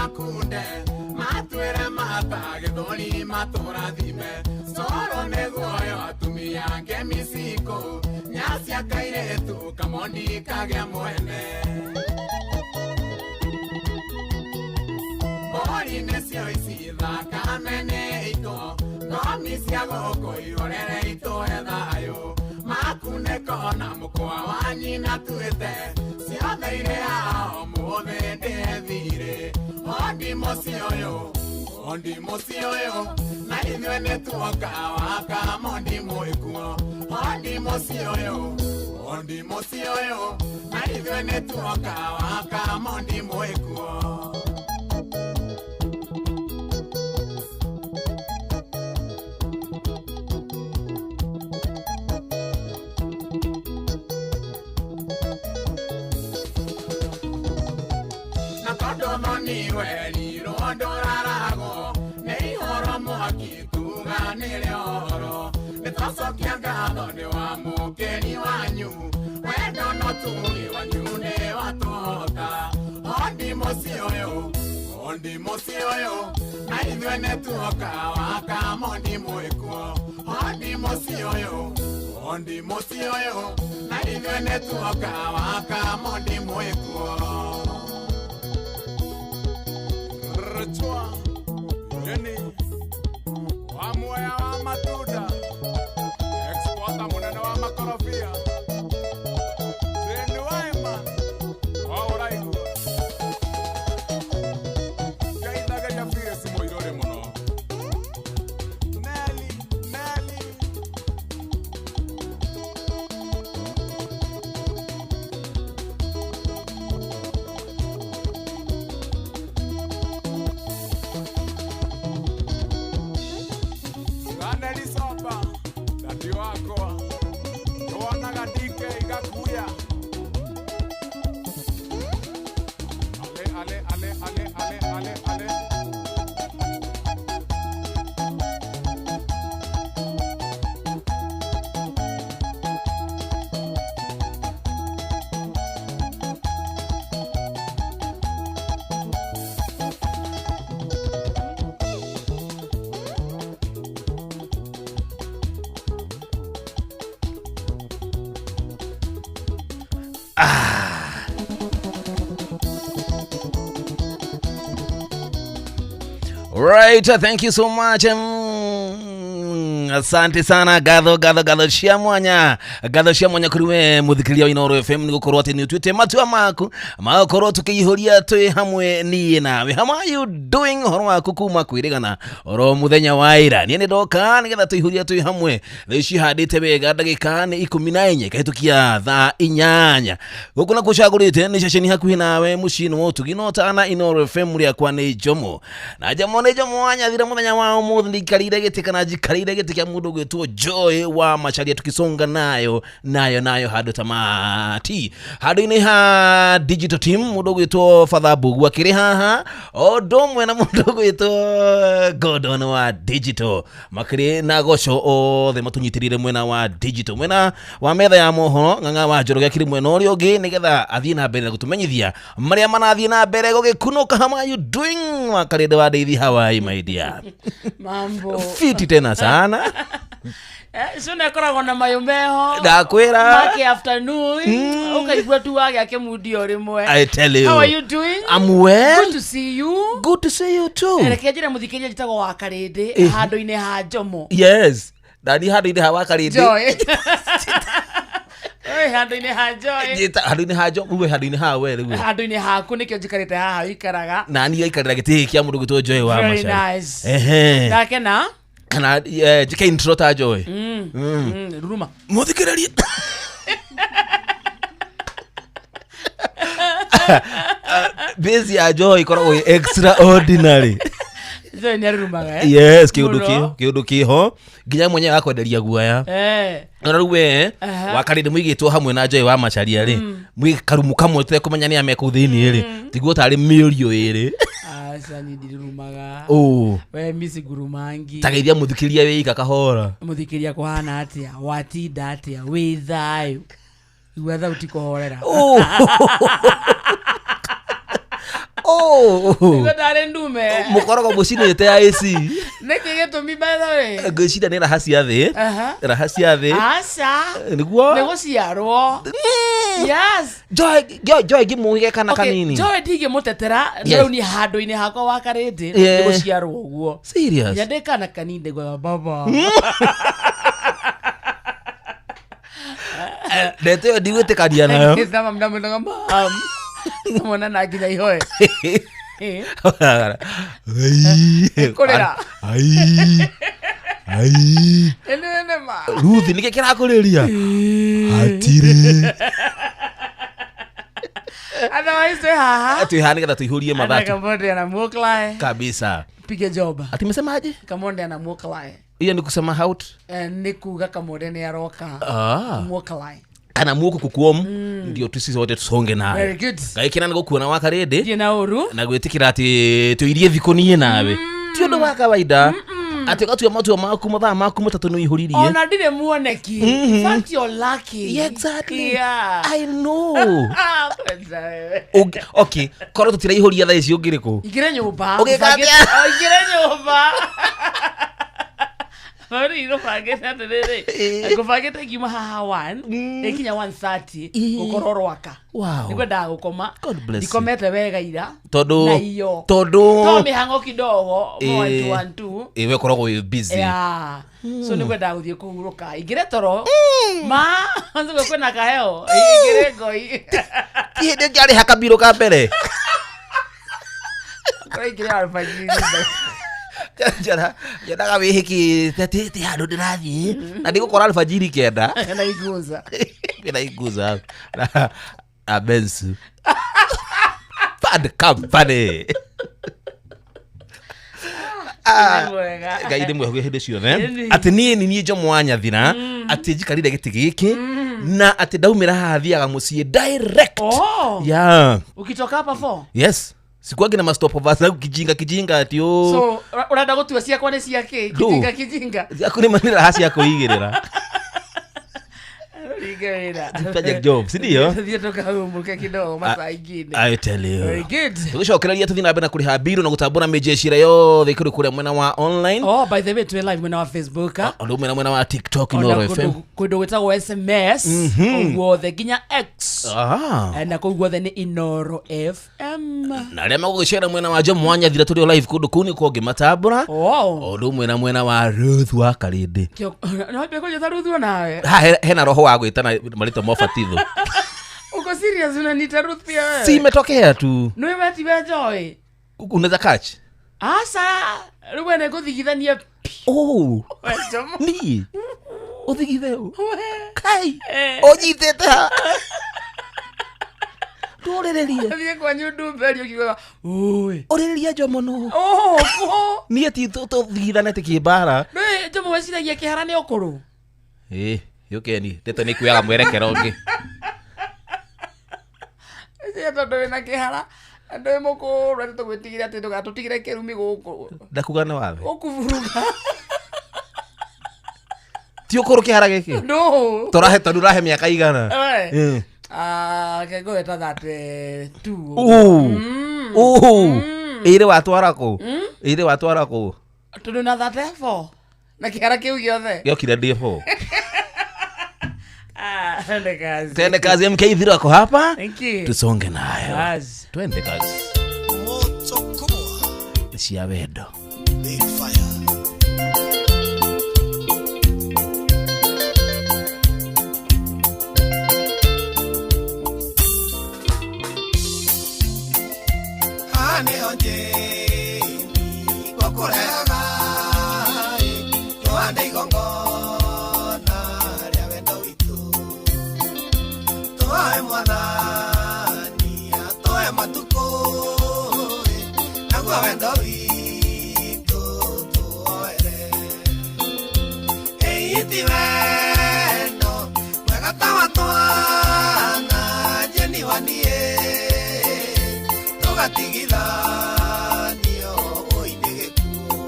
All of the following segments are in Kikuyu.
makunde matwĩre mata gĩthũri matũrathime coro nĩguoyo atumia ngemiciko nyacia kairĩtu kamondi kagĩa mwene mbũri nĩcio ici thakame nĩ ito ngomi cia gũkũ ihorere itũhe thayũ makunĩko na mũkwa wa nyina tuĩte ciothe irĩ haha ũmũthĩ ndĩthirĩ ondi mũciĩ ũyũ ondi mũciĩ ũyũ na ithuĩ nĩ tuoka waka mondi mwĩkuo ondi mũciĩ ũyũ ondi mũciĩ ũyũ na ithuĩ nĩ tuoka waka mondi mwĩkuo. Na tondũ thoni werirwo ndũraragwo nĩ ihoro mwaki tuganĩre ũhoro nĩ twacokia ngatho nĩ wa mũkĩri wanyu wendo no tugi wanyu nĩ watũhota ondi mũciĩ ũyũ ondi mũciĩ ũyũ na ithuĩ nĩ tuoka waka mondi mwĩkuo ondi mũciĩ ũyũ ondi mũciĩ ũyũ na ithuĩ nĩ tuoka waka mondi mwĩkuo. Rchwa Yeni wa muoya wa matunda exporter munene wa makorobia Thĩni waima wa ũraigua ngeithagĩria Phyllis Mũirũrĩ mũno Nelly Nelly. Ganeli Soba dadi wakwa nĩwonaga DK Gakuya ale ale ale ale ale ale ale. Right, thank you so much. Asante sana gatho gatho gatho cia mwanya gatho cia mwanya kuri we muthikiria wa Inooro FM ni gukorwo ati ni utuite matua maku magakorwo tukiihuria twi hamwe niĩ nawe. How are you doing horo waku kuma kwirigana oro muthenya wa ira niĩ nĩ ndoka nigetha tuihuria twi hamwe thaa ici handĩte wega ndagĩka nĩ 14 ikahĩtũkia thaa 8 gũkũ nakuo cagũrĩte nĩ ceceni hakuhĩ nawe mũciĩ-inĩ wa ũtugi no tana Inooro FM rĩakwa nĩ Njomo na Njomo nĩ Njomo wanyathire mũthenya wa ũmũthĩ ndikarĩire gĩtĩ kana njikarĩire gĩtĩ kĩa mũndũ ũgwĩtwo Joy wa Macharia tukisonga nayo nayo nayo handũ tamati handũ-inĩ ha digital team mũndũ ũgwĩtwo Father Mbugu akĩrĩ haha o ũndũ ũmwe na mũndũ ũgwĩtwo Gordon wa digital makĩrĩ na goco othe matũnyitĩrĩire mwena wa digital mwena wa metha ya mohoro Ng'ang'a wa Njoroge akĩrĩ mwena ũrĩa ũngĩ nĩgetha athiĩ na mbere na gũtũmenyithia marĩa marathiĩ na mbere gũgĩkunũka. How are you doing Wakarĩndĩ wa Ndeithi? How are you my dear? Mambo fiti tena sana. Cuna ĩkoragwo na mayũ meho Ndakwĩra. make afternoon ũkaigua tu wagĩa kĩmundi o rĩmwe. I tell you. How are you doing? I'm well. Good to see you. Good to see you too. Reke njĩre mũthikĩria njĩtagwo wa Karĩndĩ handũ-inĩ ha Njomo. Yes, ndani handũ-inĩ ha Wakarĩndĩ. Joy. Oi, handũ-inĩ ha Joy. Handũ-inĩ ha Njomo uge handũ-inĩ ha we rĩu. Handũ-inĩ haku nĩkĩo njikarĩte haha wĩikaraga. Na niĩ gaikarĩra gĩtĩ gĩkĩ kĩa mũndũ ũgwĩtwo Joy wa Very Macharia. nice. Ehe. Ndakena. Kana njĩke intro ta Joy. Ruruma. Mũthikĩrĩrie base ya Joy ĩkoragwo ĩ extraordinary. Joy nĩ arurumaga, eh? Yes, kĩũndũ Mũno. kĩho kĩũndũ kĩho nginya mwenyewe akwenderia guoya. Ona rĩu we Wakarĩndĩ mũigĩtwo hamwe na Joy wa Macharia rĩ mwĩ karumu kamwe tũtekũmenya nĩ a me kũu thĩinĩ rĩ tiguo tarĩ mĩũrio ĩrĩ. Aca niĩ ndirurumaga. Ũ We misi ngurumangi. tageithia mũthikĩria wĩika kahora. Mũthikĩria kũhana atĩa watinda atĩa wĩ thayũ igua thauti kũhorera. Oh. Oh. Nĩguo ndarĩ ndume. Mũkorogo mũcinĩte ya AC. Nĩkĩ gĩtũmi by the way? Ngwĩciria nĩ raha cia thĩ. Aha. Raha cia thĩ. Aca. Nĩguo. Nĩ gũciarwo. Yes. Joy, Joy, Joy ngĩmũige kana Okay, kanini. Joy ndingĩmũtetera Yes. rĩu niĩ handũ-inĩ hakwa wa karĩndĩ Yeah. nĩ gũciarwo ũguo. Serious. Nginya ndĩ kana kanini ndaiguaga baba. Ndeto ĩyo ndigwĩtĩkania nayo. Ngĩthama ndamwĩtaga mam. Mwana na nginya ihoe. Eh. Kũrĩra. Ai. Ai. Ĩno nĩ ma. Ruth nĩkĩ kĩrakũrĩria? Hatirĩ. Otherwise twĩ haha. Twĩ haha nĩgetha tũihũrie Ana matatu. Kamonde anamuoklae. Kabisa. Pige job. Ati mesemaje? Kamonde anamuoklae. Hiyo ni kusema out. Eh, nĩ kuga Kamonde nĩ aroka. Ah. Muoklae. Kana muoku kukuom ndio tusi wote tusonge nawe. Very good. Ngai kĩna nĩ gũkuona wa karĩndĩ Thiĩ na ũru. na gwĩtĩkĩra atĩ tũirie thikũ niĩ nawe. Ti ũndũ wa kawaida atĩ ũgatua matua maku mathaa maku matatũ nĩ ũihũririe. Ona ndirĩ muoneki. In fact you're lucky. Yeah, exactly. Yeah. I know. Ah, kwenda wewe. Okay, korwo tũtiraihũria thaa ici ũngĩrĩ kũ? Ingĩre nyũmba. Ũgĩka atĩa? Oh, ingĩre nyũmba. Rĩu ngũbangĩte atĩrĩrĩ ngũbangĩte ngiuma haha 1 ĩkinya 1:30 gũkorwo rwaka. Wow. Nĩngwendaga gũkoma. God bless you. Ndikomete wega ira. Tondũ Na iyo. tondũ To mĩhang'o kidogo. Eh. One two one two. ĩ we ũkoragwo wĩ busy. Yeah. So nĩngwendaga gũthiĩ kũhurũka. Ingĩre toro. Ma, nĩguo kwĩna kaheo. Ingĩre ngoi. Ti hĩndĩ ĩngĩ arĩha kabirũ ka mbere. Korwo ingĩre alfajiri. Njara nyendaga wĩhĩkĩte ti ti handũ ndĩrathiĩ na ndigũkora alfajiri kenda. Na igunza. Kwĩna iguza na na Bensu. Bad company. Nĩ mwega. Ngai ndĩ mwĩhoke hĩndĩ ciothe Ĩni. atĩ niĩ nĩ niĩ Jomo wa Nyathira atĩ njikarire gĩtĩ gĩkĩ na atĩ ndaumĩra haha thiaga mũciĩ direct. Oh. Yeah. Ukitoka hapa 4. Yes. Sikuangi na mastopovers na kijinga kijinga ati o. So ũrenda gũtua ciakwa nĩ cia kĩ? Ndũ. Kijinga kijinga. Ciaku nĩ nĩ raha cia kũigĩrĩra. Ringa wĩra. Project job, si ndio? Thiĩ tũkahumũke kidogo masaa ingine. I tell you. Very good. Tũgĩcokereria tũthiĩ na mbere na kũrĩha mbirũ na gũtambũra mĩjecira yothe kũrĩ kũrĩa mwena wa online. Oh, by the way, twĩ live mwena wa Facebook. ah. Ũndũ ũmwe na mwena wa TikTok Ona Inooro FM. kũndũ gwĩtagwo SMS guothe nginya X. Ah. Eh, na kũu guothe nĩ Inooro FM. Na arĩa magũgĩcera mwena wa Jomo wa Nyathira tũrĩ o live kũndũ kũu nĩ kũngĩmatambũra. Oh. Ũndũ ũmwe na mwena wa Ruth wa Karĩndĩ. Kĩo- No wambie kũnjĩta Ruth onawe. Haha hena roho wa gwĩtana marĩtwa ma ũbatitho. Uko serious unaniita Ruth pia wewe? Si imetokea tu. Nĩ we tiwe Joy. Unaweza catch. Aca, rĩu we nĩngũthigithania pi. Oh. We Jomo. Niĩ. Ũthigithe ũ. We. Kai. Eh. Ũnyitĩte ha. Ndũrĩrĩrie. Thiĩ kwanyu ndumberio ũkiugaga, "Ũĩ." Ũrĩrĩria Jomo nũ. Oh, oh. Niĩ ti tũthigithane ti kĩmbara. Nĩ Jomo weciragia kĩhara nĩ ũkũrũ. Ĩ, yũkeni, ndeto nĩ kuoyaga mwerekero ũngĩ. Weciria tondũ wĩna kĩhara na ndwĩ mũkũrũ atĩ tũgwĩtigĩre atĩ ndũgatũtigĩre kĩrumi gũkũ. Ndakuga nĩ wathe. Ũkuburuga. Ti ũkũrũ kĩhara gĩkĩ? No. Tũrahe tondũ ũrahe mĩaka igana. We. Ĩ. Ah, ke ngũgwĩta 32. Ũ. Ũ. Ĩrĩ watwara kũ? Ĩrĩ watwara kũ? Tondũ na 34 na kĩhara kĩu gĩothe. Gĩokire ndĩ ho. Ah, twende kazi. Twende kazi MK Thiro ako hapa. Thank you. Tusonge nayo. Kazi. Twende kazi. Moto kubwa, Nĩ cia wendo. big fire. Haha nĩho Jamie ngũkũrehaga, ĩ, tũhande igongona rĩa wendo witũ. Tũhoe Mwathani atũhe matukũ, ĩ, naguo wendo witũ tũwoere. Ĩĩ ti wendo mwega ta wa twana, Jeni wa niĩ, tũgatigithanio wũi nĩ gĩkuũ.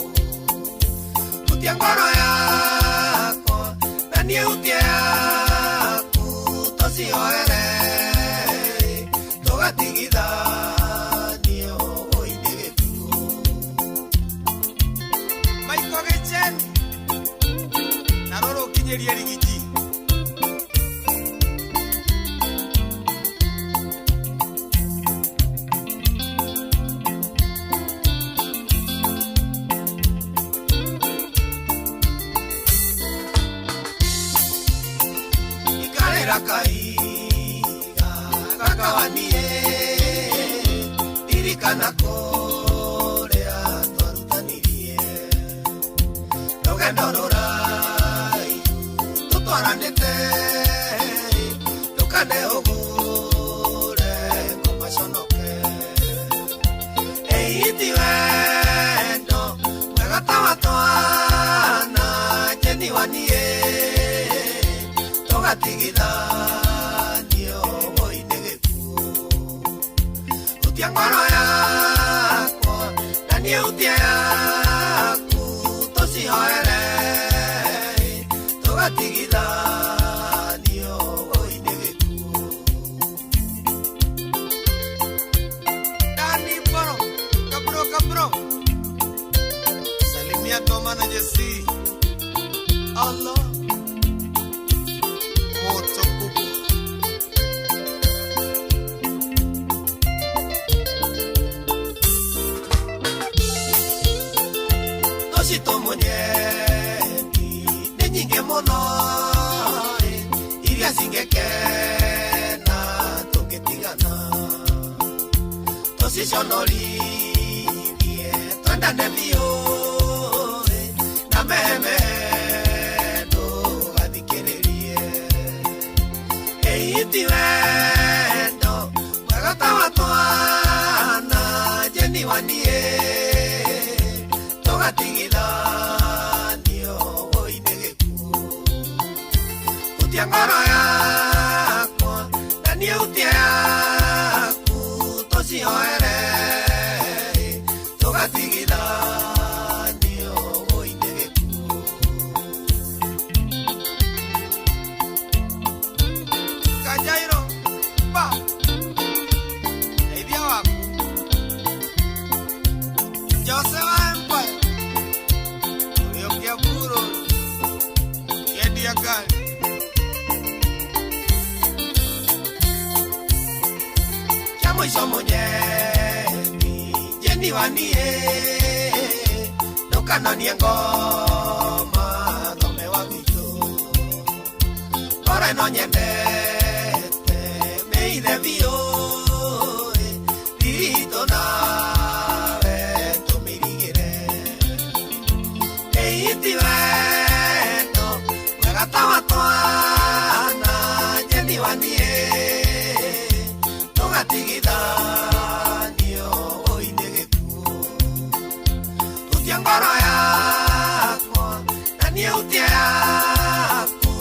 Hutia ngoro yakwa na niĩ hutie yaku, tũcioere, tũgatigithanio Kinyĩria rigiji. Ikarĩra kahiga gakawanie, ririkana kũrĩa twarutanirie. Rũgendo rũraihu tũtwaranĩte, ndũkanehũgũre ngoma conoke. Ĩĩ ti wendo mwega ta wa twana, njeni wa niĩ, tũgatigithanio woi nĩ gĩkuũ. Hutia ngoro yakwa na niĩ hutie yaku, tũcihoere tũgatigithanio woi nĩ gĩkuũ. Dani Boro, kabro kabro, salimia Toma na Jesse. Allah moto kubwa. Tũcitũmũnyeni nĩ nyingĩ mũno iria cingĩkena tũngĩtigana, tũciconorithie twendane biũ na meme ndũgathikĩrĩrie. Ĩĩ ti wendo mwega ta wa twana, njeni wa niĩ, tũgatigithanio woi nĩ gĩkuũ. Hutia ngoro yakwa na niĩ hutie yaku, tũcihoere tũgatigithanio woi nĩ gĩkuũ. Kajairo ba teithia waku Jose wa Empire ũrĩũkia buro kĩendia ngari. Kĩa mũico mũnyeni njeni wa niĩ, ndũkanonie ngoma thome wa gwitũ. Ngoro ĩno nyendete mĩithe biũ, ritũ nawe tũmĩrigĩre. Ĩĩ ti wendo mwega ta wa twana, njeni wa niĩ, tũgatigithanio woi nĩ gĩkuũ. Hutia ngoro yakwa na niĩ hutie yaku,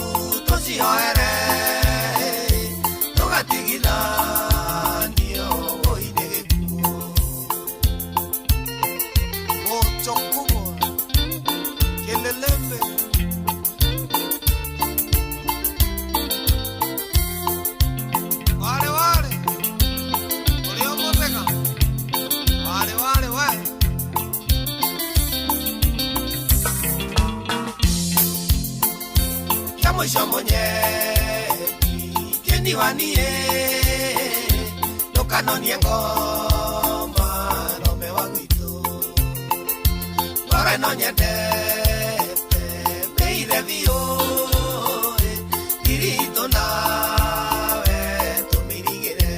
tũcihoere tũgatigithanio woi nĩ gĩkuũ. Moto kubwa Kelelembe. Wale wale uliomoteka wale wale we kĩa mũico mũnyeni njeni wa niĩ, ndũkanonie ngoma thome wa gwitũ. Ngoro ĩno nyendete mĩithe biũ, thiritũ nawe tũmĩrigĩre.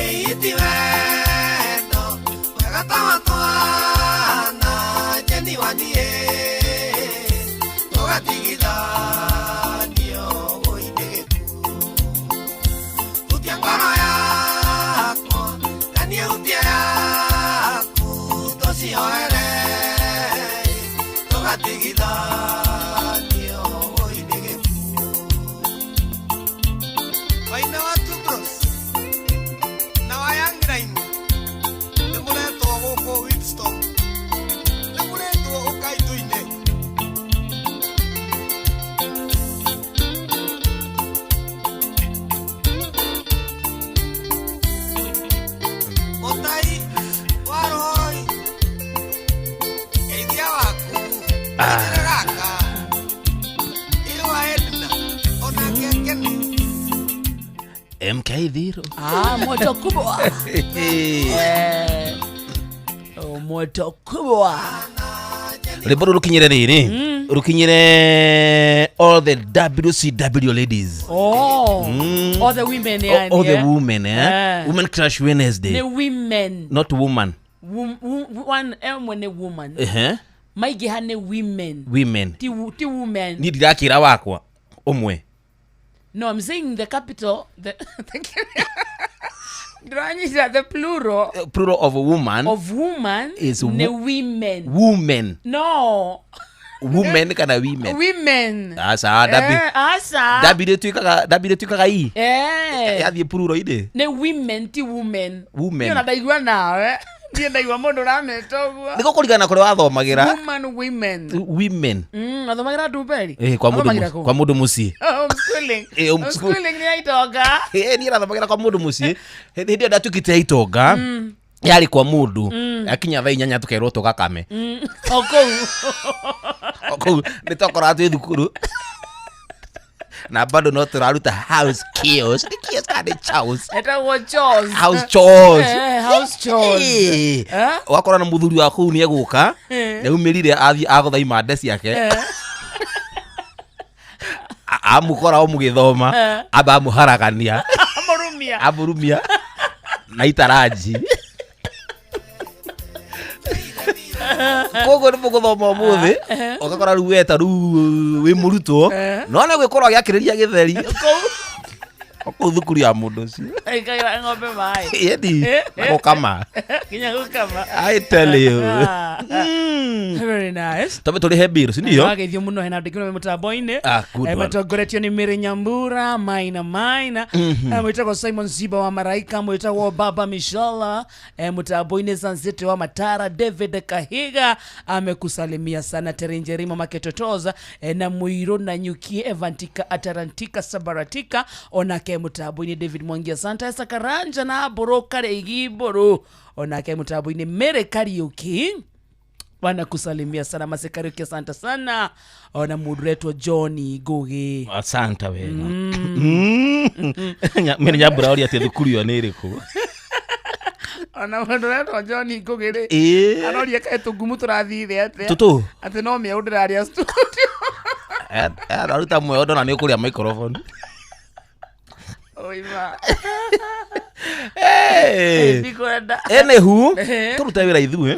Ĩĩ ti wendo mwega ta wa twana, njeni wa niĩ, tũgatigithanio woi nĩ gĩkuũ. Hutia ngoro yakwa na niĩ hutie yaku, tũcihoere tũgatigithanio woi nĩ gĩkuũ. Waina wa Tubros na wa Young Line nĩ mũretwo gũkũ Winston, nĩ mũretwo ũkai tũine. Mũtai wa Roy, geithia waku. Ah. Gaka. MK Thiro. Ah, moto kubwa. Oh, moto kubwa. Rwĩmbo rũu rũkinyĩre rĩrĩ, rũkinyĩre all the WCW ladies. Oh. All the women yani. All the eh? women, eh? Eh. Women Crush Wednesday. Nĩ women. Not woman. One emwe nĩ woman. Ehe. Maingĩha nĩ women. Women. Ti women. Niĩ ndirakĩra wakwa ũmwe. No, I'm saying the capital, the ndĩranyita the plural Plural of woman of woman is nĩ women. Women. No. Women kana women? Women. Aca, W. Eh, aca. W ĩtuĩkaga, W ĩtuĩkaga i. Eh. Yathiĩ plural-inĩ. Nĩ women ti women. Women. Niĩ ona ndaigua nawe. Niĩ ndaigua mũndũ ũrameta ũguo. Nĩ gũkũringana na kũrĩa wathomagĩra. Woman, women. Women. Athomagĩra Ndumberi? Eh, kwa mũndũ Athomagĩra kũ? kwa mũndũ mũciĩ. Homeschooling. Eh, homeschool. Homeschooling nĩ ya itonga. Eh, niĩ rathomagĩra kwa mũndũ mũciĩ. Hĩndĩ ĩyo ndatuĩkĩte ya itonga, yarĩ kwa mũndũ akinya thaa 8 tũkerwo tũgakame. O kũu. O kũu nĩ twakoraga twĩ thukuru na bado no tũraruta house chores. Nĩ chores kana nĩ chores? Etagwo chores. House chores. Eh, house chores. Eh. Eh? Wakora na mũthuri wa kũu nĩ egũka, nĩaumĩrire athiĩ agũtha imande ciake. Amũkora o mũgĩthoma, amba amũharagania. Amũrumia. Amũrumia na itaranji. Koguo nĩ mũgũthoma ũmũthĩ, ũgakora rĩu weta rĩu wĩ mũrutwo, no nĩ gwĩkorwo agĩakĩrĩria gĩtheri Kũu. o kũu thukuru ya mũndũ ũcio. Ĩkagira ng'ombe maĩ. Ĩni na gũkama. Nginya gũkama. I tell you. Ah. Very nice. Twambe tũrĩhe bills, ndio? Wageithio mũno hena andũ aingĩ mũno me mũtambo-inĩ. Ah, good one. Matongoretio nĩ Mary Nyambura Maina Maina. Mwĩtagwo Simon Ziba wa Maraika, mwĩtagwo Baba Mishala, mũtambo-inĩ Sanzete wa Matara, David Kahiga amekusalimia sana, Terenjerima Maketotoza, na Muiro na Nyukie Evantika Atarantika Sabaratika onake mũtambo-inĩ David Mwangi, asante. Esther Karanja na Mbũrũ Karĩigi Mbũrũ onake mũtambo-inĩ Mary Kariuki wanakusalimia sana, Masekariuki asante sana, ona mũndũ ũretwo John Ngugi. Asante wega. Mary Nyambura oria atĩ thukuru ĩyo nĩ ĩrĩkũ. Ona mũndũ ũretwo John Ngugi rĩ, Ĩĩ. aroria kaĩ tũngumu tũrathire atĩa. Tũtũ. Atĩ no mĩeũ ndĩraria studio. Aruta mweo ndona nĩ ũkũrĩa microphone. Oima. Hey. Ndikwenda. Anywho, Eh. tũrute wĩra ithuĩ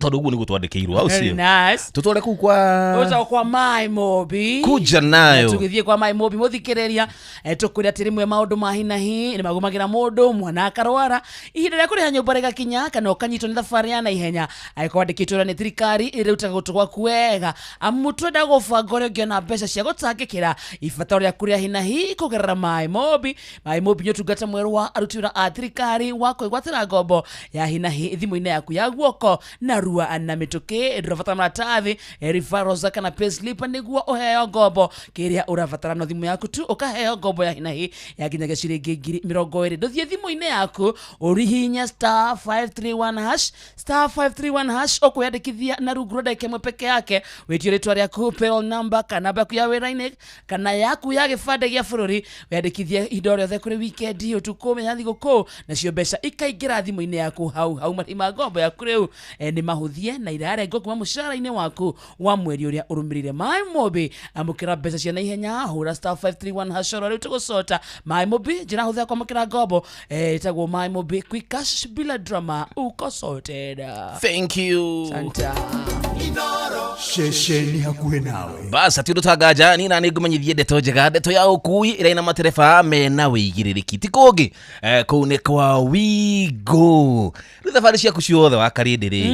tondũ ũguo nĩguo twandĩkĩirwo, au Very sio? nice. Tũtware kũu kwa Ũtagwo kwa Mai Mobi. kuja nayo. Tũgĩthiĩ kwa Mai Mobi mũthikĩrĩria, tũkwĩra atĩ rĩmwe maũndũ ma hinahi nĩ magũmagĩra mũndũ, mwana akarwara, ihinda rĩa kũrĩha nyũmba rĩgakinya, kana ũkanyitwo nĩ thabarĩ ya naihenya. Angĩkorwo wandĩkĩtwo wĩra nĩ thirikari ĩrĩrutaga gũtũ gwaku wega, amu twenda gũbanga ũrĩa ũngĩona mbeca cia gũtangĩkĩra ibataro rĩa kũrĩa hinahi kũgerera Mai Mobi. Mai Mobi nĩ ũtungata mwerũ wa aruti wĩra a thirikari wa kwĩgwatĩra ngombo ya hinahi thimũ-inĩ yaku ya guoko na rua na mĩtũkĩ. Ndũrabatara maratathi, referrals kana payslip nĩguo ũheo ngombo. Kĩrĩa ũrabatara no thimũ yaku tu, ũkaheo ngombo ya hinahi ya nginyagia ciringi 20,000. Ndũthiĩ thimũ-inĩ yaku ũrihinye *531#, *531#, ũkwĩyandĩkithia na rungu rwa ndagĩka ĩmwe peke yake. Wĩtio rĩtwa rĩaku, payroll number, kana namba yaku ya wĩra-inĩ kana yaku ya gĩbandĩ gĩa bũrũri. Wĩyandĩkithie ihinda o rĩothe, kũrĩ wikendi, ũtukũ, mĩthenya ya thigũkũ, nacio mbeca ikaingĩra thimũ-inĩ yaku hau hau. Marĩhi ma ngombo yaku rĩu nĩ mahũthie na irarengwo kuma mũcara-inĩ waku wa mweri ũrĩa ũrũmĩrĩire. Mai Mobi, amũkĩra mbeca cia naihenya, hũra *531# oro rĩu tũgũcota. Mai Mobi, njĩra hũthũ ya kwamũkĩra ngombo, ĩtagwo Mai Mobi quick cash bila drama, uko sorted. Thank you. Santa. Ceceni hakuhĩ nawe. Bas ati ũndũ tanganja ni na nĩ ngũmenyithie ndeto njega, ndeto ya ũkui ĩrĩa ina matereba mena wĩigĩrĩrĩki ti kũngĩ, kũu nĩ kwa Wigo. Rĩu thabarĩ ciaku ciothe wa karĩndĩ rĩ,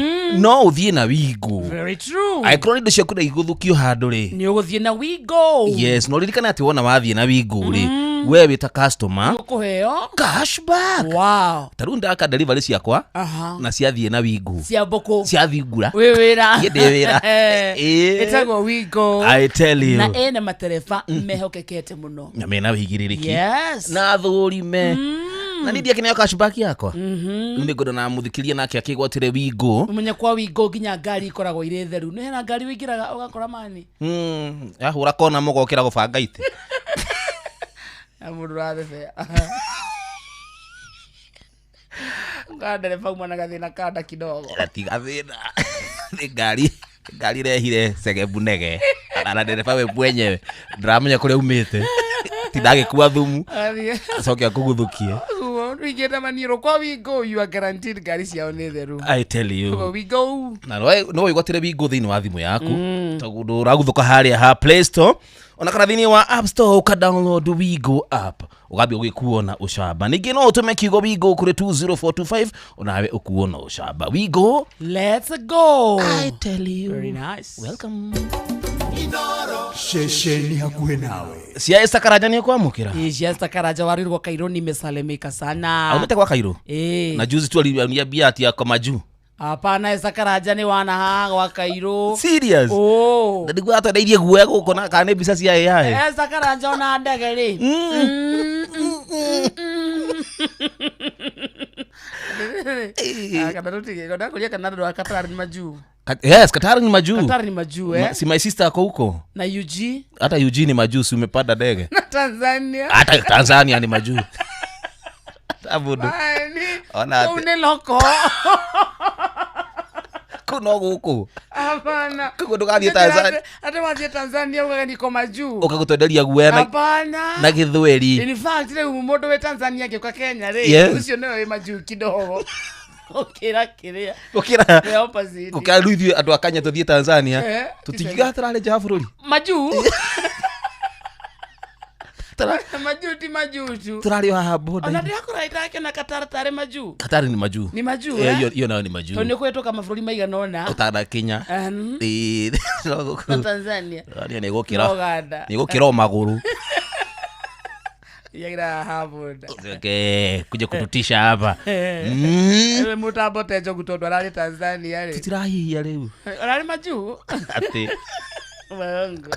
no ũthiĩ na Wigo. Very true. Angĩkorwo nĩ indo ciaku na igũthũkio handũ rĩ, Nĩ ũgũthiĩ na Wigo. yes, no ririkane atĩ wona wathiĩ na Wigo rĩ, we wĩ ta customer Ũkũheo cashback. Wow. Ta rĩu ndaka delivery ciakwa Aha. na ciathiĩ na Wigo, Cia mbũkũ. ciathiĩ ngura. Wĩ wĩra. Niĩ ndĩ wĩra. Ĩĩ. Ĩtagwo Wigo. I tell you. Na ĩna matereba mehokekete mũno. Na mena wĩigĩrĩrĩki. Yes. Na thũrime na niĩ ndiakĩneo cashback yakwa. Rĩu nĩ ngwenda na mũthikĩria nake akĩgwatĩre Wigo. Ũmenye kwa Wigo nginya ngari ikoragwo irĩ theru. Nĩ hena ngari wĩingĩraga ũgakora mani. Yahũra kona mũgokĩra gũbanga itĩ. Na mũndũ ũrathebea. Nga ndereba uma na gathĩna kanda kidogo. Na ti gathĩna, nĩ ngari, ngari rehire cegebu nege na ndereba we mwenyewe ndĩramenya kũrĩa umĩte, tindagĩkua thumu. Athiĩ. Acoke akũguthũkie. Ũguo wĩingĩte maniũrũ kwa Wingo, you are guaranteed ngari ciao nĩ theru. I tell you. Ũguo Wingo. Na no wĩgwatĩre Wingo thĩinĩ wa thimũ yaku, tondũ ũraguthũka harĩa ha Play Store ona kana thĩinĩ wa App Store, ũka download Wingo app, ũgambia ũgĩkuo na ũcamba. Ningĩ no ũtũme kiugo Wingo kũrĩ 20425, onawe ũkuo na ũcamba. Wingo. Let's go. I tell you. Very nice. Welcome. Ceceni hakuhĩ nawe. Cia Esther Karanja nĩ ũkwamũkĩra. Ĩ, cia Esther Karanja warirwo Kairũ, nimesalimika sana. Aumĩte kwa Kairũ. Ĩ. Na juzi tu aliniambia ati ako majuu. Hapana, Esther Karanja nĩ wana haha gwa Kairũ. Serious? Oh. Na nĩguo atwendeirie guoya gũkũ na kana nĩ mbica cia AI. Esther Karanja ona ndege rĩ. Ah, kana tũtige ndakũria kana andũ a Qatar nĩ majuu. Yes, Qatar ni majuu. Qatar ni majuu, eh? Si my sister ako huko. Na UG. Hata UG ni majuu, si umepanda ndege. Na Tanzania. Hata Tanzania ni majuu. Tabudu. Ani, Ona kũu nĩ loko. Kũu no gũkũ. Hapana. Koguo ndũgathiĩ Tanzania. Ate wathiĩ Tanzania ugaga niko majuu. Ũkagũtwenderia guoya na Hapana. na gĩthweri. In fact, rĩu mũndũ wĩ Tanzania angĩũka Kenya rĩ, Yes. ũcio nĩwe wĩ majuu kidogo. Gũkĩra kĩrĩa. Gũkĩra The opposite. gũkĩra rĩu ithuĩ andũ a Kenya tũthiĩ Tanzania. Eh, Tũtingiuga tũrarĩ nja wa bũrũri. Majuu. Majuu ti majuu tu. Tũrarĩ o haha Ona border. ndĩrakora ndakĩona Qatar tarĩ majuu. Qatar ni majuu. Ni majuu, Eh, eh? hiyo nayo ni majuu. Tondũ nĩ kũhĩtũka mabũrũri maigana ũna. Ũtanakinya. Ĩĩ, no gũkũ. Na Tanzania. Tanzania nĩ Na gũkĩra. Uganda. Nĩ gũkĩra o magũrũ. Yagira haha border. Okay, kuja kututisha hapa. Rĩu mũtambo te njogu tondũ ararĩ Tanzania rĩ. Tũtirahihia rĩu. Ararĩ majuu. Ati Maongo.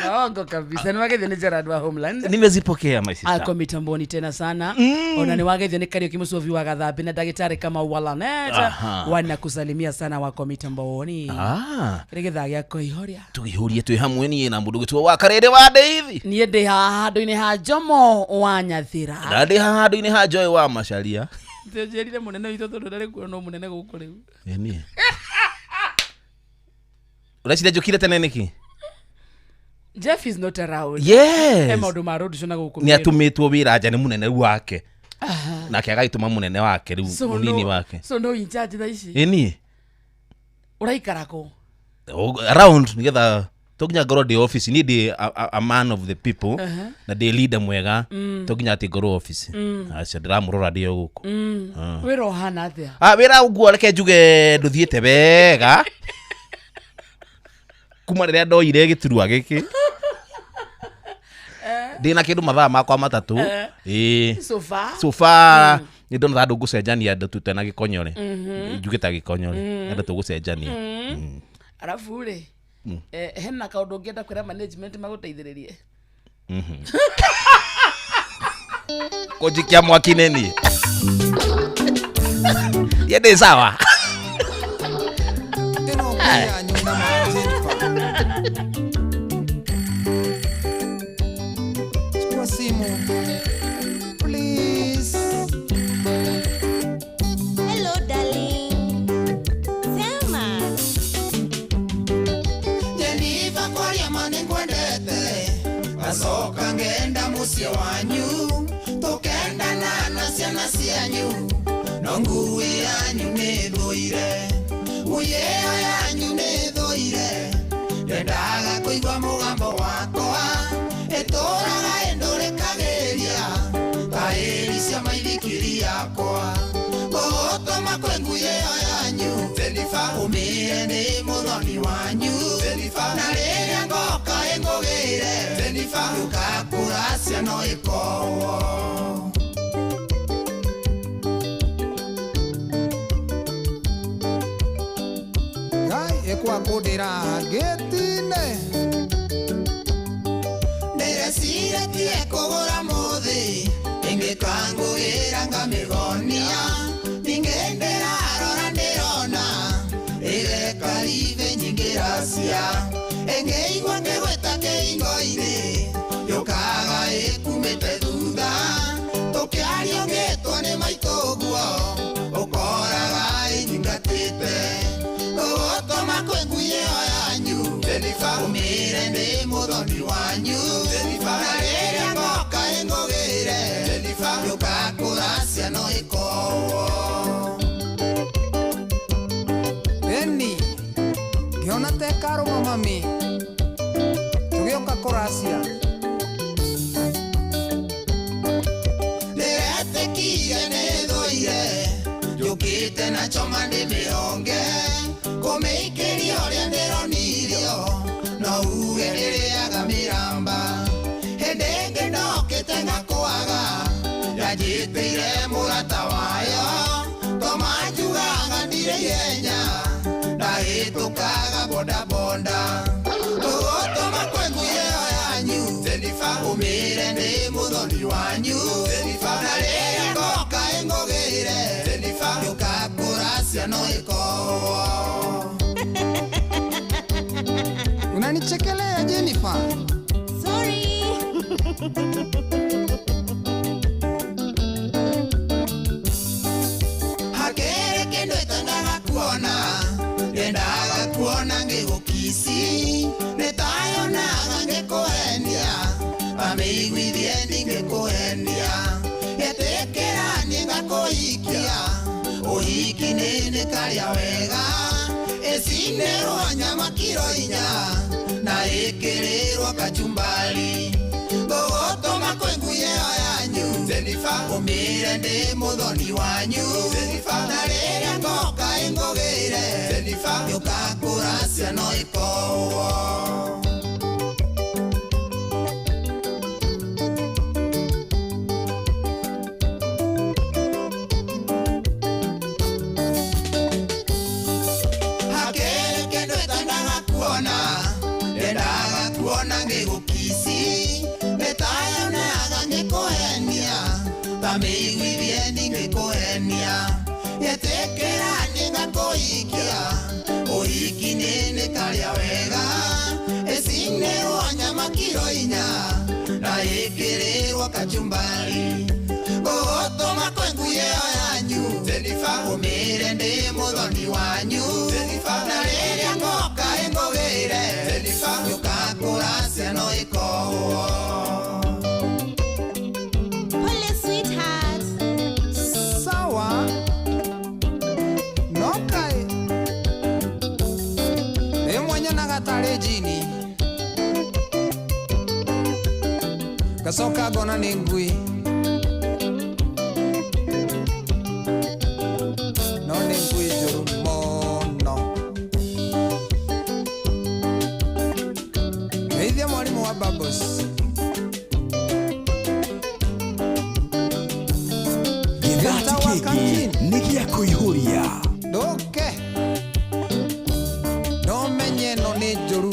Maongo kabisa. Nĩ wagethio nĩ Gerard wa Homeland. nimezipokea my sister. Ako mitamboni tena sana. Ona nĩ wagethio nĩ Kariuki Mũcovi wa Gathambi na ndagĩtarĩ kama Walanet. Aha. Wanakusalimia sana wako mitamboni. Ah, Kĩrĩ gĩthaa gĩa kũihũria. tũgĩhũrie twĩ hamwe niĩ na mũndũ gĩtwo wa Karĩrĩ wa Ndeithi. Niĩ ndĩ haha handũ-inĩ ha Jomo wa Nyathira. Na ndĩ haha handũ-inĩ ha Joy wa Macharia. Njĩrire mũnene witũ tondũ ndarĩ kuo no mũnene gũkũ rĩu. Ĩ niĩ. Ũreciria njũkire tene nĩkĩ? Jeff is not around. Yes. He maũndũ ma road show na gũkũ Nĩ Meru. atũmĩtwo wĩra nja nĩ mũnene wake. Nake agagĩtũma mũnene wake rĩu So mũnini no- wake. So no in charge thaa ici. Ĩ niĩ. Ũraikara kũ? Around nigetha to nginya ngorwo ndĩ office, niĩ ndĩ a man of the people na ndĩ leader mwega, to nginya atĩ ngorwo office. Aca, ndĩramũrora ndĩ o gũkũ. Wĩra ũhana atĩa? Ah, wĩra ũguo reke njuge ndũthiĩte wega kuma rĩrĩa ndoire gĩturwa gĩkĩ ndĩna kĩndũ mathaa makwa matatũ. Ĩĩ. So far. So far nĩ ndona ta andũ ngũcenjania ndũtute na gĩkonyore, njuge ta gĩkonyore andũ tũgũcenjania. Arabu rĩ, hena kaũndũ ũngĩenda kwĩra management magũteithĩrĩrie? Kũnjikia mwaki-inĩ niĩ niĩ ndĩ sawa. Ĩno ngui yanyu na ma Jennifer. Chukua simu please. Hello, darling. Sema. Jennifer, kwaria ma nĩngwendete, ngacoka ngenda mũciĩ wanyu, tũkendana na ciana cianyu, no ngui yanyu nĩ thũire, ngui ĩyo yanyu nĩ thũire, ndendaga kũigua mũgambo wakwa, ĩtũraga ĩndũrĩkagĩria ta ĩri cia maithikiri yakwa, ngũgũtũma kwĩ ngui ĩyo yanyu Jennifer, ũmĩre nĩ mũthoni wanyu Jennifer, na rĩrĩa ngoka ĩngũgĩre Jennifer, ndũkakũracia no ĩkowo. Ngai ĩkwakũndĩra ngĩtine. Ndĩreciretie kũgũra mũthĩ ĩngĩkangũgĩra ngamĩgonia, ningĩ ndĩrarora ndĩrona ĩgekaribe nyingĩ racia, ĩngĩigua ngĩgwĩta kĩhingo-inĩ yũkaga ĩkumĩte thutha, tũkĩario ngĩtwo nĩ maitũ ũguo ũkona. ndĩ mũthoni wanyu na rĩrĩa ngoka ĩngũgĩre yũkakũra ciano ĩkowo. Eni ngĩona ta ĩkarũma mami tũgĩũka kũracia. Ndĩretĩkire nĩ thũire njũkĩte na choma ndĩmĩonge kũmĩikĩria ũrĩa ndĩronirio no uge ndĩrĩaga mĩramba hĩndĩ ĩngĩ ndokĩte ngakwaga yanjĩtĩire mũrata wayo tomanjugaga ndirĩ ihenya ndahĩtũkaga bondabonda tũgũtũma kwĩ ngui ĩyo yanyu ũmĩre ndĩ mũthoni wanyu na rĩrĩa ngoka ĩngũgĩre yũkakũra ciano ĩkowo. Unanichekelea Jennifer. Sorry. Hakĩrĩ kĩndũ ĩtendaga kuona ndendaga kuona ngĩgũkici nĩtayonaga ngĩkũhenia amĩiguithie ndingĩkũhenia ĩtĩkĩra niĩ ngakũhikia ũhiki nĩ nĩ karĩa wega ĩcinĩrwo nyama kiro 4 na ĩkĩrĩrwo kachumbari ngũgũtũma kwĩ ngui ĩyo yanyu ũmĩre ndĩ mũthoni wanyu na rĩrĩa ngoka ĩngũgĩre yũkakũra ciano ĩkowo. Hakĩrĩ kĩndũ ĩtendaga kuona ndendaga kuona ngĩgũkici nĩtayonaga ngĩkũhenia tamĩiguithie ndingĩkũhenia ĩtĩkĩra niĩ ngakũhikia ũhiki nĩ nĩ karĩa wega ĩcinĩrwo nyama kiro 4 na ĩkĩrĩrwo kachumbari ngũgũtũma kwĩ ngui ĩyo yanyu ũmĩre ndĩ mũthoni wanyu na rĩrĩa ngoka ĩngũgĩre yũkakũra ciano ĩkowo. Pole sweetheart. Sawa no kaĩ rĩmwe nyonaga tarĩ njini ngacoka ngona nĩ ngui no nĩ ngui njũru mũno. Geithia mwarimũ wa Bubbles. Gĩthati Wa kĩngĩ Kantin. nĩ gĩa kũihũria. Ndũke no menye ĩno nĩ njũru.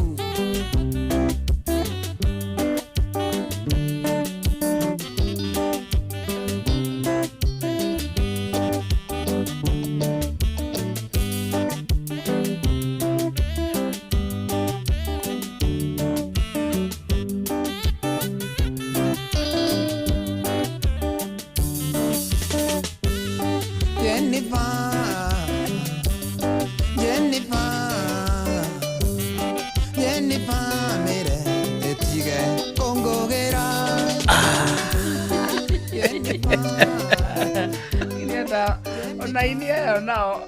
Jennifer, Jennifer, Jennifer, mire etige kũngũgĩra. Jennifer. Inenda ona ini ĩyo nao.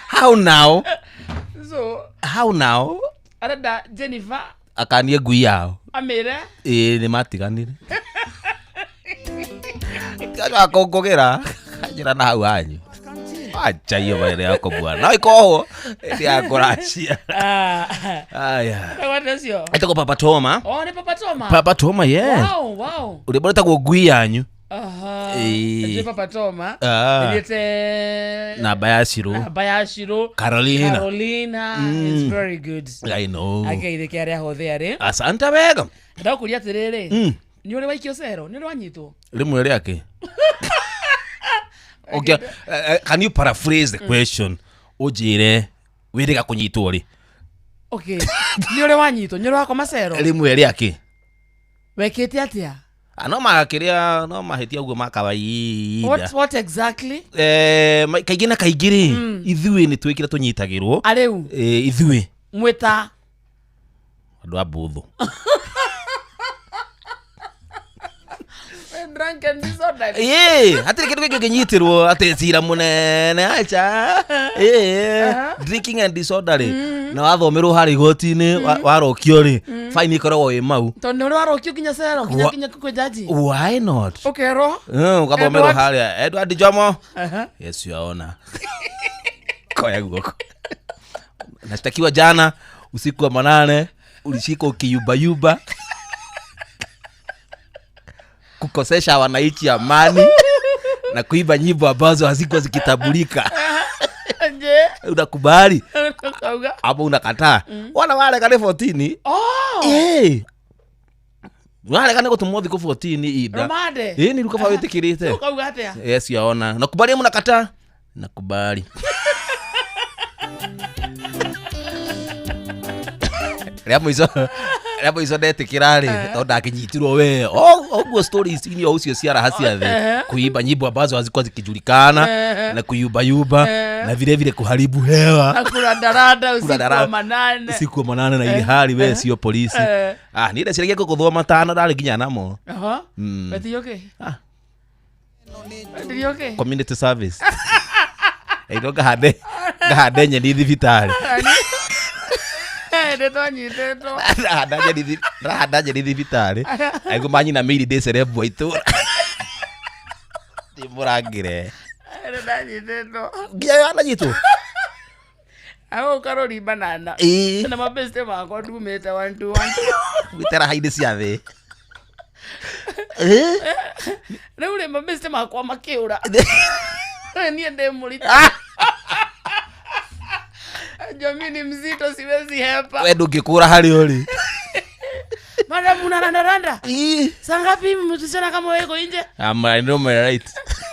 How now? So How now? arenda Jennifer Akanie ngui yao. amĩre Ĩĩ nĩ matiganire. Akũngũgĩra kanjĩra na hau hanyu. Acha hiyo maneno yako bwana. No ikoho ĩndĩ ya kũracia. Aya. Wate ũcio. Etagwo Papa Toma. Oh, nĩ Papa Toma. Papa Toma, yeah. Wow. Ũrĩa ũretagwo ngui yanyu. Aha. Ĩĩ. Nĩ Papa Toma. Ah. Thiĩte Namba ya Shiro. namba ya Shiro. Carolina. Carolina is very good. I know. Ageithĩke arĩa hothe arĩ. Asante wega. Ndakũria atĩrĩrĩ. Nĩ ũrĩ waikio cero? Nĩ ũrĩ wanyitwo? Rĩmwe rĩake. Okay, can you paraphrase the question? Ũnjĩre wĩrĩga kũnyitwo rĩ? Okay. Nĩ ũrĩ wanyitwo? Nĩ ũrĩ wakoma cero? Rĩmwe rĩake. Wekĩte atĩa? Ah, no makĩrĩa no mahĩtia ũguo ma kawaida. What exactly? Eh, kaingĩ na kaingĩ rĩ ithuĩ nĩ twĩkĩra tũnyitagĩrwo. Arĩu Eh, ithuĩ mwĩta Andũ a mbũthũ. Drunk and disorderly. Ĩĩ, hatirĩ kĩndũ kĩngĩ ũngĩnyitĩrwo atĩ cira mũnene, aca. Ĩĩ, drinking and disorderly na wathomerwo harĩa igoti-inĩ, warokio rĩ, fine ĩkoragwo ĩ mau. Tondũ nĩ warokio nginya cero, nginya nginya kwĩ jaji. Why not? Ũkerwo. Ũgathomerwo Edward. harĩa Edward Jomo. Aha. Yes, yaona koya guoko, nashtakiwa jana usiku wa manane ulishika ukiyumbayumba kukosesha wananchi amani na kuimba nyimbo ambazo hazikuwa zikitambulika. Nje. Unakubali Ukauga. ama unakataa? Wana warega nĩ 14. Oh. Eh. Warega nĩ gũtũmwo thikũ 14 inda. Rumande. Ĩ, nĩ rukaba wĩtĩkĩrĩte. Ukauga atĩa? Yes, yaona, nakubali ama unakataa? Nakubali. Rĩa mũico ndetĩkĩra rĩ, tondũ ndakĩnyitirwo we oguo stories ini o ũcio ciaraha ciathe kuimba nyimbo ambazo hazikuwa zikijulikana na kuyumbayumba na vile vile kuharibu hewa. Na kũrandaranda usiku wa Kũrandaranda. manane. Usiku wa manane na ili hali we sio polisi. Ah, niĩ ndeciragia gũkũthwo matano ndarĩ nginya namo. Aha. Wetirio kĩ? Ah. Wetirio kĩ? Community service ĩno ngahande nyeni thibitarĩ. Nĩ twanyitĩtwo. Ndahanda nyeni thibitarĩ aigua manyina mĩiri ndĩ cerebwa itũra ndĩmũrangĩre. Nĩ ndanyitĩtwo. Nginya wananyitwo? Agũka rũri banana. Ĩĩ. Na mabeste makwa ndumĩte one two one two. Gwĩte raha-inĩ cia thĩ. Rĩu rĩ mabeste makwa makĩũra. Niĩ ndĩ mũritũ. Jamii ni mzito, siwezi hepa. We ndũngĩkũra harĩa ũrĩ. Madam unarandaranda. Saa ngapi msichana kama wewe uko nje? Ama, I know my right.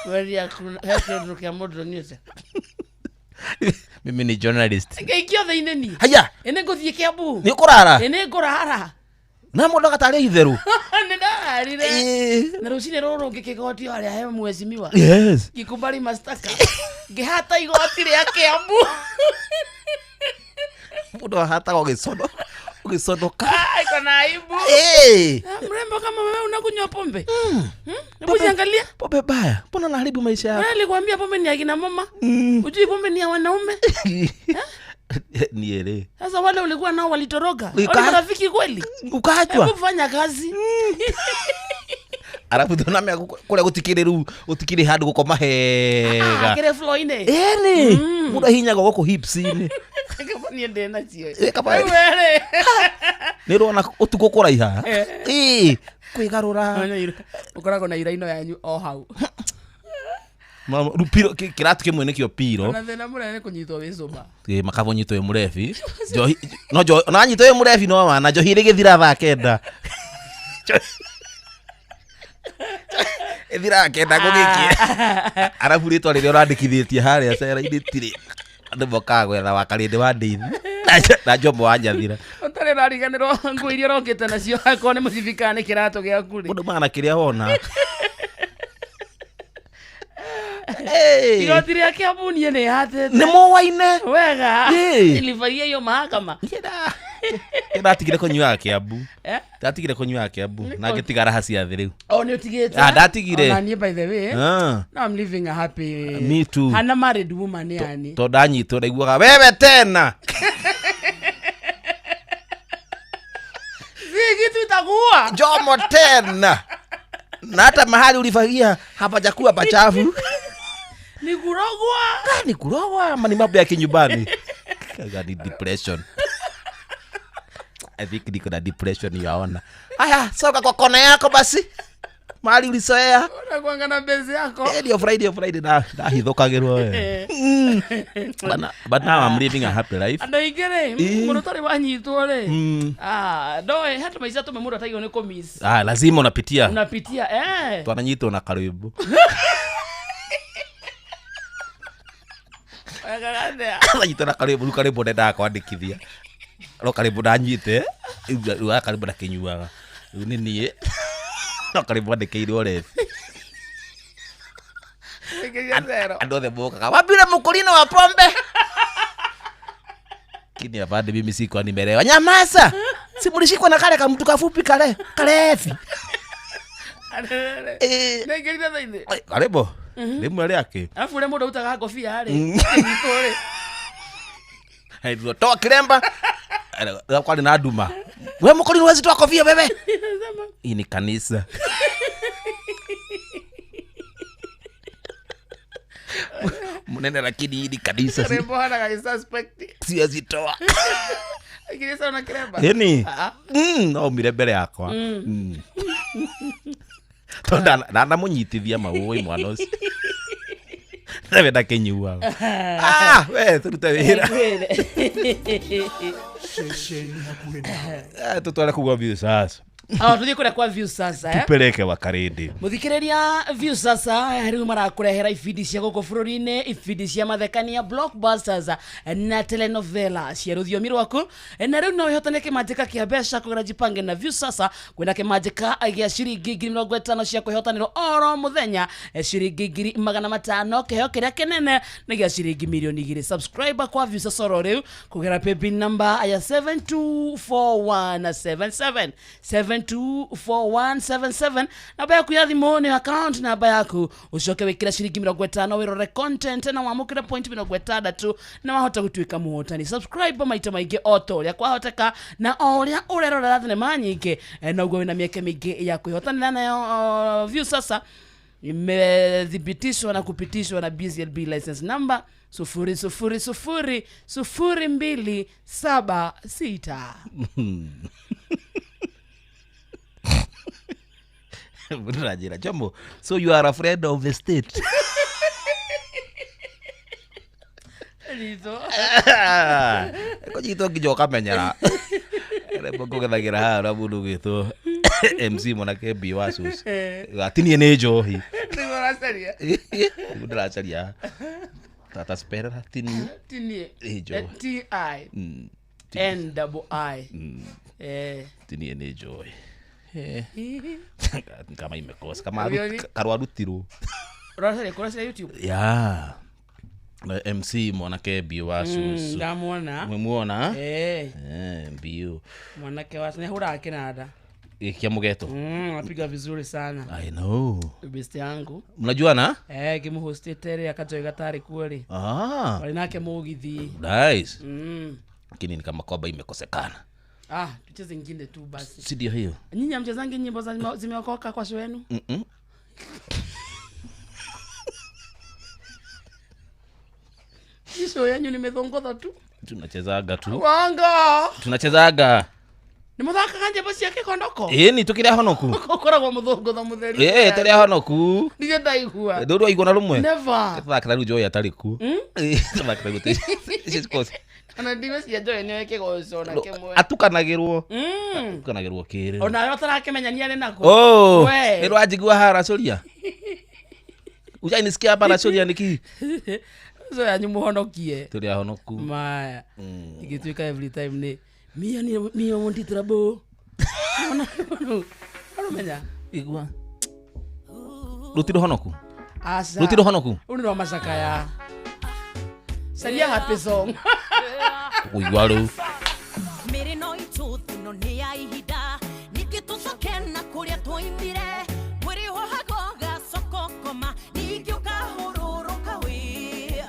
Wewe hakuna kindu kia mũndũ nyuĩte. Mimi ni journalist. Ngĩikio thĩinĩ ni. Haya. Ĩ nĩ ngũthiĩ Kiambu. Nĩ ũkũrara? Ĩ nĩ ngũrara. Na mũndũ agatarĩ itherũ. Nĩ ndararire. Ĩĩ. Na rũcinĩ rũrũ ngĩkĩgotio harĩa he mheshimiwa. Yes. Ngĩkubali mashtaka. Ngĩhata igoti rĩa Kiambu. Mũndũ ahataga ũgĩconoka. Ah, iko na aibu. Ĩĩ. Ah, mrembo kama wewe unakunywa pombe. Hebu jiangalia. Pombe baya, mbona naharibu maisha yako? Wewe alikwambia pombe ni ya kina mama. Ujui pombe ni ya wanaume. Niĩ rĩ. Sasa wale ulikuwa nao walitoroka. Ika- Wale marafiki kweli? Ukachwa. Hebu fanya kazi. Arabu ndonamia kũrĩa gũtikĩrĩ rĩu gũtikĩrĩ handũ gũkoma hega. Akĩrĩ floor-inĩ. Ĩni mũndũ ahinyagwo gũkũ hips-inĩ. Kaba niĩ ndĩ nacio. Ĩ, kaba- Rĩu we-rĩ. Nĩ ũrona ũtukũ kũraiha. Ĩ, kwĩgarũra. Ũkoragwo na iraino yanyu o hau. Rĩu piro kĩratũ kĩmwe nĩkĩo piro. Na thĩna mũnene nĩ kũnyitwo wĩ sober. Ĩ, makaba ũnyitwo wĩ mũrebi. Njohi no njohi no anyitwo wĩ mũrebi no wana njohi ĩrĩ gĩthira thaa kenda. Ĩthiraga kenda gũgĩkĩa. Arabu rĩtwa rĩrĩa ũrandĩkithĩtie harĩa cera-inĩ tirĩ andũ mokaga gwetha wa karĩndĩ wa ndeithi na njomo wa nyathira. Ũtarĩ ũrariganĩrwo nguo iria ũrokĩte nacio akorwo nĩ mũcibi kana nĩ kĩratũ gĩaku rĩ. Mũndũ mana kĩrĩa wona. Hey. Igoti rĩa Kiambu niĩ nĩ hatĩte. Nĩ mowaine. Wega. Ĩ. Nilivalia hiyo mahakama. Ndatigire kũnyuaga Kiambu. Eh? Ndatigire kũnyuaga Kiambu na ngĩtiga raha cia thĩ rĩu. Oh, nĩ ũtigĩte? Ah, ndatigire. Ona niĩ by the way. Ah. Now I'm living a happy. Me too. Hana married woman yani. Tondũ ndanyitwo ndaiguaga wewe tena. Si kitu itakuua. Jomo tena. Na hata mahali ulifagia hapajakuwa pachafu. Ni kurogwa. Ah, ni kurogwa ama ni mambo ya kinyumbani? Kaga ni depression. I think niko na depression yaona. Haya, soka kwa kona yako basi. Mahali ulizoea. Unakuanga na base yako. Eh, ndio Friday, Friday na ndahithũkagĩrwo we. But now I'm living a happy life. Andũ aingĩ rĩ, Ĩ. mũndũ ũtarĩ wanyitwo rĩ. Ah, no hata maica tũme mũndũ ataigwo nĩ kũmiss. Ah, lazima unapitia. Unapitia eh. Twananyitwo na karwĩmbo. Wekaga atĩa? Twananyitwo na karwĩmbo, rĩu karwĩmbo ndendaga kwandĩkithia. No karwĩmbo ndanyuĩte, rĩu gaka karwĩmbo ndakĩnyuaga. Rĩu nĩ niĩ. No karwĩmbo andĩkĩirwo rebi. Wĩkĩria zero. Andũ othe mokaga, wapi ule mkulina wa pombe? Lakini afande mimi sikuwa nimelewa. Nyamaza. Si mlishikwa na kale kamtu kafupi kale karefi. Eh. Nĩaingĩrire thĩinĩ. Karebo rĩmwe rĩake. Alafu ũrĩa mũndũ autaga ngobia rĩ, kĩnyitwo rĩ. Hey, toa kilemba. Kwani na nduma we mkoni huwezi toa kofia wewe. Hii ni kanisa. Munene, lakini hii ni kanisa. Rembo hana gagĩsuspect. Siwezi toa. Aingĩrire sawa na kĩremba. Ĩni. Ah, ah. No umire mbere yakwa. Tondũ ndanamũnyitithia maũĩ mwana ũcio nawe ndakĩnyuaga. Ah, we tũrute wĩra. Kwĩre. Ceceni hakuhĩ nawe. Eh, tũtware kũu gwa Viusasa. Ah, tũthiĩ kũrĩa kwa Viusasa, eh? Tupeleke wakarĩndĩ. Muthikiriria, Viusasa riu marakũrehera ibindi cia gũkũ bũrũri-inĩ, ibindi cia mathekania, blockbusters na telenovela cia rũthiomi rwaku. Na rĩu no wĩhotane kĩmanjĩka kĩa mbeca kũgera Jipange na Viusasa. Kwĩna kĩmanjĩka gĩa ciringi 50,000 cia kwĩhotanĩrwo oro mũthenya, ciringi 500,000, kĩheo kĩrĩa kĩnene nĩ gĩa ciringi 2,000,000. Subscribe kwa Viusasa oro rĩu kũgera paybill number ya 724177, 724177. Namba yaku ya thimũ nĩ account namba yaku, ũcoke wĩkĩre ciringi 50 wĩrore content na wamũkĩre point 60 na wahota gũtuĩka mũhotani. Subscribe maita maingĩ o ta ũrĩa kwahoteka, na o ũrĩa ũrerorera thenema nyingĩ, noguo wĩna mĩeke mĩingĩ ya kwĩhotanĩra nayo. Viusasa imethibitishwa na kupitishwa na BCLB license number 0000276. Ndĩranjĩra Jomo, so you are afraid of the state? Rito. Kũnyitwo nginya ũkamenyera. Rĩmwe ngũgethagĩra haha na mũndũ ũgwĩtwo MC mwanake B wa Sus atinie nĩ njohi. Nĩguo ũracaria. Nĩguo ndĩracaria tata sperera tinie. Tinie. Ĩ, njohi. T I N double I. Eh. Tinie nĩ njohi. Kama imekosa kama Really? karwarutirwo. Ũracaria kũracaria YouTube. Ya na MC mwanake B wa Sus. Ndamwona. Mwemuona. Eh, Eh, mbiu. mwanake wa nĩahũraga kĩnanda. Gĩkia mũgeto. Apiga vizuri sana. I know. Best yangu. Mnajuana? Eh, ngĩmũhostĩte rĩ akanjoe gatarĩ kuo rĩ. Ah, Warĩ nake mũgithi. nice. Lakini ni kama kwamba imekosekana. Ah, tucheze ingine tu basi. Si ndio hiyo? Nyinyi hamchezangi nyimbo za zimeokoka kwa show yenu? Mm-mm. Hii show yenyu nimethongotha tu. Tunachezaga tu. Wanga. Tunachezaga. Nĩ mũthakaga nyĩmbo cia kĩkondoko? Ĩni tukĩrĩa honoku. Ũkoragwo mũthũngũtho mũtheri. Ĩĩ tũrĩa honoku. Ndirĩ ndaigua. Ndũrĩ waigua na rũmwe? Never. Tũthakĩra rĩu njohi atarĩ kuo. Ĩĩ, tũthakĩra rĩu icio cikosi. Ona ndigo cia njohi nĩoĩ kĩgoco na kĩmwe. Atukanagĩrwo. Atukanagĩrwo kĩrĩ. Onawe ũtarakĩmenya nĩ arĩ nako. Oh, We. nĩ rwanjigua haha racuria. Ujainisikia hapa racuria niki? Show yanyu mũhonokie. Tũrĩa honoku. Maya. Igĩtuĩka every time nĩ mia ni mia want trouble. Ũramenya? Igua. Rũtirĩ honoku. Aca. Rũtirĩ honoku. Rũu nĩ rwa macakaya. Caria happy song. Kũigua rĩu. Mĩrĩ no itũ no nĩ ya ihinda ningĩ tũcoke na kũrĩa twoimire mwĩrĩ wohago gacoka ũkoma ningĩ ũkahũrũrũka wĩ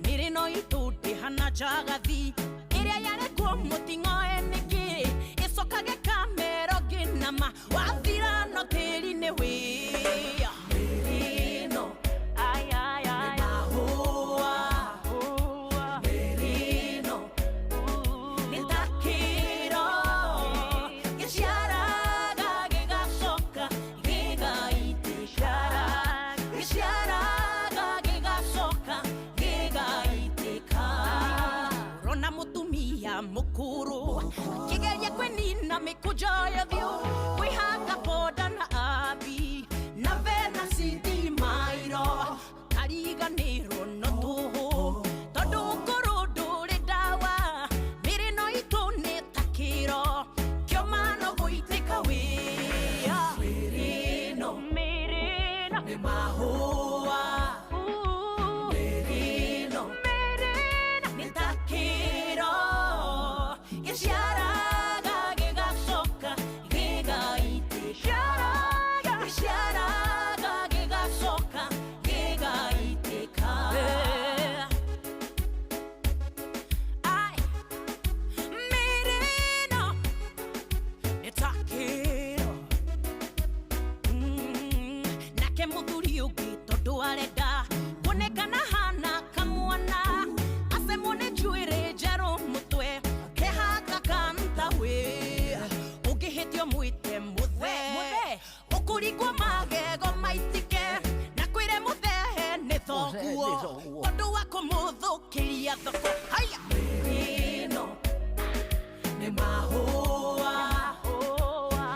mĩrĩ no itũ ndĩhana njagathi ĩrĩa yarekwo mũting'oe nĩkĩ ĩcokage kamero ngĩnama wathira no tĩri-inĩ wĩ mĩrĩ ĩno nĩ mahũa mĩrĩ ĩno nĩ ta kĩro gĩciaraga gĩgacoka gĩgaitĩka gĩciaraga gĩgacoka gĩgaitĩka ũrona mũtumia mũkũrũ akĩgeria kwĩnina mĩkũnjo ya ũthiũ kwĩhaka boda na abi na vena citimairo kariganĩrwo no tũhũ tondũ ũkũrũ ndũrĩ ndawa mĩrĩ no itũ nĩ ta kĩro kĩoma no gũitĩka wĩa mĩrĩ ĩno nĩ mahũa mĩrĩ ĩno nĩ ta kĩro gĩciaraga gĩgacoka ũngĩ tondũ arenda kuonekana hana kamwana acemwo nĩ njuĩrĩ njerũ mũtwe kehaka kantawe ũngĩhĩtio mwĩte mũthe ũkũringwo magego maitike na kwĩre mũthehe nĩ thoguo tondũ wa kũmũthũkĩria thoko haya mĩrĩno nĩ mahũa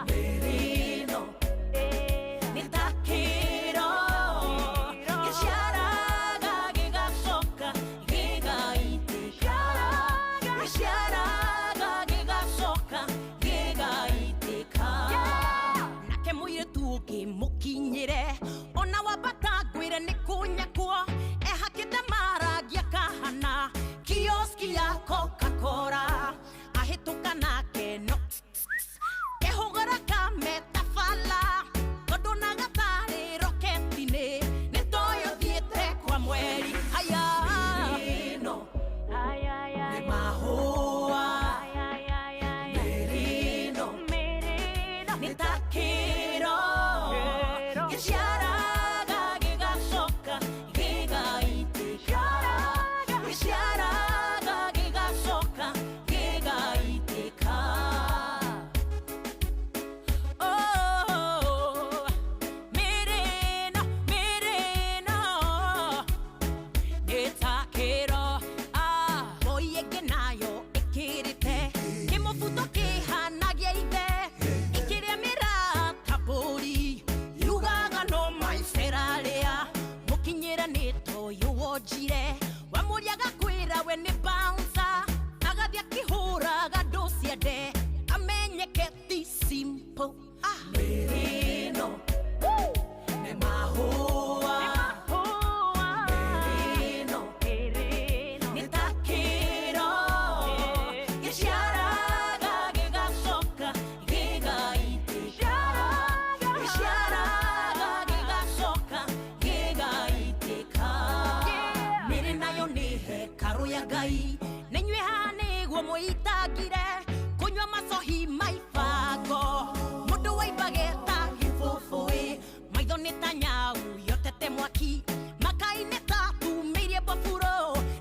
mĩrĩno nĩ ta kĩro gĩciaraga gĩgacoka gĩgaitĩka gĩciaraga gĩgacoka gĩgaitĩka nake mũirĩtu ũngĩ mũkinyĩre ona wambata ngwĩre nĩ kũnyakwo ehakĩte marangi akahana kioski ya Coca-Cola ahĩtũka nake no kehũgũra kametabala tondũ na gatarĩ roketi-inĩ nĩ toyũ thiĩte kwa mweri haya ĩno nĩ mahũa mĩrĩno nĩ ta kĩro gĩciaraga gĩgacoka gĩgaitĩka gĩciaraga gĩgacoka gĩgaitĩka Oh, mĩrĩno mĩrĩno nĩ ta kĩro ah, ngoi ĩngĩ nayo ĩkĩrĩte kĩmũbuto kĩhana gĩa ithe ĩkĩrĩa mĩrata mbũri yugaga no maicerarĩa mũkinyĩra nĩ toyũ wonjire wamũriaga kwĩra we nĩ bouncer agathiĩ akĩhũraga ndũ ciende amenyeke ti simple ah. mĩrĩno nĩ mahũa mĩrĩno nĩ ta kĩro gĩciaraga gĩgacoka gĩgaitĩka gĩciaraga gĩgacoka gĩgaitĩka mĩrĩ nayo nĩ hekarũ ya ngai nĩnyuĩ haha nĩguo mũitangire kũnyua macohi maibango mũndũ waimbage ta gĩbũbũĩ maitho nĩ ta nyau yotete mwaki makai nĩ ta tumĩirie mbaburo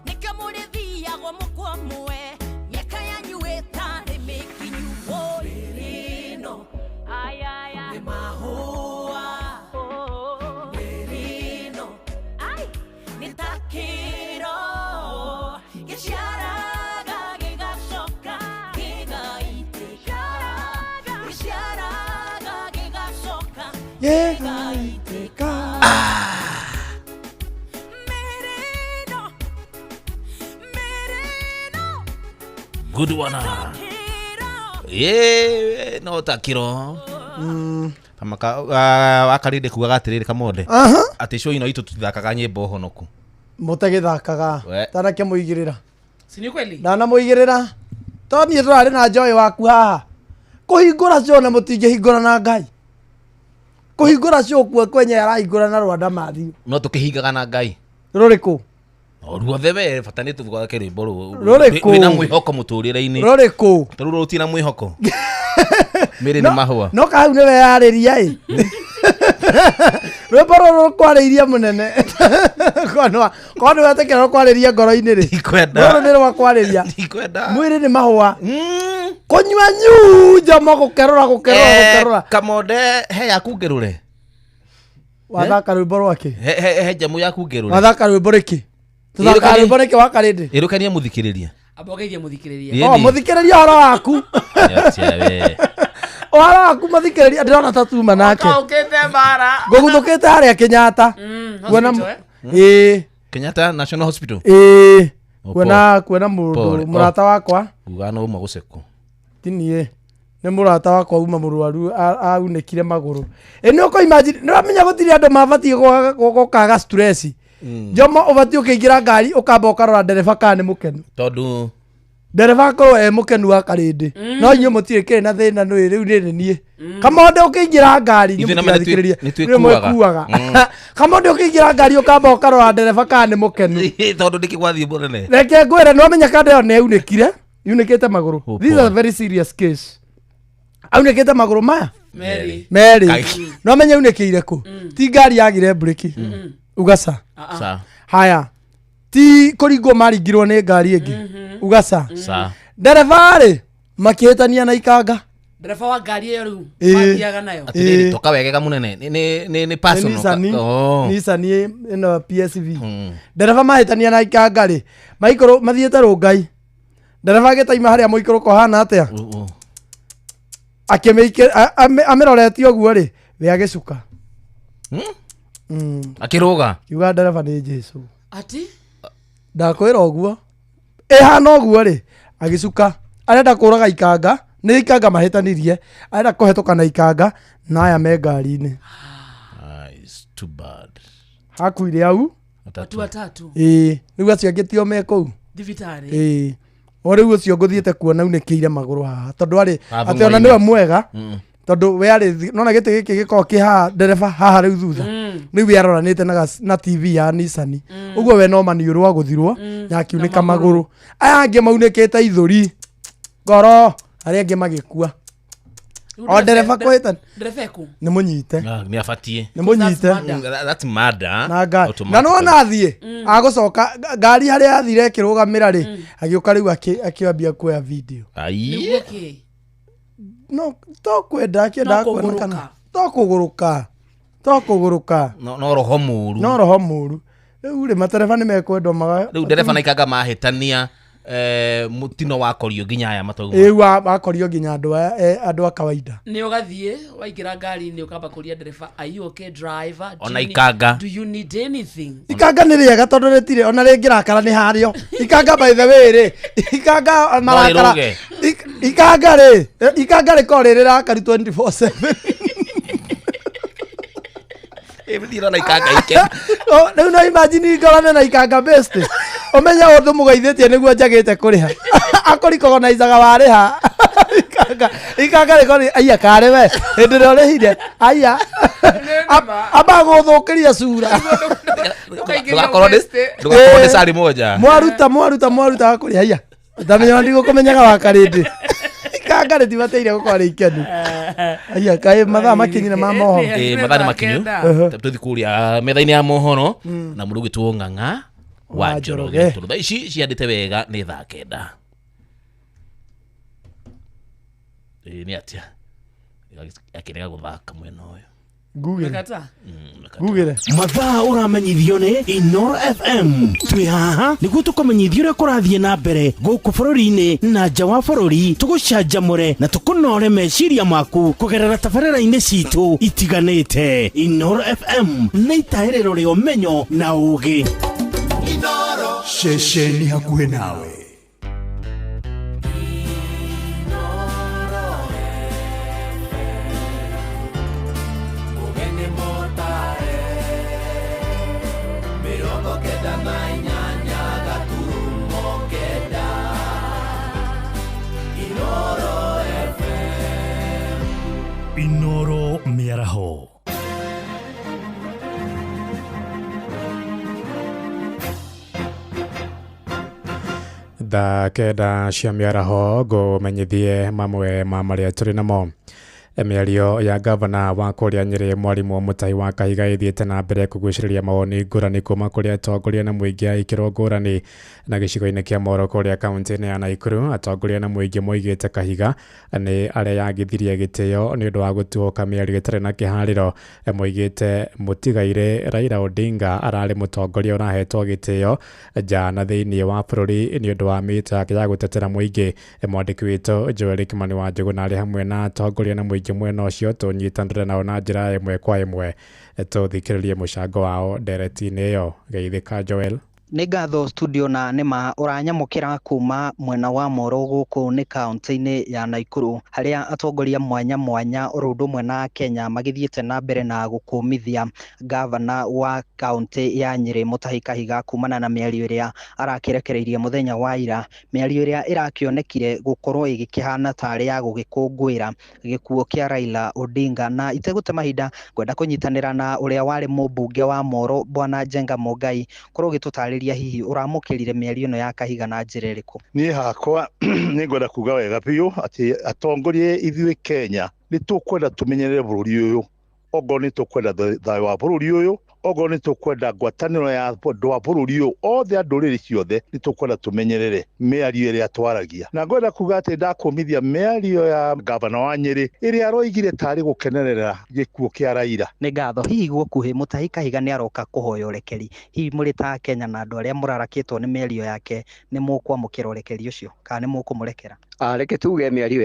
nĩkĩo mũrĩthiagwo mũkwa mwe mĩaka yanyu ĩtarĩ mĩkinyu mĩrĩno nĩ mahũa mĩrĩno nĩ ta kĩro gĩciaraga gĩgacoka gĩgaitĩka gĩciaraga gĩgacoka Gĩgaitĩka. mĩrĩno mĩrĩno good one kĩro ĩ no ta kĩro wakarinde kugaga atĩrĩrĩ kamonde Aha. atĩ show ino itũ tũtithakaga nyĩmbo honoku Mũtagĩthakaga We. tanake mũigĩrĩra si ni kweli ndanamũigĩrĩra to niĩ tũrarĩ na njoĩ waku haha kũhingũra cio na mũtingĩhingũra na ngai kũhingũra cio kuo kwenye arahingũra na rwanda mathiũ no tũkĩhingaga na ngai rũrĩkũ o ruothe we bata nĩ tũthake rwĩmbo Rũrĩkũ? rwĩna mwĩhoko mũtũrĩre-inĩ rũrĩkũ tarĩu rũrũ na mwĩhoko mĩrĩ nĩ mahũa no kahau nĩ weyarĩria ĩ rwĩmbo rũrũ rũkwarĩirie mũnene korwo nĩ wetĩkĩra rũkwarĩria ngoro-inĩ rĩ Ndikwenda. rũrũ nĩ rwakwarĩria ndikwenda mwĩrĩ nĩ mahũa kũnyua nyu njomo gũkerũra gũkerũra gũkerũra kamonde he yaku ngerũre wathaka rwĩmbo rwake he he- he njamu yaku ngerũre wathaka rwĩmbo rĩkĩ tũthakaga Ĩrũkanie- rwĩmbo rĩkĩ wakarĩndĩ ĩrũkania mũthikĩrĩria amba ũgeithie mũthikĩrĩria Ĩĩ. o mũthikĩrĩria ũhoro waku Nĩatia we. ũhoro waku mũthikĩrĩria ndĩrona ta tuma nake Ũkaũkĩte mbara ngũguthũkĩte harĩa Kenyatta Kuona hospital, eh? ĩĩ Kenyatta National Hospital ĩĩ Oh, kuona kuona mũndũ Pole. mũrata wakwa ugaga no uma gũcekwo ti niĩ nĩ mũrata wakwa uma mũrwaru aunĩkire magũrũ ĩ nĩ ũkũ imagine nĩ ũramenya gũtirĩ andũ mabatiĩ gũkaga stress njomo ũbatiĩ ũkĩingĩra ngari ũkamba ũkarora ndereba kana nĩ mũkenu tondũ ndereba akorwo e mũkenu wa karĩndĩ no inyuĩ mũtirĩ kĩrĩ na thĩna nĩ rĩu nĩ niĩ kamonde ũkĩingĩra ngari Ithuĩ inyuĩ nama nĩ twĩ- mũtigathikĩrĩria nĩ nĩ twĩkuaga. mwĩkuaga kamonde ũkĩingĩra ngari ũkamba ũkarora ndereba kana nĩ mũkenu tondũ nĩkĩ gwathiĩ mũnene reke ngwĩre nĩ wamenya kanda ĩyo nĩ yaunĩkire yunĩkĩte magũrũ Oh, this is a poor. very serious case aunĩkĩte magũrũ maya Mary. Merĩ. Kai. No menye unĩkĩire kũ? Ti ngari yagire mburĩki. Ugaca. Sa. Haya. Ti kũringwo maringirwo nĩ ngari ĩngĩ. Ugaca. Sa. Ndereba rĩ makĩhĩtania na ikanga. Ndereba wa ngari ĩyo rĩu Ĩĩ. mathiaga nayo. Atiriri Ĩĩ. toka wegega munene. Ni Nĩ personal. Nissan. Oh. Nissan ĩno PSV. Ndereba mahĩtania na ikanga rĩ maikũrũ mathiĩte rũngai. Ndereba agĩtaima harĩa mũikũrũko hana atĩa? Akĩmĩikĩ amĩroretie ũguo rĩ we agĩcuka. Akiruga. Kiuga ndereba nĩ Jesu. Ati? Ndakwĩra ũguo ĩhana ũguo rĩ agĩcuka arenda kũraga ikanga nĩ ikanga mahĩtanirie arenda kũhetũka na ikanga na aya me ngari-inĩ. Ah, it's too bad. Hakuire au. Watu watatu. Ĩĩ rĩu acio angĩ tio me kũu. Thibitarĩ. Ĩĩ o rĩu ũcio ngũthiĩte kuona unĩkĩire magũrũ haha tondũ arĩ Haha atĩ ona thũng'wa-inĩ. nĩwe mwega tondũ we arĩ nona gĩtĩ gĩkĩ gĩkoragwo kĩ haha ndereba haha rĩu thutha rĩu we aroranĩte na TV ya Nissan ũguo we no maniũrũ agũthirwo na akiunĩka magũrũ aya angĩ maunĩkĩte ithũri ngoro arĩa angĩ magĩkua o ndereba kũhĩtana Ndereba ekũ? nĩ mũnyite Nĩ abatie. nĩ mũnyite That's murder. na ngari na nĩwona athiĩ agũcoka ngari harĩa athire ĩkĩrũgamĩra rĩ agĩũka rĩu akĩambia kuoya video. Ai. Nĩguo kĩ? No to kwenda akĩenda No kuona kũgũrũka. kana to kũgũrũka to kũgũrũka No roho mũru. no roho mũru rĩu rĩ matereba nĩ mekwendwo maga Rĩu ndereba na ikanga mahĩtania mũtino wakorio nginya aya matauma. ĩu wakorio nginya andũ aya andũ a kawaida. Nĩ ũgathiĩ waingĩra ngari-inĩ ũkamba kũria ndereba, are you okay driver? Do Ona you need- ikanga. Do you need anything? Ikanga nĩ rĩega tondũ rĩtirĩ ona rĩngĩrakara nĩ harĩo ikanga by the way rĩ ikanga marakara rĩrũge. Ikanga rĩ ikanga rĩkoragwo rĩ rĩrakaru 24/7. Ĩmithira na ikanga ike. Rĩu no imagine ngorane na ikanga best ũmenye ũndũ mũgeithĩtie nĩguo njagĩte kũrĩha akũrikogonaicaga warĩha ikanga ikanga rĩkorwo aiya karĩ we hĩndĩ ĩrĩa ũrĩhire aiya amba gũthũkĩria cura. Ndũgakorwo nĩ cari moja. Mwaruta mwaruta mwaruta akũrĩ aiya ndamenya ndigũkũmenyaga wakarĩndĩ ikanga rĩtibateire gũkorwo rĩ ikenu aiya kaĩ mathaa makinyire ma mohoro. Ĩĩ mathaa nĩ makinyu. Tũthiĩ kũrĩa metha-inĩ ya mohoro na mũndũ ũgwĩtwo Ng'ang'a wa Wa Njoroge Njoroge. tondũ thaa ici ciandĩte wega nĩ thaa kenda. Ĩĩ nĩ atĩa akĩrega gũthaka mwena ũyũ. Ngugĩre. Kata. Ngugĩre. Mathaa ũramenyithio nĩ Inoro FM twĩ haha nĩguo tũkũmenyithia ũrĩa kũrathiĩ na mbere gũkũ bũrũri-inĩ na nja wa bũrũri tũgũcanjamũre na tũkũnore meciria maku kũgerera tabarĩra-inĩ citũ itiganĩte. Inoro FM nĩ itahĩrĩro rĩa ũmenyo na ũũgĩ. Ceceni hakuhĩ nawe. Inoro mĩaraho. Thaa kenda cia mĩaraho ngũmenyithie mamwe ma marĩa tũrĩ namo. Mĩario ya gavana wa kũrĩa Nyĩrĩ mwarimũ Mũtahi wa Kahiga ĩthiĩte na mbere kũgucĩrĩria mawoni ngũrani kuma kũrĩ atongoria na mũingĩ a ikĩro ngũrani na gĩcigo-inĩ kĩa Moro kũrĩa kaunti-inĩ ya Naikuru. Atongoria na mũingĩ moigĩte Kahiga nĩ areyagithirie gĩtĩo nĩ ũndũ wa gũtuũka mĩario ĩtarĩ na kĩharĩro. Moigĩte mũtigairĩ Raila Odinga ararĩ mũtongoria ũrahetwo gĩtĩo nja na thĩinĩ wa bũrũri nĩ ũndũ wa mĩhĩto yake ya gũtetera mũingĩ. Mwandĩki witũ Joel Kimani wa Njũgũna arĩ hamwe na atongoria na mũingĩ mwena ũcio tũnyitanĩre nao na njĩra ĩmwe kwa ĩmwe tũthikĩrĩrie mũcango wao ndereti-inĩ ĩyo. Geithĩka Joel. Nĩ ngatho studio na nĩma ũranyamũkĩra kuma mwena wa Moro gũkũ nĩ kaunti-inĩ ya Naikuru harĩa atongoria mwanya mwanya oro ũndũ ũmwe na Kenya magĩthiĩte na mbere na gũkũmithia gavana wa kaunti ya Nyĩrĩ Mutahi Kahiga kumana na mĩario ĩrĩa arakĩrekereirie mũthenya wa ira, mĩario ĩrĩa ĩrakĩonekire gũkorwo ĩgĩkĩhana tarĩ ya gũgĩkũngũĩra gĩkuũ kĩa Raila Odinga. Na itegũte mahinda ngwenda kũnyitanĩra na ũrĩa warĩ mũmbunge wa Moro Bwana Njenga Mũngai korwo ũgĩtũtarĩria hihi ũramũkĩrire mĩario ĩno ya Kahiga na njĩra ĩrĩkũ. Niĩ hakwa nĩ ngwenda kuga wega biũ atĩ atongoria ithuĩ Kenya Nĩ tũkwenda tũmenyerere bũrũri ũyũ, ongorwo nĩ tũkwenda thayũ wa bũrũri ũyũ, ongorwo nĩ tũkwenda ngwatanĩro ya andũ a bũrũri ũyũ othe, a ndũrĩrĩ ciothe, nĩ tũkwenda tũmenyerere mĩario ĩrĩa twaragia. Na ngwenda kuga atĩ ndakũmithia mĩario ya gavana wa Nyĩrĩ ĩrĩa aroigire tarĩ gũkenerera gĩkuũ kĩa Raila. Nĩ ngatho. Hihi gũkuhĩ Mutahi Kahiga nĩ aroka kũhoya ũrekeri, hihi mũrĩ ta Kenya na andũ arĩa mũrarakĩtwo nĩ mĩario yake nĩ mũkwamũkĩra ũrekeri ũcio kana nĩ mũkũmũrekera? Reke tuge mĩario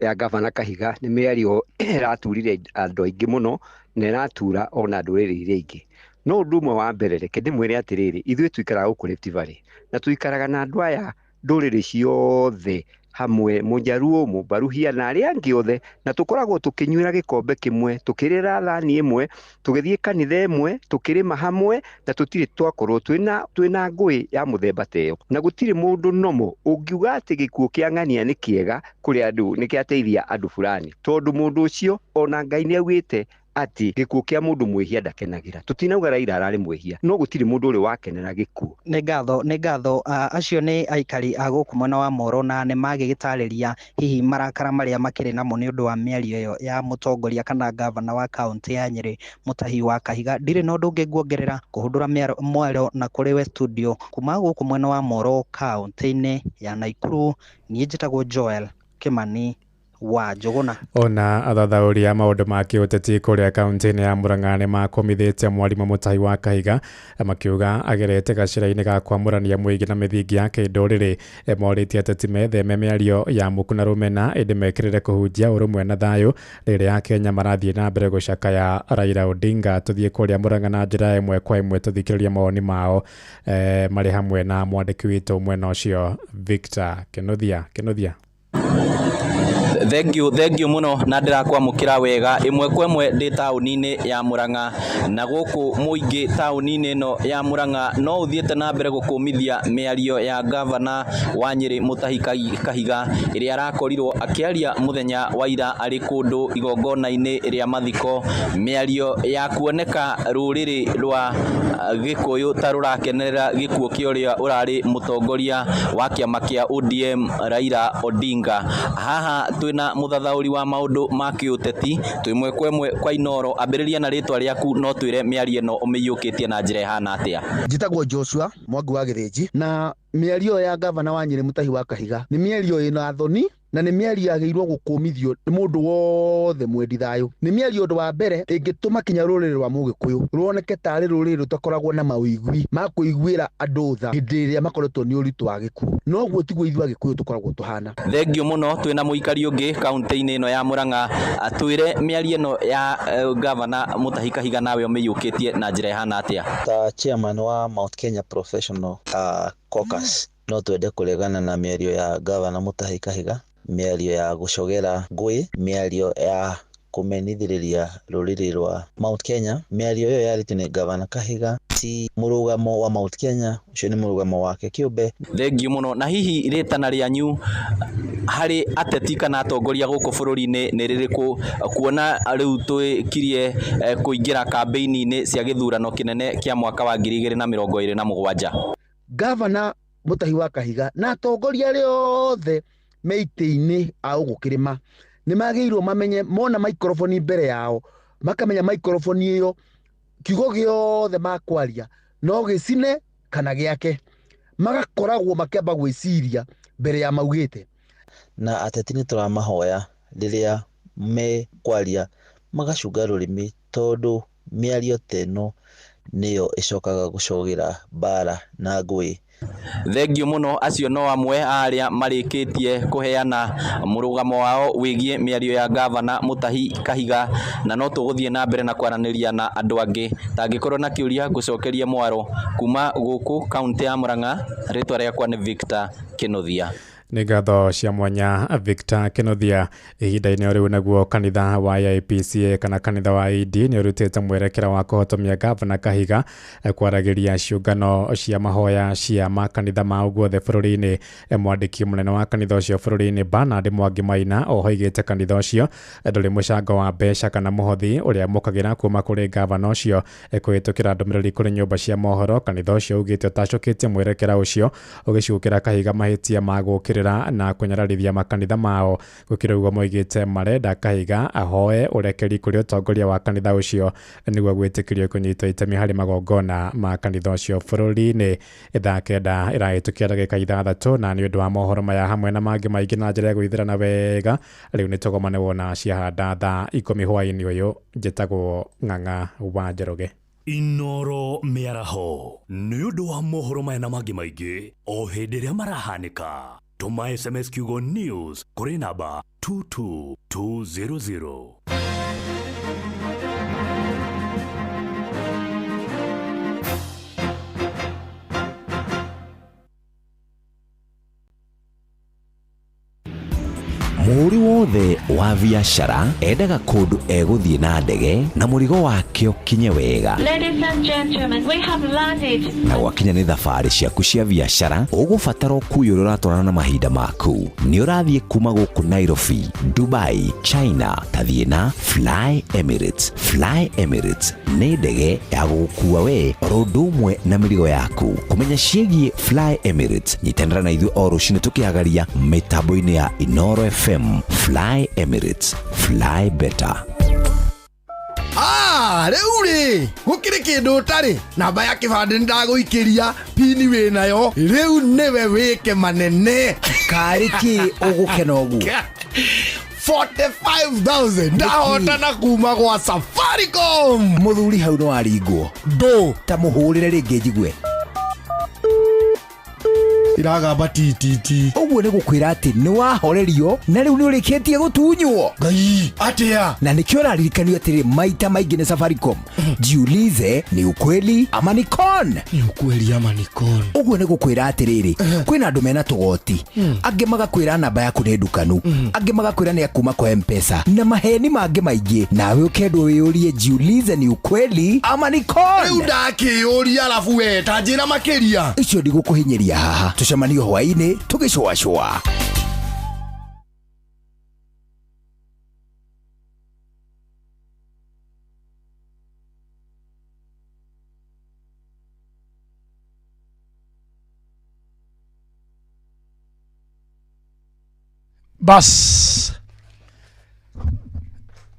ya gavana Kahiga nĩ mĩario ĩraturire andũ aingĩ mũno na ĩratura ona ndũrĩrĩ iria ingĩ. No ũndũ ũmwe wa mbere, reke ndĩmwĩre atĩrĩrĩ, ithuĩ tuikaraga gũkũ Rift Valley na tuikaraga na andũ aya ndũrĩrĩ ciothe hamwe, Mũnjaruo, Mũmbaruhia na arĩa angĩ othe, na tũkoragwo tũkĩnyuĩra gĩkombe kĩmwe, tũkĩrĩra thani ĩmwe, tũgĩthiĩ kanitha ĩmwe, tũkĩrĩma hamwe, na tũtirĩ twakorwo twĩna ngũĩ ya mũthemba ta ĩyo. Na gũtirĩ mũndũ nomo ũngiuga atĩ gĩkuũ kĩa ng'ania nĩ kĩega kũrĩ andũ, nĩ kĩateithia andũ fulani, tondũ mũndũ ũcio ona Ngai nĩ augĩte atĩ gĩkuũ kĩa mũndũ mwĩhia ndakenagĩra. Tũtinauga Raila ararĩ mwĩhia, no gũtirĩ mũndũ ũrĩ wakenera gĩkuũ. Nĩ ngatho, nĩ ngatho. Acio nĩ aikari a gũkũ mwena wa Moro na nĩ magĩgĩtarĩria hihi marakara marĩa makĩrĩ namo nĩ ũndũ wa mĩario ĩyo ya mũtongoria kana gavana wa kaũntĩ ya Nyĩrĩ Mutahi wa Kahiga. Ndirĩ na ũndũ ũngĩ nguongerera kũhundũra mwaro na kũrĩ we studio kuma gũkũ mwena wa Moro kaũntĩ-inĩ ya Naikuru. Niĩ njĩtagwo Joel Kimani wa Njũgũna. Ona athathaũri a maũndũ ma kĩũteti kũrĩa kaũntĩ-inĩ ya Murang'a nĩ makomithĩtie mwarimũ Mutahi wa Kahiga makiuga agerete gacĩra-inĩ ga kwamũrania mũingĩ na mĩthingi ya kĩndũrĩrĩ. Morĩtie ateti metheme mĩario ya muku na rũmena ĩndĩ mekĩrĩre kũhunjia ũrũmwe na thayũ rĩrĩa Akenya marathiĩ na mbere gũcakaya Raila Odinga. Tũthiĩ kũrĩa Murang'a na njĩra ĩmwe kwa ĩmwe tũthikĩrĩrie mawoni mao marĩ hamwe na mwandĩki witũ mwena ũcio Victor Kinuthia. Kinuthia. Thank you muno na ndĩrakwamũkĩra wega ĩmwe kwa ĩmwe ndĩ taũni-inĩ ya Murang'a na gũkũ mũingĩ taũni-inĩ ĩno ya Murang'a no ũthiĩte na mbere gũkũmithia mĩario ya gavana wa Nyĩrĩ Mutahi Kahiga ĩrĩa arakorirwo akĩaria mũthenya wa ira arĩ kũndũ igongona-inĩ rĩa mathiko, mĩario ya kuoneka rũrĩrĩ rwa Gĩkũyũ ta rũrakenerera gĩkuũ kĩa ũrĩa ũrarĩ mũtongoria wa kĩama kĩa ODM Raila Odinga. Haha twĩna mũthathaũri wa maũndũ ma kĩũteti twĩ ĩmwe kwa ĩmwe kwa Inooro. Ambĩrĩria na rĩtwa rĩaku no twĩre mĩario ĩno ũmĩiyũkĩtie na njĩra ĩhana atĩa. Njĩtagwo Joshua Mwangi wa Gĩthĩnji, na mĩario ya gavana wa Nyĩrĩ Mutahi wa Kahiga nĩ mĩario ĩna thoni na nĩ mĩario yagĩrĩirwo gũkũmithio nĩ mũndũ wothe mwendi thayũ. Nĩ mĩario ũndũ wa mbere ĩngĩtũma kinya rũrĩrĩ rwa Mũgĩkũyũ ruoneke tarĩ rũrĩrĩ rũtakoragwo na mawĩigwi ma kũiguĩra andũ tha hĩndĩ ĩrĩa makoretwo nĩ ũritũ wa gĩkuũ. Noguo tiguo ithuĩ Agĩkũyũ tũkoragwo tũhana. Thengiũ mũno. Twĩna mũikari ũngĩ kaũntĩ-inĩ ĩno ya Murang'a, twĩre mĩario ĩno ya gavana Mutahi Kahiga nawe ũmĩiyũkĩtie na njĩra ĩhana atĩa. Ta chairman wa Mount Kenya Professional Caucus, no twende kũregana na mĩario ya gavana Mutahi Kahiga, mĩario ya gũcogera ngũĩ, mĩario ya kũmenithĩrĩria rũrĩrĩ rwa Mount Kenya. Mĩario ĩyo yarĩtio nĩ gavana Kahiga ti mũrũgamo wa Mount Kenya, ũcio nĩ mũrũgamo wake kĩũmbe. Thengiũ mũno. Na hihi rĩtana rĩanyu harĩ ateti kana atongoria gũkũ bũrũri-inĩ nĩ rĩrĩkũ, kuona rĩu twĩkirie kũingĩra kambĩini-inĩ cia gĩthurano kĩnene kĩa mwaka wa 2027? Gavana Mutahi wa Kahiga na atongoria arĩa othe me itĩ-inĩ a gũkũ kĩrĩma nĩ magĩrĩirwo mamenye, mona microphone mbere yao makamenya microphone ĩyo kiugo gĩothe makwaria no gĩcine kana gĩake, magakoragwo makĩamba gwĩciria mbere ya maugĩte. Na ateti nĩ tũramahoya rĩrĩa mekwaria magacunga rũrĩmĩ, tondũ mĩario ta ĩno nĩyo ĩcokaga gũcogera mbara na ngũĩ. Thengiũ mũno. Acio no amwe a arĩa marĩkĩtie kũheana mũrũgamo wao wĩgiĩ mĩario ya gavana Mutahi Kahiga, na no tũgũthiĩ na mbere na kwaranĩria na andũ angĩ. Tangĩkorwo na kĩũria ngũcokerie mwaro kuma gũkũ kaũntĩ ya Murang'a. Rĩtwa rĩakwa nĩ Victor Kinuthia. Nĩ ngatho cia mwanya Victor Kinuthia. Ihinda-inĩ o rĩu naguo kanitha wa AIPCA kana kanitha wa AD nĩ ũrutĩte mwerekera wa kũhotomia gavana Kahiga kwaragĩria ciũngano cia mahoya cia makanitha mao guothe bũrũri-inĩ. Mwandĩki mũnene wa kanitha ũcio bũrũri-inĩ Bernard Mwangi Maina oho oigĩte kanitha ũcio ndũrĩ mũcango wa mbeca kana mũhothi ũrĩa mũkagĩra kuma kũrĩ gavana ũcio kũhĩtũkĩra ndũmĩrĩri kũrĩ nyũmba cia mohoro. Kanitha ũcio ugĩte ũtacũkĩtie mwerekera ũcio ũgĩcukĩra Kahiga mahĩtia ma gũũkĩrĩra Kũmokĩrĩra na kũnyararithia makanitha mao. Gũkĩrĩ ũguo moigĩte marenda Kahiga ahoe ũrekeri kũrĩ ũtongoria wa kanitha ũcio nĩguo gwĩtĩkĩrio kũnyita itemi harĩ magongona ma kanitha ũcio bũrũri-inĩ. Thaa 9 ĩrahĩtũkia ndagĩka 6 na nĩ ũndũ wa mohoro maya hamwe na mangĩ maingĩ na njĩra ya gwĩthĩrana wega rĩu nĩ tũgomane wona ciahanda thaa 10 hwaĩ-inĩ ũyũ. Njĩtagwo Ng'ang'a wa Njoroge. Inoro mĩaraho nĩ ũndũ wa mohoro maya na mangĩ maingĩ o hĩndĩ ĩrĩa marahanĩka. Tũma SMS kiugo news kũrĩ namba 22200. Mũhũri wothe wa biacara endaga kũndũ egũthiĩ na ndege na mũrigo wake ũkinye wega. Ladies and gentlemen, we have landed. Na gwakinya nĩ thabarĩ ciaku cia biacara ũgũbatara ũkuui ũrĩa ũratwarana na mahinda maku. Nĩ ũrathiĩ kuma gũkũ Nairobi, Dubai, China, tathiĩ na Fly Emirates. Fly Emirates nĩ ndege ya gũgũkua we oro ũndũ ũmwe na mĩrigo yaku. Kũmenya ciĩgiĩ Fly Emirates, nyitanĩra na ithuĩ o rũcinĩ tũkĩhagaria mĩtambo-inĩ ya Inoro FM. Fly Emirates, fly better. Rĩu rĩ gũkĩrĩ kĩndũ ũtarĩ namba ya kĩbandĩ nĩndagũikĩria pini wĩnayo rĩu nĩwe wĩke manene karĩ kĩ ũgũkena ũguo 45,000 ndahotana kuma gwa Safaricom. Mũthuri hau no aringwo ndũ ta mũhũrĩre rĩngĩ njigue iragamba ttt. Ũguo nĩ gũkwĩra atĩ nĩ wahorerio na rĩu nĩ ũrĩkĩtie gũtunywo. Ngai atĩa? Na nĩkĩo ũraririkanio atĩrĩ maita maingĩ nĩ Safaricom, jiulize ni ukweli ama ni con. Ni ukweli ama ni con. Ũguo nĩ gũkwĩra atĩrĩrĩ kwĩna andũ mena tũgoti, angĩ magakwĩra namba yaku nĩ ndukanu, angĩ magakwĩra nĩ akuma kwa M-Pesa na maheni mangĩ maingĩ, nawe ũkendwo wĩyũrie jiulize ni ukweli ama ni con. Rĩu ndakĩyũria arabu we ta njĩra makĩria. Icio ndigũkũhinyĩria haha, tũcemanio hwaĩ-inĩ tũgĩcũacũa. Bas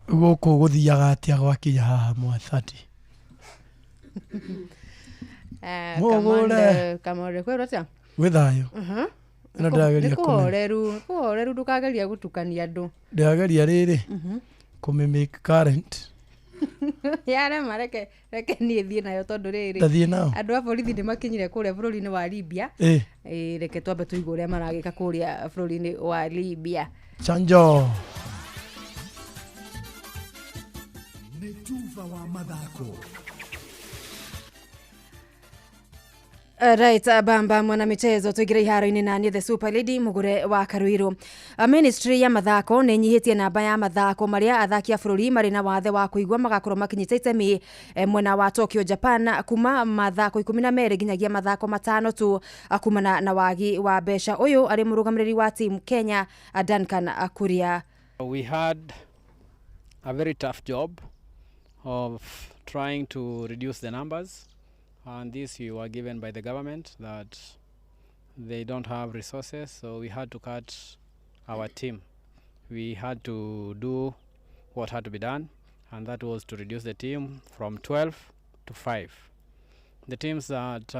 gũkũ gũthiaga atĩa gwakinya haha mwathati? Mũgũre. Kamande kwĩrwo atĩa? Gwĩ thayũ. Ĩno ndĩrageria kũhoreru kũhoreru ndũkageria gũtukania andũ. Ndĩrageria rĩrĩ kũmĩ make current. Yarema reke niĩ thiĩ nayo tondũ rĩrĩ Ndathiĩ nao. Andũ a borithi nĩ makinyire kũrĩa bũrũri-inĩ wa Libya. Reke twambe tũigue ũrĩa maragĩka kũrĩa bũrũri-inĩ wa Libya. Chanjo. Nĩ tuva wa mathako. Right, bamba mwana michezo tuingire iharo-inĩ na niĩ the super lady Mugure wa Karuiru. Ministry ya mathako nĩ ĩnyihĩtie namba ya mathako marĩa athaki a bũrũri marĩ na wathe wa kũigua magakorwo makinyĩte itemi mwena wa Tokyo Japan kuma mathako 12 nginyagia mathako 5 tu kumana na wagi wa mbeca. Ũyũ arĩ mũrũgamĩrĩri wa team Kenya Duncan Kuria. We had a very tough job of trying to reduce the numbers. And this we were given by the government that they don't have resources, so we had to cut our team. We had to do what had to be done, and that was to reduce the team from 12 to 5. The teams that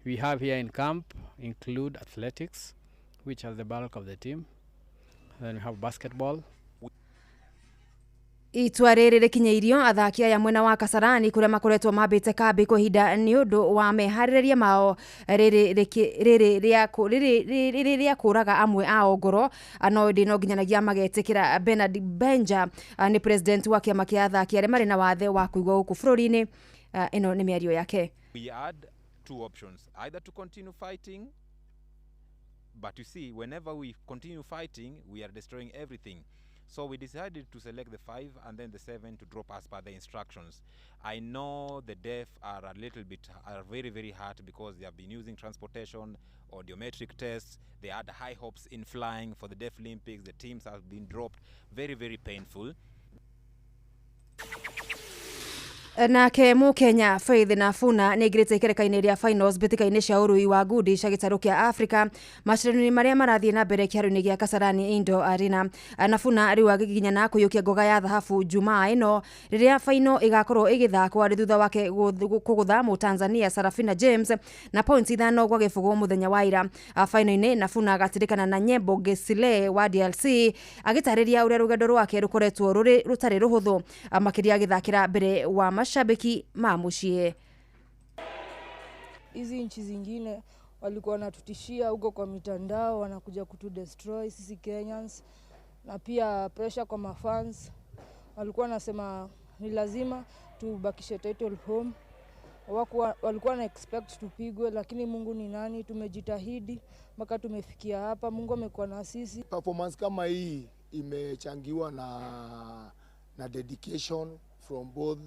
we have here in camp include athletics, which are the bulk of the team. Then we have basketball. Itua rĩrĩ rĩkinyĩirio athaki aya mwena wa Kasarani kũrĩa makoretwo mambĩte kambĩ kwa ihinda nĩ ũndũ wa meharĩrĩria mao rĩrĩ rĩa kũraga amwe ao ngoro, no ĩndĩ no nginyanagia magetĩkĩra. Bernard Benja nĩ president wa kĩama kĩa athaki arĩa marĩ na wathe wa kũigua gũkũ bũrũri-inĩ. Ĩno nĩ mĩario yake. We had two options, either to continue fighting, but you see, whenever we continue fighting, we are destroying everything. So we decided to select the 5 and then the 7 to drop as per the instructions. I know the deaf are a little bit, are very, very hard because they have been using transportation, audiometric tests. They had high hopes in flying for the Deaf Olympics. The teams have been dropped. Very, very painful. Nake Mũkenya Faith Nafuna nĩ aingĩrĩte ikereka-inĩ rĩa finals mbĩtĩka-inĩ cia ũrũi wa ngundi cia gĩtarũ kĩa Africa macindano-inĩ marĩa marathiĩ na mbere kĩharo-inĩ gĩa Kasarani Indoor Arena. Nafuna rĩu agĩginyana kũiyũkia ngoga ya thahabu Jumaa ĩno rĩrĩa final ĩgakorwo ĩgĩthakwo arĩ thutha wake kũgũtha Mũtanzania Sarafina James na points 5 gwa gĩbũgũ mũthenya wa ira. Final-inĩ Nafuna agatirikana na Nyembo Gesile wa DRC agĩtarĩria ũrĩa rũgendo rwake rũkoretwo rũrĩ rũtarĩ rũhũthũ, makĩria agĩthakĩra mbere wa mashabiki ma mũciĩ. Hizi nchi zingine walikuwa wanatutishia huko kwa mitandao, wanakuja kutudestroy sisi Kenyans, na pia pressure kwa mafans. Walikuwa wanasema ni lazima tubakishe title home. Walikuwa na expect tupigwe, lakini Mungu ni nani, tumejitahidi mpaka tumefikia hapa. Mungu amekuwa na sisi. Performance kama hii imechangiwa na dedication from both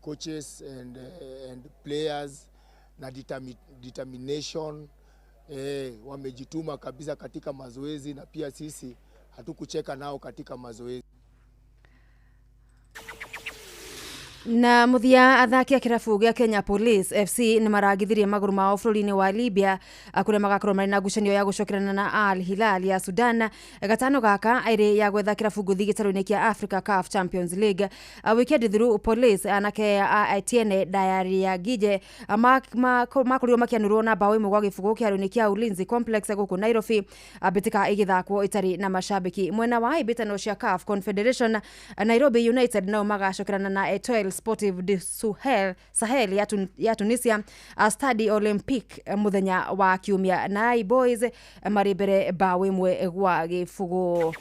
coaches and players na determination. Wamejituma kabisa katika mazoezi na pia sisi hatukucheka nao katika mazoezi. Na muthia athaki a kĩrabu gĩa Kenya Police FC nĩ maragithirie magũrũ mao bũrũri-inĩ wa Libya kũrĩa magakorwo marĩ na ngucanio ya gũcokerana na Al Hilal ya Sudan gatano gaka ĩrĩ ya gwetha kĩrabu ngũthi gĩtarũ-inĩ kĩa Africa CAF Champions League. Wikendi thiru Police anake a Etienne Ndayiragije makorirwo makĩanũrwo na bao 1 gwa gĩbũgũ kĩharo-inĩ kĩa Ulinzi Complex gũkũ Nairobi, mbĩtĩka ĩgĩthakwo ĩtarĩ na mashabiki. Mwena wa hĩmbĩtano cia CAF Confederation, Nairobi United nao magacokerana na Etoile Sportive de Sahel ya Tunisia Stade Olympique muthenya wa kiumia, na Boys marĩ mbere bao 1 gwa gĩbũgũ.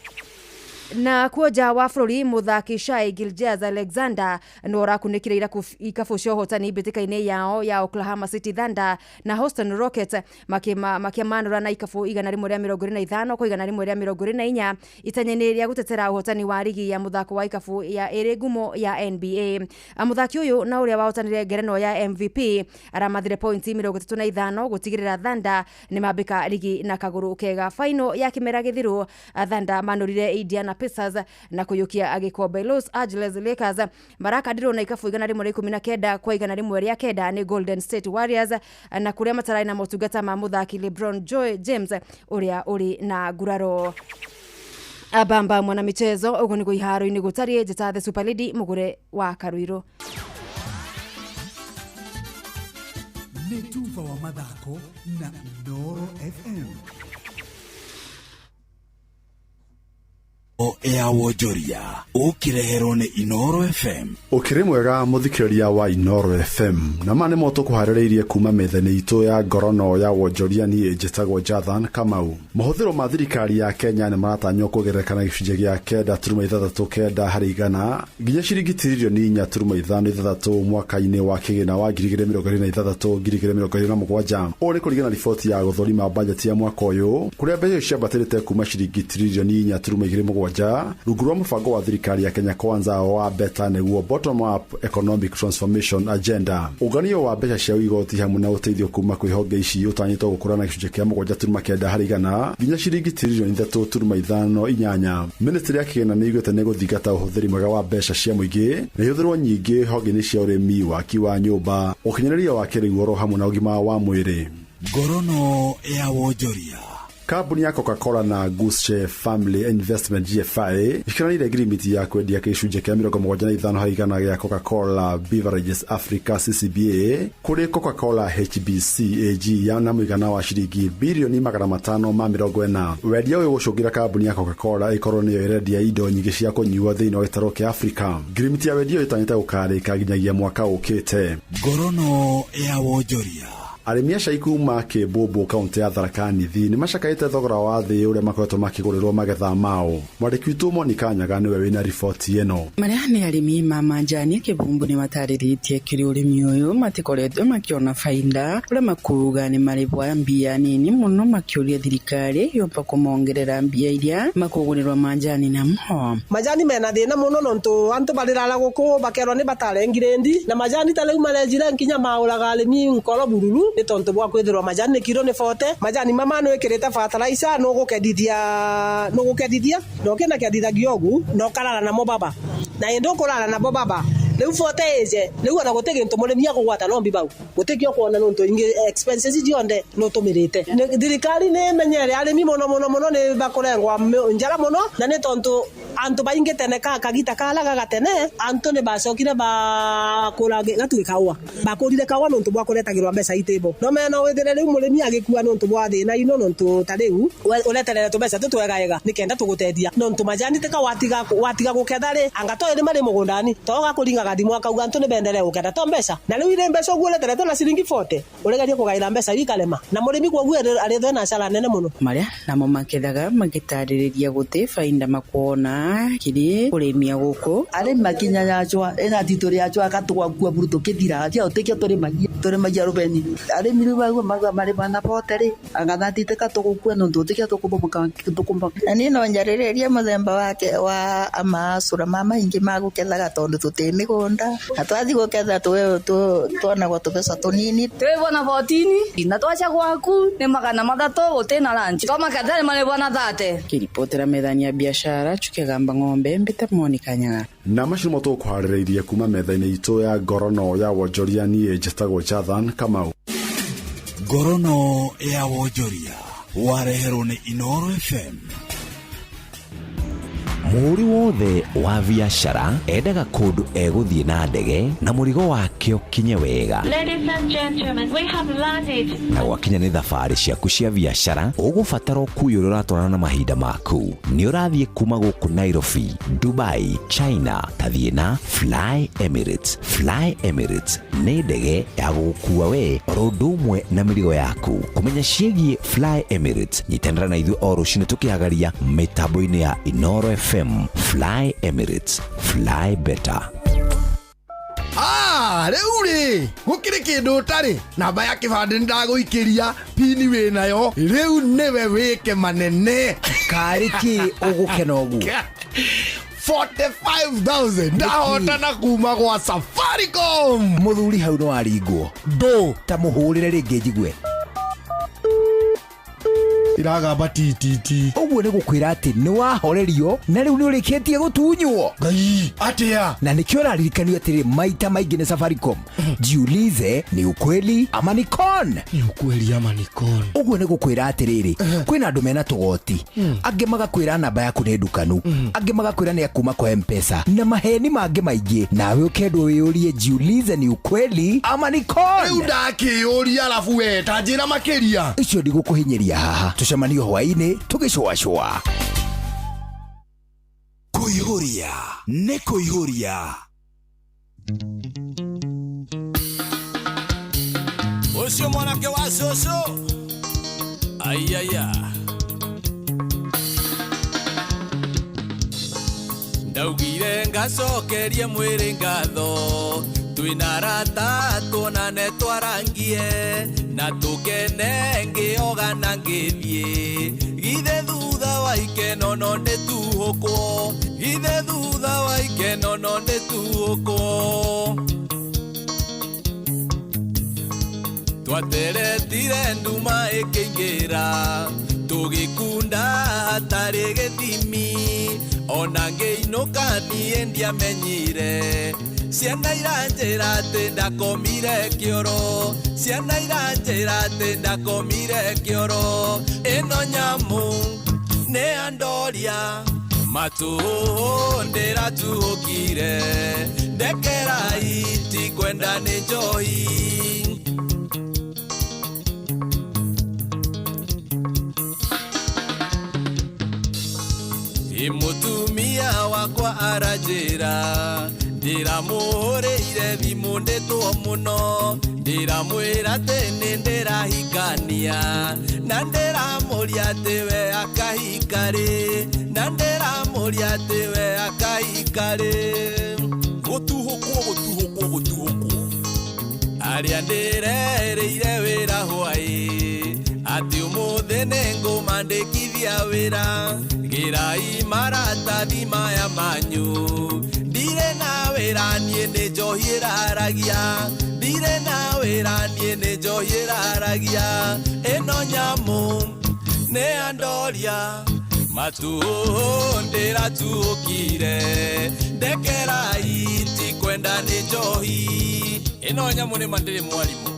Na kuo nja wa bũrũri mũthaki Shai Gilgeous Alexander nĩ ũrakunĩkire ikabu cia ũhotani mbĩtĩka-inĩ yao ya Oklahoma City Thunder na Houston Rockets makĩmanũra na ikabu 125 kwa 124 itanya-inĩ rĩa gũtetera ũhotani wa rigi ya mũthako wa ikabu ya ĩrĩ ngumo ya NBA. Mũthaki ũyũ na ũrĩa wahotanire ngerenwa ya MVP aramathire pointi 35 gũtigĩrĩra Thunder nĩ mambĩka rigi na kagũrũ kega. Final ya kĩmera gĩthiru Thunder manũrire Indiana Pacers na kũiyũkia gĩkombe. Los Angeles Lakers marakandirwo na ikabu 119 kwa 109 nĩ Golden State Warriors, na kũrĩa matararĩ na motungata ma mũthaki LeBron James ũrĩa ũrĩ na nguraro. Abamba mwana michezo ũguo nĩguo iharo-inĩ gũtariĩ. Njĩta The Super Lady mũgũre wa Karuirũ. Nĩ tuba wa mathako na Inooro FM. Ya wonjoria ũkĩreherwo nĩ Inooro FM. Ũkĩrĩ mwega mũthikĩrĩria wa Inooro FM, na ma nĩmo tũkũharĩrĩirie kuma metha-inĩ itũ ya ngorono ya wonjoria. Niĩ njĩtagwo Jathan Kamau. Mahũthĩro ma thirikari ya Kenya nĩ maratanywo kuongerereka na gĩcunjĩ gĩa 9.69 harĩ igana nginya ciringi tiririoni 4.56 mwaka-inĩ wa kĩgĩna wa 2026 2027. Ũũ nĩ kũringana na riboti ya gũthũrima bajeti ya mwaka ũyũ, kũrĩa mbeca icio ciambatĩrĩte kuma ciringi tiririoni 4.27 rungu rwa mũbango wa thirikari ya Kenya Kwanza wa Beta nĩguo Bottom Up Economic Transformation Agenda. Ũnganio wa mbeca cia igoti hamwe na ũteithio kuma kwĩ honge ici ũtanyĩtwo gũkũra na gĩcunjĩ kĩa 7.9 harĩ igana nginya ciringi tiririoni 3.58. Ministry ya kĩgĩna nĩ ĩugĩte nĩ gũthingata ũhũthĩri mwega wa mbeca cia mũingĩ na ihũthĩrwo nyingĩ honge-inĩ cia ũrĩmi, waki wa nyũmba, ũkinyanĩria wa kĩrĩu oro hamwe na ũgima wa mwĩrĩ. Ngorono ya wonjoria. Kambuni ya Coca-Cola na Gucci Family Investment GFI ikiranire ngirimiti ya kwendia gĩcunjĩ kĩa 75 harĩ igana gĩa Coca-Cola Beverages Africa CCBA kũrĩ Coca-Cola HBC AG ya na mũigana wa ciringi birioni 540. Wendia ũyũ gũcũngĩra kambuni ya Coca-Cola ĩkorwo nĩyo ĩrendia indo nyingĩ cia kũnyuo thĩinĩ wa gĩtarũ kĩa Afrika. Ngirimiti ya wendia ũyũ ĩtanyĩte gũkarĩka nginyagia mwaka ũkĩte. Ngorono ya wonjoria. Arĩmi a cai kuma Kĩmbũmbũ kaũntĩ ya Tharaka Nithi nĩ macakaĩte thogora wa thĩ ũrĩa makoretwo makĩgũrĩrwo magetha mao. Mwandĩki witũ Monica Nyaga nĩwe wĩna riboti ĩno. Marĩa nĩ arĩmi ma manjani Kĩbumbu nĩ matarĩrĩtie kĩrĩ ũrĩmi ũyũ matikoretwo makĩona bainda ũrĩa makuga nĩ marĩbwa mbia nini mũno makĩũria thirikari yomba kũmongerera mbia iria makũgũrĩrwo manjani namo. Majani mena thĩna mũno nontu antu barirara gũkũ bakerwo nĩ batare ngirendi na majani ta rĩu marenjire nginya maũraga arĩmi nkoro bururu nĩ tontu bwa kwithirwo majani kiro nĩ 40 majani mama nĩ wĩkĩrĩte fertilizer nũ gũkendithia na ũkĩna kendithagia ũgu na ũkarara namo baba na ĩndĩ ũkũrara namo baba Riu 40 ije riu ona guti gintu murimi akugwata no mbibau gutikio kuona nontu ingi expenses cionde no tumirite. Thirikari ni menyere arimi muno muno muno ni bakurengwa njara muno na ni tontu antu baingi tene ka kagita kalaga gatene antu ni bacokire bakura gatuĩ kaua bakurire kaua nontu bwa kuretagirwa mbeca itibo no mena withire riu murimi agikua nontu bwa thina ino nontu ta riu ureterere tumbeca tutwegaega nikenda tuguteithia nontu majani tika watiga guketha ri anga to iri mari mugundani to gakuringaga thimu akauga antu ni bendere guketha to mbeca na riu iri mbeca uguo ureterete na ciringi 40 uregerie kugaira mbeca ikarema na murimi kwoguo arithwe na cara nene muno. Maria namo makethaga magitarĩrĩria gũtĩ bainda makuona kiri kũrĩmia gũkũ arĩmi makinyanyacwa ĩna titũ rĩacwa akatũgakua buru tũkĩthira tia ũtĩkio tũrĩmagia rũbeni arĩmi rĩu baigua mauga marĩma na bote rĩ angathatite katũgũkua nontu ũtĩkio tũkũmba na niĩ no njarĩrĩrie mũthemba wake wa amacũra ma maingĩ ma gũkethaga tondũ tũtĩ mĩgũnda na twathi gũketha tuonagwo tũbeca tũnini twĩbona 14 na twacha gwaku nĩ 300 gũtĩ na lunch twamaketha nĩ marĩbona 30. Kiripotera methani ya biashara chukegamba ng'ombe mbita Monica Nyaga. Na macio nĩmo tũkũharĩrĩirie kuma metha-inĩ itũ ya ngorono ya wonjoria. Niĩ njĩtagwo Jathan Kamau. Ngorono ya wonjoria wareherwo nĩ Inoro FM. Mũhũri wothe wa biacara endaga kũndũ egũthiĩ na ndege na mũrigo wake ũkinye wega. Ladies and gentlemen, we have landed. Na gwakinya nĩ thabarĩ ciaku cia biacara ũgũbatara ũkui ũrĩa ũratwarana na mahinda maku. Nĩ ũrathiĩ kuma gũkũ Nairobi, Dubai, China, ta thiĩ na Fly Emirates. Fly Emirates nĩ ndege ya gũgũkua we oro ũndũ ũmwe na mĩrigo yaku. Kũmenya ciĩgiĩ Fly Emirates, nyitanĩra na ithuĩ o rũcinĩ tũkĩhagaria mĩtambo-inĩ ya Inoro FM. Fly Emirates, fly better. Rĩu rĩ gũkĩrĩ kĩndũ ũtarĩ namba ya kĩbandĩ nĩndagũikĩria pini wĩnayo rĩu nĩwe wĩke manene karĩ kĩ ũgũkena ũguo 45,000 ndahotana kuma gwa Safaricom. Mũthuri hau no aringwo ndũ ta mũhũrĩre rĩngĩ njigue iragamba ttt ũguo nĩ gũkwĩra atĩ nĩ wahorerio na rĩu nĩ ũrĩkĩtie gũtunywo. Ngai atĩa na nĩkĩo ũraririkanio atĩrĩ maita maingĩ nĩ Safaricom. Jiulize ni ukweli ama ni con. Ni ukweli ama ni con. Ũguo nĩ gũkwĩra atĩrĩrĩ kwĩna andũ mena tũgoti angĩ magakwĩra namba yaku nĩ ndukanu angĩ magakwĩra nĩ akuma kwa M-Pesa na maheni mangĩ maingĩ nawe ũkendwo wĩyũrie jiulize ni ukweli ama ni con. Rĩu ndakĩyũria arabu we ta njĩra makĩria icio ndigũkũhinyĩria haha tũcemanio hwaĩ-inĩ tũgĩcũacũa. Kũihũria nĩ kũihũria. Ũcio mwanake wa cũcũ aiaya ndaugire ngacokerie mwĩrĩ ngatho twĩna arata tuonane twarangie na tũkene ngĩoga na ngĩthiĩ githĩ thutha wa ikeno no nĩtuhũkwo githĩ thutha wa ikeno no nĩtuhũkwo twateretire nduma ĩkĩingĩra tũgĩkunda hatarĩ gĩthimi ona ngĩinũka niĩ ndiamenyire ciana iranjĩra atĩ ndakomire kĩoro ciana iranjĩra atĩ ndakomire kĩoro ĩno nyamũ nĩ andoria matũhũ ndĩratuhũkire ndekerai tikwenda nĩ njohi. Mũtumia wakwa aranjĩra ndĩramũhũrĩire thimũ ndĩtwo mũno ndĩramwĩra atĩ nĩ ndĩrahikania na ndĩramũria atĩ we akahika rĩ na ndĩramũria atĩ we akahika rĩ gũtuhũkwo gũtuhũkwo gũtuhũkwo arĩa ndĩrerĩire wĩra hwaĩ atĩ ũmũthĩ nĩngũmandĩkithia wĩra gĩrai maratathi maya manyu ndirĩ na wĩra niĩ nĩ njohi ĩraragia ndirĩ na wĩra niĩ nĩ njohi ĩraragia ĩno nyamũ nĩ andoria Matuo ndĩratuũkire ndekera iti kwenda nĩ njohi ĩno nyamũ nĩ ma ndĩrĩ mwarimũ.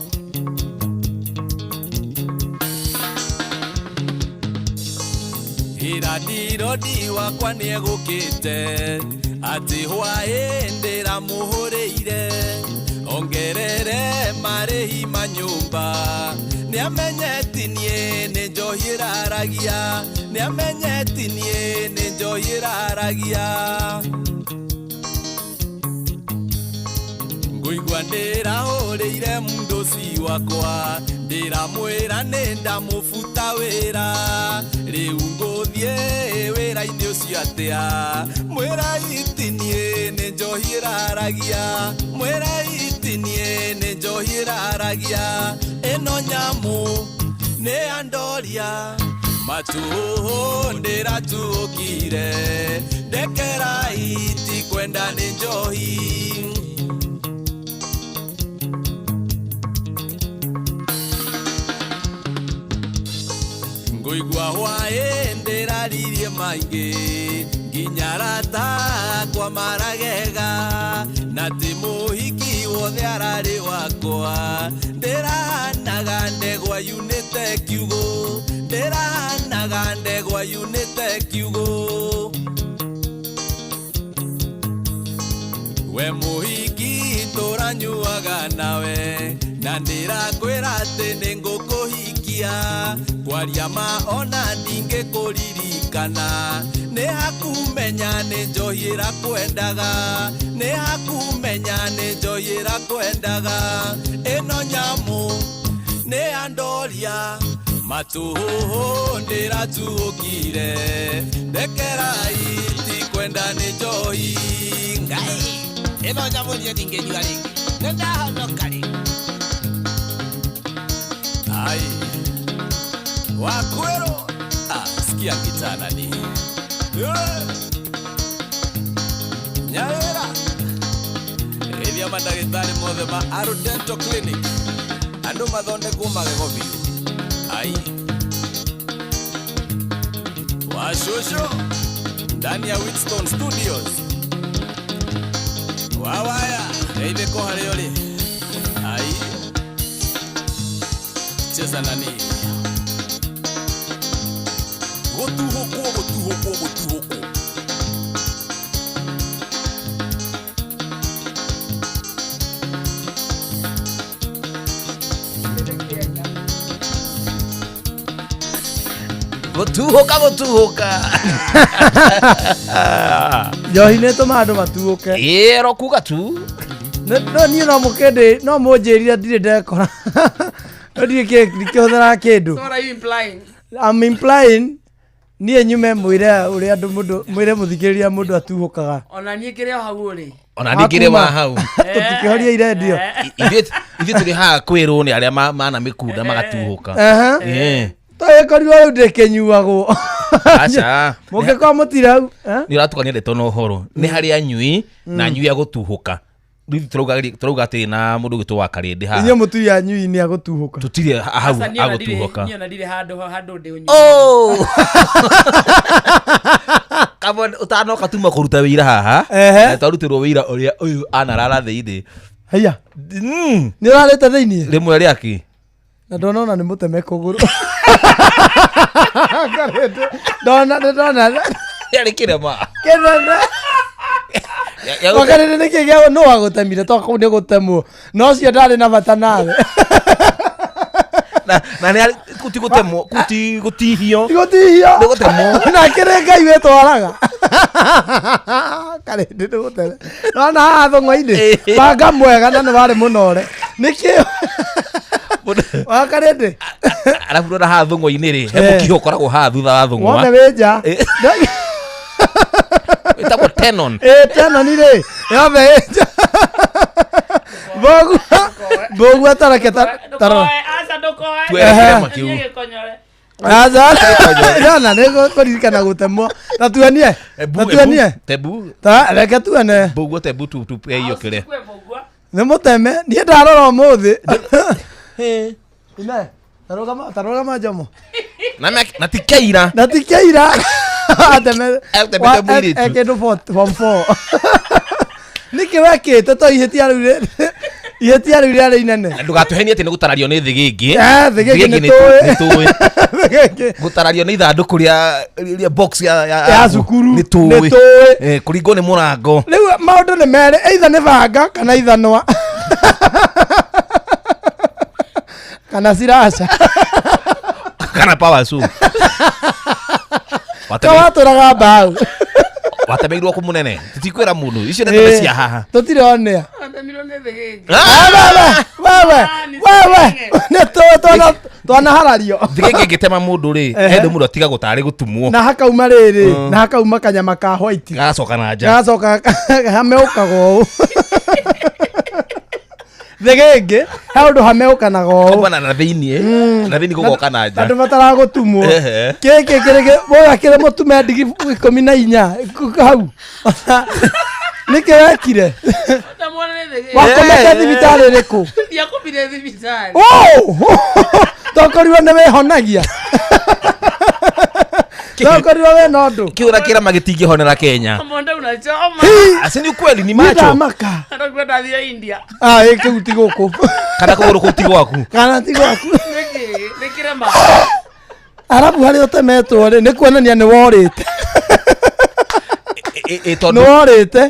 Ĩra ndirodi wakwa nĩegũkĩte atĩ hwaĩ ndĩramũhũrĩire ongerere marĩhi ma nyũmba nĩamenyeti niĩ nĩ njohi ĩraragia nĩamenyeti niĩ nĩ njohi ĩraragia ngũigua ndĩrahũrĩire mũndũci wakwa ndĩramwĩra nĩ ndamũbuta wĩra rĩu ngũthiĩ wĩra-inĩ ũcio atĩa mwĩra iti niĩ nĩ njohi ĩraragia mwĩra iti niĩ nĩ njohi ĩraragia ĩno nyamũ nĩ andoria matuũ ndĩratuũkire ndekera iti kwenda nĩ njohi. Ngũigua hwaĩ ndĩraririe maingĩ nginya arata akwa maragega na ti mũhiki wothe ararĩ wakwa ndĩrahanaga ndegwa yunĩte kiugũ ndĩrahanaga ndegwa yunĩte kiugũ we mũhiki tũranyuaga nawe na ndĩrakwĩra atĩ nĩ ngũkũhikia kwaria ma ona ndingĩkũririkana nĩ hakumenya nĩ njohi ĩrakwendaga nĩ hakumenya nĩ njohi ĩrakwendaga ĩno nyamũ nĩ andoria matuũ ndĩratuũkire ndekera iti kwenda nĩ njohi ngai ĩno nyamũ niĩ ndingĩnyua rĩngĩ nĩ ndahonoka rĩngĩ. Ai wakwero sikia kitana ni nyaera ĩthia mandagĩtarĩ mothe ma Aru Dental Clinic andũ mathondekwo magego biũ. Ai washosho ndani ya Whitstone Studios wawaya ĩithĩko harĩa ũrĩ. Ai cheza nani gotuhoko gotuhoko gotuhoko gotuhoka gotuhoka njohi nä tå ma andå matuå ä ro kuga tu no niä no må kä ndä no må njä rire ndirä ndekora no ndirä ndikĩhũthĩraga kĩndũ. So what are you implying? I'm implying niĩ nyume mwĩre ũrĩa andũ mũndũ mwĩre mũthikĩrĩria mũndũ atuhũkaga. Ona niĩ kĩrĩ o hau ũrĩ. Ona niĩ kĩrĩ wa hau. Tũtikĩhoria irendio. Ithuĩ tũrĩ haha kwĩrwo nĩ arĩa mana mĩkunda magatuhũka. Tũgĩkorirwo rĩu ndĩkĩnyuagwo. Aca. Mũngĩkorwo mũtirĩ hau. Nĩ ũratukania ndeto na ũhoro. Nĩ harĩ anyui na anyui a gũtuhũka. Rĩu tũrauga atĩ na mũndũ ũgwĩtwo wa Karĩndĩ haha. Inyuĩ mũtirĩ anyui nĩ agũtuhũka. Tũtirĩ hau agũtuhũka. Niĩ ona ndirĩ handũ ndĩ ũnyui. Oh! Kabo ũtanoka tuma kũruta wĩira haha. Na twarutĩrwo wĩira ũrĩa ũyũ anarara thĩinĩ. Haiya. Nĩ ũrarĩte thĩinĩ? Rĩmwe rĩake. Na ndona ona nĩ mũteme kũgũrũ. Karĩndĩ. Ndona ndona. Yarĩ kĩrema. Kĩrema. Wakarĩndĩ nĩkĩ gĩa no wagũtemire to kũu nĩ gũtemwo. No ũcio ndarĩ na bata nawe. Na nĩ kuti gũtemwo kuti gũtihio. Ti gũtihio. Nĩ gũtemwo. Na kĩrĩ Ngai wĩtwaraga. Karĩndĩ nĩ gũteme. Nona haha thũng'wa-inĩ. Banga mwega na nĩ warĩ mũnore. Nĩkĩ? Wakarĩndĩ. Arabu ndona haha thũng'wa-inĩ rĩ, he mũkiho ũkoragwo haha thutha wa thũng'wa. Wone wĩ nja. Ĩtagwo tenon. Tenon rĩ, yothe ĩ nja. Mbũgua tareke tarora. Aca ndũkoe. Twerekere makiu. Aca. Yona nĩ kũririkana gũtemwo. Ta tuonie. Ta tuonie. Tebu. Ta reke tuone. Mbũgua tebu tu tu iyo kĩrĩa. Nĩ mũteme. Niĩ ndarora ũmũthĩ. Ine. Tarũgama Jomo. Na tikeira. Na tikeira. Atemete mũirĩtu. Kĩndũ form four. Nĩkĩ wekĩte to ihĩtia rĩu ihĩtia rĩu rĩarĩ inene. Na ndũgatũhenie atĩ nĩ gũtarario nĩ thĩgĩngĩ. Eh, thĩgĩngĩ nĩ tũĩ. Nĩ tũĩ. Thĩgĩngĩ. Gũtarario nĩ ithandũkũ rĩa box Ya cukuru. Nĩ tũĩ. Nĩ tũĩ. Eh, kũringwo nĩ mũrango. Rĩu maũndũ nĩ merĩ, either nĩ banga kana ithanwa kana ciraca. Kana power saw. Kawatũraga mbaũ. Watemeirwo kũ mũnene? Tutikwĩra mũndũ. Icio nĩ teme cia haha. Tũtirĩ onea. Watemirwo nĩ thĩgĩngĩ. Wewe wewe nĩ tũĩ twanaharario. Thĩgĩngĩ ĩngĩtema mũndũ rĩ, Ehe. ende mũndũ atiga gũtarĩ gũtumwo. Na hakauma rĩrĩ, Mm. na hakauma kanyama ka white. Gagacoka na nja. Gagacoka hameũkaga ũũ. Thĩgĩngĩ he ũndũ hameũkanaga ũũ. Kaumana na thĩiniĩ. Na thĩiniĩ gũgoka na nja. Andũ mataragũtumwo. Ehe. Gĩkĩ kĩrĩ woya kĩrĩ mũtume ndigi 14 hau. Nĩkĩ wekire? Ndamwona nĩ thĩgĩngĩ. Wakomete thibitarĩ ĩrĩkũ? Ndiakomire thibitarĩ. Oh! Tokorirwo nĩ wĩhonagia. Tokorirwo wĩna ũndũ. Kĩũra kĩrama gĩtingĩhonera Kenya. Monde unachoma. Asi ni ukweli ni macho. Ndamaka. Ndakuwa ndathire India. Ah, ĩ kĩu ti gũkũ. Kana kũgũrũ kũu ti gwaku. Kana ti gwaku. Nĩkĩ? Nĩ kĩrema. Arabu harĩa ũtemetwo rĩ, nĩ kuonania nĩ worĩte. Ĩ Nĩ tondũ worĩte.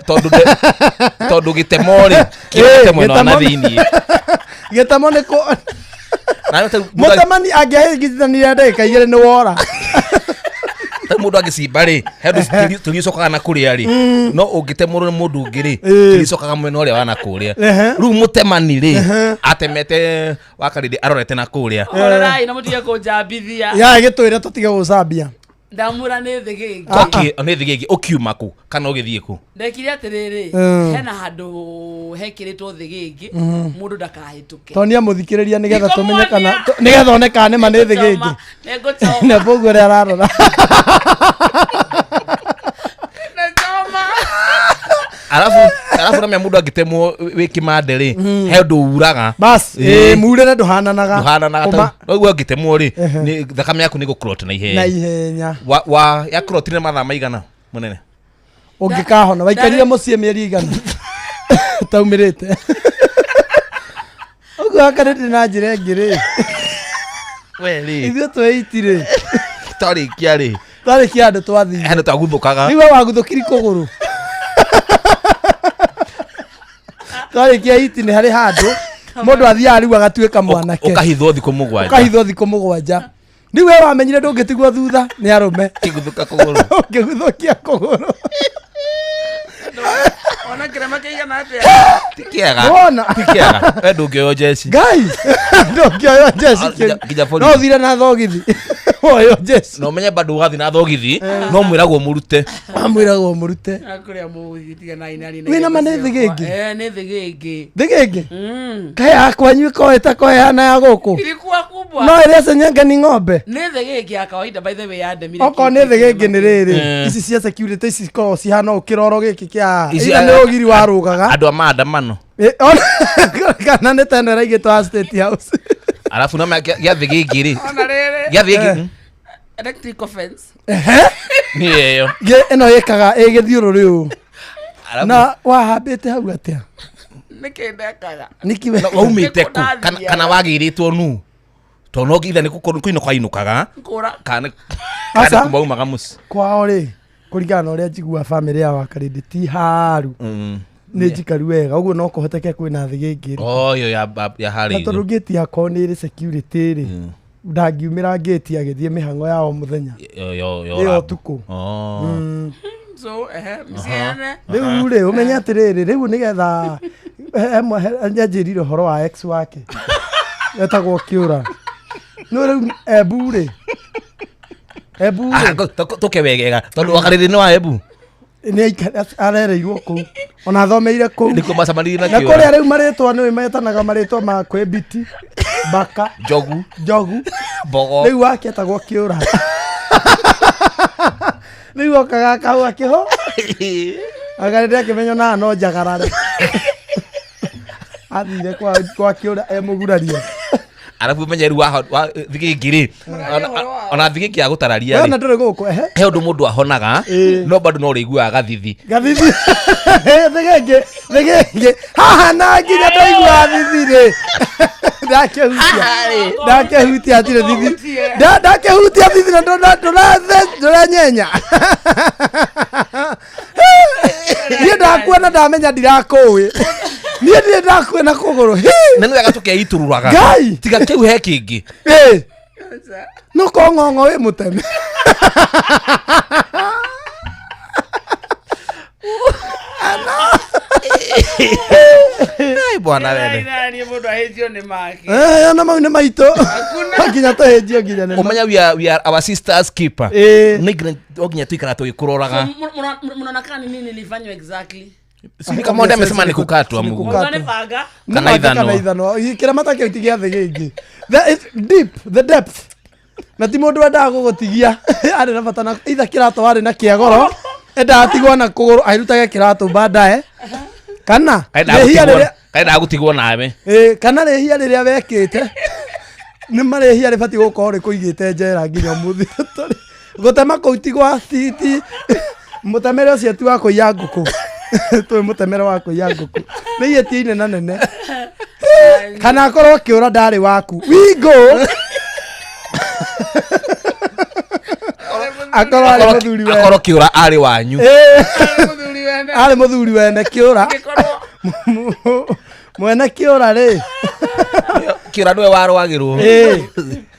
Tondũ gĩtemo rĩ, kĩrĩte mwena wa na gĩtemo- thĩiniĩ. Gĩtemo nĩ kũ Na rĩu mũtemani angĩahĩngithanirie ndagĩka igĩrĩ nĩ wora. ta mũndũ angĩcimba rĩ, he ũndũ tĩri ũcokaga na kũrĩa rĩ, no ũngĩtemũrwo nĩ mũndũ ũngĩ rĩ, tĩri ũcokaga mwena ũrĩa wa na kũrĩa. Ehe. Rĩu mũtemani rĩ, Ehe. atemete wakarĩndĩ arorete na kũrĩa. Horerai na mũtige kũnjambithia. Ya gĩtwĩre tũtige gũcambia. Ndamwĩra nĩ thĩgĩngĩ. Nĩ thĩgĩngĩ ũkiuma kũ kana ũgĩthiĩ kũ? Ndekire atĩrĩrĩ, Mm. hena handũ hekĩrĩtwo thĩgĩngĩ, mũndũ ndakahĩtũke. Tonia mũthikĩrĩria nĩgetha tũmenye kana nĩgetha one kana nĩma nĩ thĩgĩngĩ. Nĩngũchoma. Na boguo ũrĩa ararora. Arabu namenya mũndũ angĩtemwo wĩ kĩmande rĩ, he ũndũ uraga. Bas, ĩ murĩre ndũhananaga. Ndũhananaga Kuma- ũguo angĩtemwo rĩ, thakame yaku nĩ gũclot na Na ihenya. ihenya. Wa ya clot nĩ mathaa maigana mũnene? Ũngĩkahona waikarire mũciĩ mĩeri igana taumĩrĩte. Ũguo akarĩte na njĩra ĩngĩ rĩ. We rĩ. Ithuĩ twĩiti rĩ. Twarĩkia rĩ. Twarĩkia andũ twathire. Handũ twaguthũkaga. Rĩu we waguthũkiri kũgũrũ. Twarĩkia iti nĩ harĩ handũ mũndũ athiaga rĩu agatuĩka mwanake. Ũkahithwo thikũ 7. Ũkahithwo thikũ 7. Rĩu we wamenyire ndũngĩtigwo thutha nĩ arũme. Kĩguthũka kũgũrũ. Ũngĩguthũkia kũgũrũ. Ona kĩrema kĩigana atĩa? Ti kĩega. Wona? Ti kĩega. We ndũngĩoywo njeci. Ngai! Ndũngĩoywo njeci Ah, nginya borithi. No ũthire na thogithi. Woywo njeci. Na ũmenye bado ũgathiĩ na thogithi, no mwĩragwo mũrute. Mwĩragwo mũrute. Kũrĩa mũgũthiĩ tiganai na niĩ na Wĩna ma nĩ irema thĩgĩngĩ? ciakwa. Eh, nĩ thĩgĩngĩ. Thĩgĩngĩ? Mm. Kaĩ yakwanyu ĩkoragwo ĩtakoheana ya gũkũ? Ilikuwa kubwa. No ĩrĩa cenyenga ni ng'ombe. Nĩ thĩgĩngĩ ya kawaida by the way yandemire. Okorwo nĩ thĩgĩngĩ nĩ rĩrĩ, Eh. ici cia security ici cikoragwo cihana ũũ kĩroro gĩkĩ kĩa Ici- either nĩ ũgiri warũgaga. Andũ a maandamano. Ĩ, kana nĩ ta ĩno ĩraigĩtwo ya State House. Arabu no gĩa thĩgĩngĩ rĩ. Ona rĩrĩ. Gĩa thĩgĩngĩ. Electrical fence. Nĩ ĩyo. Ĩno ĩkaga ĩ gĩthiũrũrĩ ũũ. Arabu- Na wahambĩte hau atĩa? Nĩkĩ ndekaga? Nĩkĩ wekaga? Waumĩte kũ? Kana wagĩrĩtwo nũ? Tondũ no either nĩ kũinũka wainũkaga. Kũra. Kana Aca. kana kuma umaga mũciĩ. Kwao rĩ, kũringana na ũrĩa njiguaga bamĩrĩ ya Wakarĩndĩ ti haru. Nĩ njikaru wega, ũguo no kũhoteke kwĩna thĩgĩngĩ. Oh, ĩyo ya Na harĩa tondũ igũrũ. ngĩti yakwa nĩ ĩrĩ security rĩ, ndangĩumĩra ngĩti agĩthiĩ mĩhang'o ya o mũthenya. Yo Ĩyo rabu. ũtukũ. Oh. So, ehe, mciane. Rĩu rĩ, ũmenye atĩrĩrĩ, rĩu nĩgetha nĩanjĩrire ũhoro wa ex wake etagwo Kĩũra. No rĩu Embu rĩ, Embu rĩ, Tũke wegega tondũ Wakarĩndĩ nĩ wa Embu. nĩ arereirwo kũu ona athomeire kũu. Nĩkuo macemanirie na Na Kĩũra. kũrĩa rĩu marĩtwa nĩũĩ metanaga marĩtwa ma kwĩ Mbiti, Mbaka, Njogu. Njogu. Mbogo. Rĩu wake etagwo Kĩũra. Rĩu okaga kahũa kĩho agarĩrĩ akĩmenya ona no njagarare. Athire kwa Kĩũra e mũgurarie. Arabu menye rĩu thigĩngĩ rĩ, ona thigĩngĩ ya gũtararia We ona rĩ, ndũrĩ gũkũ ehe. He ũndũ mũndũ ahonaga no bado no ũrĩiguaga gathithi. Gathithi thigĩngĩ thigĩngĩ haha na nginya ndaigua thithi rĩ, ndakehutia ndakehutia hatirĩ thithi. Ndakehutia thithi na ndũranyenya niĩ ndakuona ndamenya ndirakũĩ niĩ ndirĩ ndakua na kũgũrũ. Hi! Na nĩ wega tũkeitururaga. Ngai! Tiga kĩu he kĩngĩ. Ĩ, no ko ng'ong'o wĩ mũteme. Ai, bwana wene. Nani mũndũ ahĩtio nĩ make. Eh, ona mau nĩ maitũ nginya tũhĩnjio nginya nĩ Ũmenya we are our sister's keeper. Ĩ. Nĩ nginya no nginya tuikara tũgĩkũroraga. Mnaona kama ni nini nilifanywa exactly? Sijui kama Monde amesema ni kukatwa mguu. Kukatwa. Mũndũ anĩbanga? Kana Nĩ ithanwa. kana ithanwa kĩramata kĩu ti gĩa thĩ gĩngĩ. It's deep, the depth, na ti mũndũ wendaga gũgũtigia arĩ na bata na itha kĩratũ arĩ na kĩa goro endaga atigwo na kũgũrũ airutage kĩratũ baadaye kana rĩhia rĩrĩa Kaenda gũtigwo nawe. Ĩ, kana rĩhia rĩrĩa wekĩte nĩ marĩhia rĩbatiĩ gũkorwo rĩkũigĩte njera nginya ũmũthĩ tũrĩ. Gũtema kũu ti gwa ti ti mũtemere ũcio ti wa kũiya ngũkũ tũĩ mũtemere wa kũiya ngũkũ nĩ ihĩtia inena nene kana akorwo kĩũra ndarĩ waku wingo akorwo arĩ mũthuri wene. Akorwo kĩũra arĩ wanyu. Ĩ. Arĩ mũthuri wene kĩũra mwene kĩũra rĩ. Kĩũra nĩwe warwagĩrwo. Ĩ.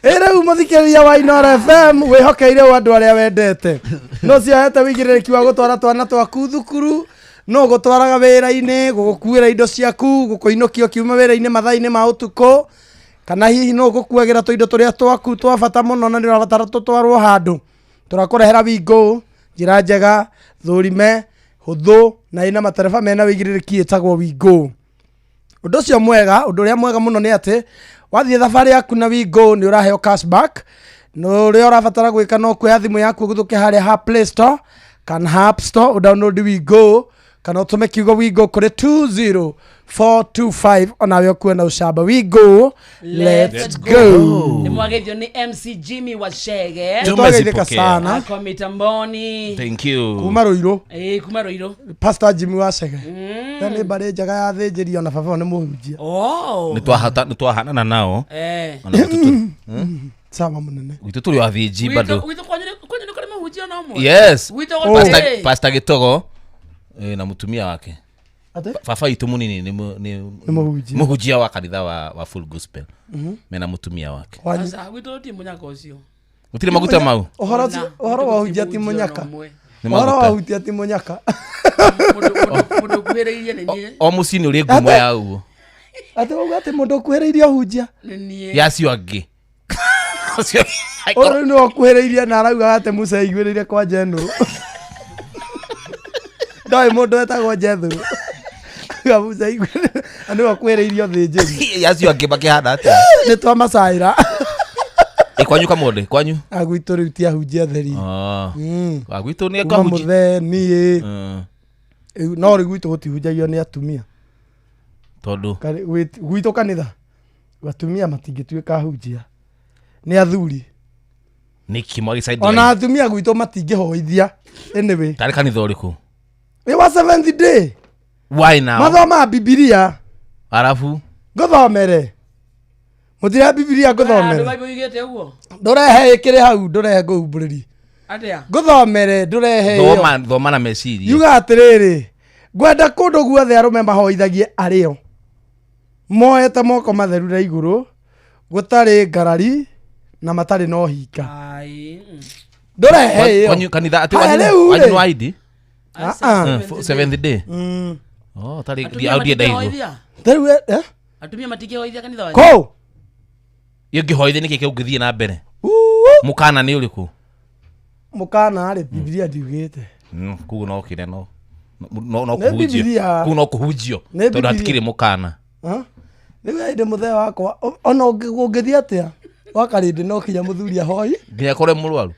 Ĩ rĩu mũthikĩrĩria wa Inoro FM wĩhokeire ũ andũ arĩa wendete no ciohete wĩigĩrĩrĩki wa gũtwara twana twaku thukuru no gũtwaraga wĩra-inĩ gũgũkuĩra indo ciaku gũkũinũkia ũkiuma wĩra-inĩ mathaa-inĩ ma ũtukũ kana hihi no gũkuagĩra tũindo tũrĩa twaku twa bata mũno na nĩ ũrabatara tũtwarwo handũ tũrakũrehera wingo njĩra njega thũrime hũthũ na ĩna matereba mena wĩigĩrĩrĩki ĩtagwo wingo. Ũndũ ũcio mwega ũndũ ũrĩa mwega mũno nĩ atĩ wathiĩ thabarĩ yaku na wingo nĩ ũraheo cashback na ũrĩa ũrabatara gwĩka no kuoya thimũ yaku ũgũthũke harĩa ha Play Store kana ha App Store ũdownload wingo kana ũtũme kiugo wingo kũrĩ 20425 onawe ũkue na ũcamba. Wingo, let's go. Nĩ mwagethio nĩ MC Jimmy Wachege. Nĩtwageithĩka sana. Ako mitamboni. Thank you. Kuma Rũirũ. Ĩ, kuma Rũirũ. Pastor Jimmy Wachege na nĩ mbarĩ njega ya thĩnjĩri ona baba nĩ mũhunjia. Oh. Nĩ twahanana nao. Eh. Ona gwitũ Sawa mũnene. Gwitũ tũrĩ o athĩnji bado. Gwitũ kwanyu nĩ kũrĩ mahunjia ona ũmwe? Yes. Gwitũ Pastor gũtirĩ. Pastor Gĩtogo na mũtumia wake. Atĩ? Baba witũ mũnini nĩ mũhunjia. Mũhunjia wa kanitha wa Full Gospel. Mena mũtumia wake. Aca, gwitũ gũtirĩ mũnyaka ũcio. Gũtirĩ maguta mau. Ũhoro ũhoro wa hunjia ti mũnyaka. Nĩ Ũhoro maguta. wa hutia ti mũnyaka. Mũndũ ũkuhĩrĩirie nĩ niĩ. O mũciĩ nĩ ũrĩ ngumo ya ũguo. Atĩ wauga atĩ mũndũ ũkuhĩrĩirie ũhunjia. Nĩ niĩ. Ya acio angĩ. Acio Ũyũ rĩu nĩwe ũkuhĩrĩirie na araugaga atĩ Musa aiguĩrĩire kwa Jethro. Ndoĩ mũndũ wetagwo Jethro. Auga Musa aiguĩrĩire na nĩwe ũkuhĩrĩirie ũthĩnjĩri. Ya acio angĩ makĩhana atĩa? Nĩ twamacaĩra. Ĩ kwanyu Kamũndĩ, kwanyu? Agwitũ rĩu ti ahunjia theri. Ah. Gwitũ nĩ Kuma ahunjia. mũthee niĩ. Rĩu- No rĩu gwitũ gũtihunjagio nĩ atumia. Tondũ Gwitũ kanitha atumia matingĩtuĩka ahunjia nĩ athuri. Nĩkĩ mwagĩ Ona atumia gwitũ matingĩhoithia anyway. Tarĩ kanitha ũrĩkũ? Ĩ wa Seventh Day. Why now? Mathomaga Bibilia. Arabu Ngũthomere. Mũtire Bibilia Andũ ngũthomere. Bible yugĩte ũguo? Ndũrehe ĩkĩrĩ hau ndũrehe ngũhumbũrĩrie. Atĩa? Ngũthomere ndũrehe ĩyo. Thoma thoma na meciria. Yuga atĩrĩrĩ ngwenda kũndũ guothe arũme mahoithagie arĩo moete moko matheru na igũrũ gũtarĩ ngarari na matarĩ na ũhinga. Ai. Ndũrehe ĩyo. Kwanyu kanitha atĩ Haya, wanyu rĩu wanyu rĩ. nĩ wa ID? Ah, ah. Seventh Day. Oh, tarĩ Atumia au ndienda igũ. matingĩhoithia? Rĩu eh? Atumia matingĩhoithia kanitha wanyu? Kũu. Iyo ngĩhoithia nĩkĩ kĩu ũngĩthiĩ na mbere? Mũkana nĩ ũrĩkũ? Mũkana rĩ Bibilia ndiugĩte. Koguo no kĩrĩa no no no Nĩ kũhunjio. Bibilia. Koguo no kũhunjio. Nĩ Tondũ Bibilia. hatikĩrĩ mũkana. Ah? Rĩu hĩndĩ mũthee wakwa ona ũngĩthiĩ atĩa wakarĩndĩ no kinya mũthuri ahoi. Nginya korwe mũrwaru.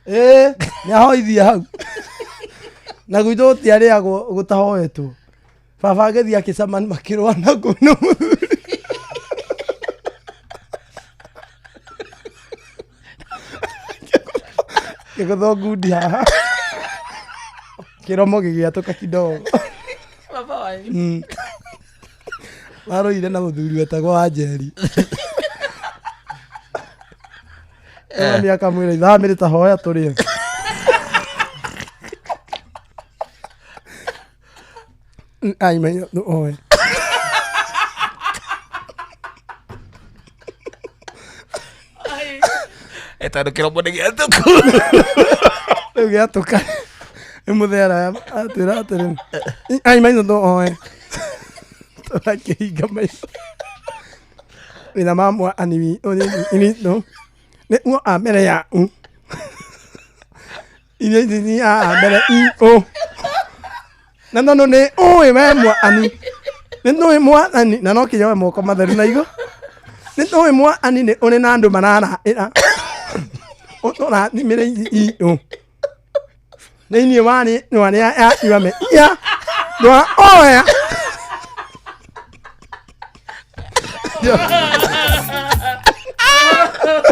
Ĩĩ nĩ ahoithie hau. Na gwitũ gũtiarĩagwo gũtahoetwo. Baba agĩthiĩ akĩcemania makĩrũa na kũu na mũthuri. Kĩgũthwo ngundi haha. Kĩromo gĩgĩatũka kidogo. Baba wanyu. Marũire na mũthuri wetagwo Wanjeri. Mami akamwĩra ithaa mĩrĩ ta hoya tũrĩe. Ai mai oe. Tondũ kĩromo nĩ gĩatũku. Rĩu gĩatũka. Nĩ mũthera atwĩra atĩrĩ. Ai mai no oe. Tũrakĩhinga maitho. Wĩna mamwa anini ini no. Nĩ uo a mbere ya u. Iria ici ni a mbere i o. Na tondũ nĩ ũĩ we mwathani. Nĩ tũĩ mwathani na no kinya we moko matheru na igũ. Nĩ tũĩ mwathani nĩ ũrĩ na andũ mararahĩra. Ũtũrathimĩre i o. Thĩinĩ wa rĩtwa rĩa yahshua Mesia twaoya.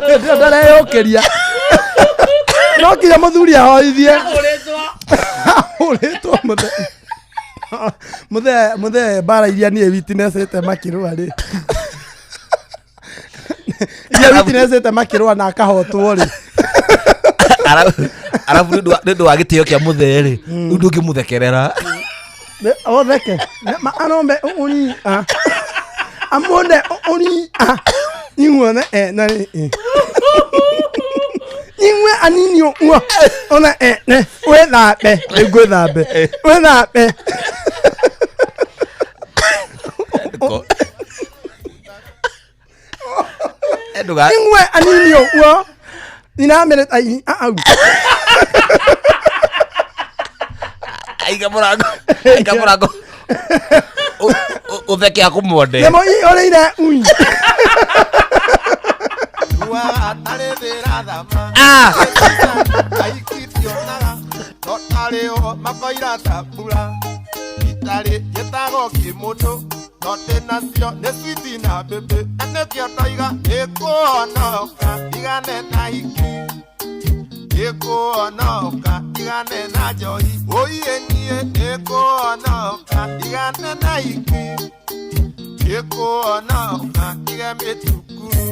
Ndio ndareyũkĩria. No kinya mũthuri ahoithie. Ahũrĩtwo mũthee. Mũthee mũthee mbara iria niĩ witnessĩte makĩrũa rĩ. Iria witnessĩte makĩrũa na akahotwo rĩ. Arabu nĩ ũndũ wa gĩtĩo kĩa mũthee rĩ, rĩu ndũngĩmũthekerera. Otheke. Arombe uri a. Amonde uri a. Inyuothe ene rĩ. Inyuĩ anini ũguo ona ene wĩthambe rĩu ngwĩthambe wĩthambe. Inyuĩ anini ũguo inamĩrĩ ta au. Aiga mũrango, aiga mũrango. Ũtheke akũmonde. Nyamũ ihũrĩire ui. Ah! Makoira ta mbura itarĩ gĩtago kĩmũndũ no ndĩnacio nĩ switi na mbĩmbĩ na nĩkĩo ndoiga nĩkũhonoka ndigane na hiki nĩkũhonoka ndigane na njohi ũiĩ niĩ nĩkũhonoka ndigane na hiki nĩkũhonoka ndige mĩtukuru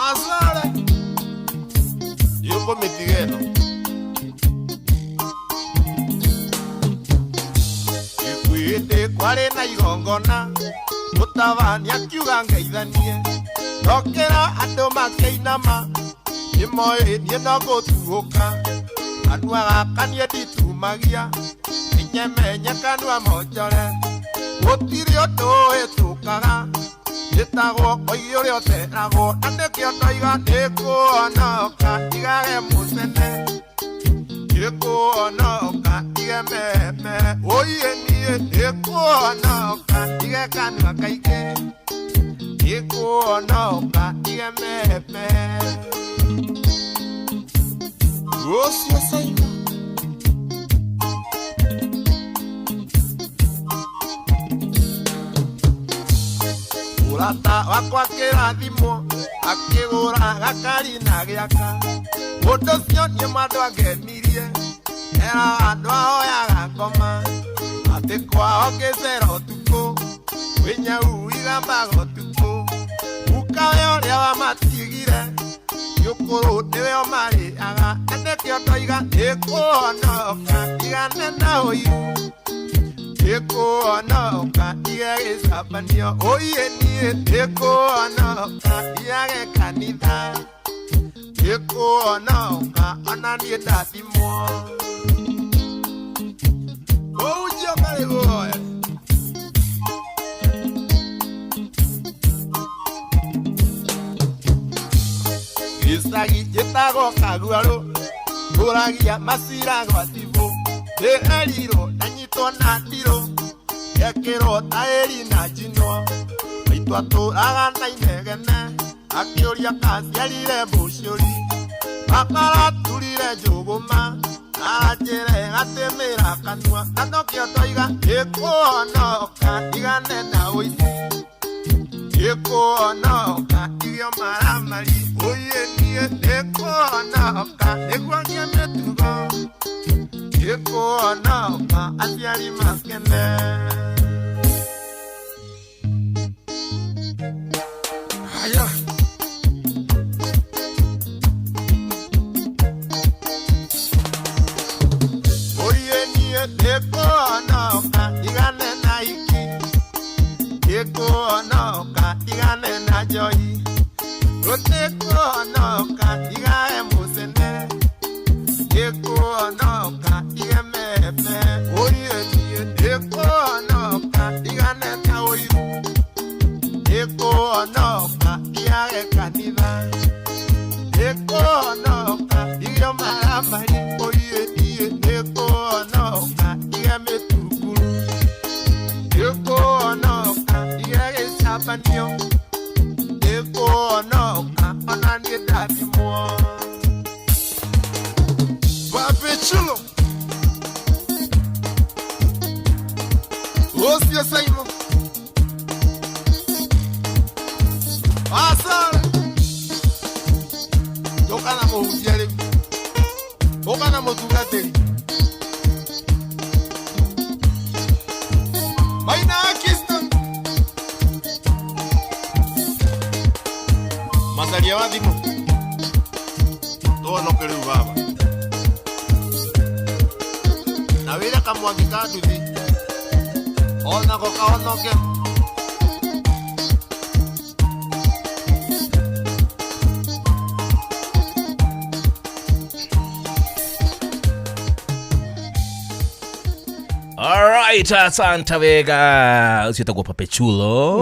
Azare yũkũmĩtiga ĩno Ikuĩte kwarĩ na igongona mũtabania akiuga ngeithanie ndokĩra andũ makĩinama nĩmoĩ niĩ no gũtuũka kanua gaka niĩ nditumagia nĩnyemenye kanua monjore gũtirĩ ũndũ ũhĩtũkaga ĩtagwo koigi ũrĩa ũteragwo na nĩkĩo ndoiga nĩkũhonoka ndigage mũcene nĩkũhonoka ndige meme ũiĩ niĩ nĩkũhonoka ndige kanua kaingĩ nĩkũhonoka ndige meme ũcio Saima Mũrata wakwa kĩrathimwo akĩgũra gakari na gĩaka ũndũ ũcio niĩ mwandũ angenirie era andũ ahoyaga ngoma atĩ kwao ngĩcera ũtukũ kwĩ nyau igambaga ũtukũ gukawe ũrĩa wamatigire gĩũkũrũ nĩwe ũmarĩaga na nĩkĩo ndoiga nĩkũhonoka ndigane na ũiru nĩkũhonoka ndige gĩcabanio ũiĩ niĩ nĩkũhonoka ndiage kanitha nĩkũhonoka ona niĩ ndathimwo ũhunjio karĩ guoya gĩcagi gĩtagwo kaguarũ ngũragia macira gwa cibũ ndĩerirwo ndanyitwo na ndirũ gekĩrwo taĩri na njinwo maitũ atũraga na inegene akĩũria kaciarire mbũcũri bakaraturire njũgũma aranjĩre gatĩmĩra kanua na nokĩo ndoiga nĩkũhonoka ndigane na ũici nĩkũhonoka ndige maramari ũiĩ niĩ niĩ nĩkũhonoka nĩguo ngĩe mĩtugo nĩkũhonoka aciari makene. Haya. Oye niĩ nĩkũhonoka ndigane na iki nĩkũhonoka ndigane na njohi rũtĩkũhonoka ndigae mũcene nĩkũhonoka ndige mebe. Oye niĩ nĩkũhonoka ndigane na ũiru nĩkũhonoka ndigage kanitha nĩkũhonoka ndige maramari. Oye niĩ nĩkũhonoka ndige mĩtunguru nĩkũhonoka ndige gĩcabanio nĩkũhonoka ona niĩ ndathimwo. Papechulo ũcio Simon Asara ũka na mũhunjia rĩu ũka na mũtungatĩri Maina Kiston Macaria wa thimũ tũhonoke rĩu baba na wĩra kamwangi ka nduthi onako kahonoke. Alright, asante wega ucio tagwo Papechulo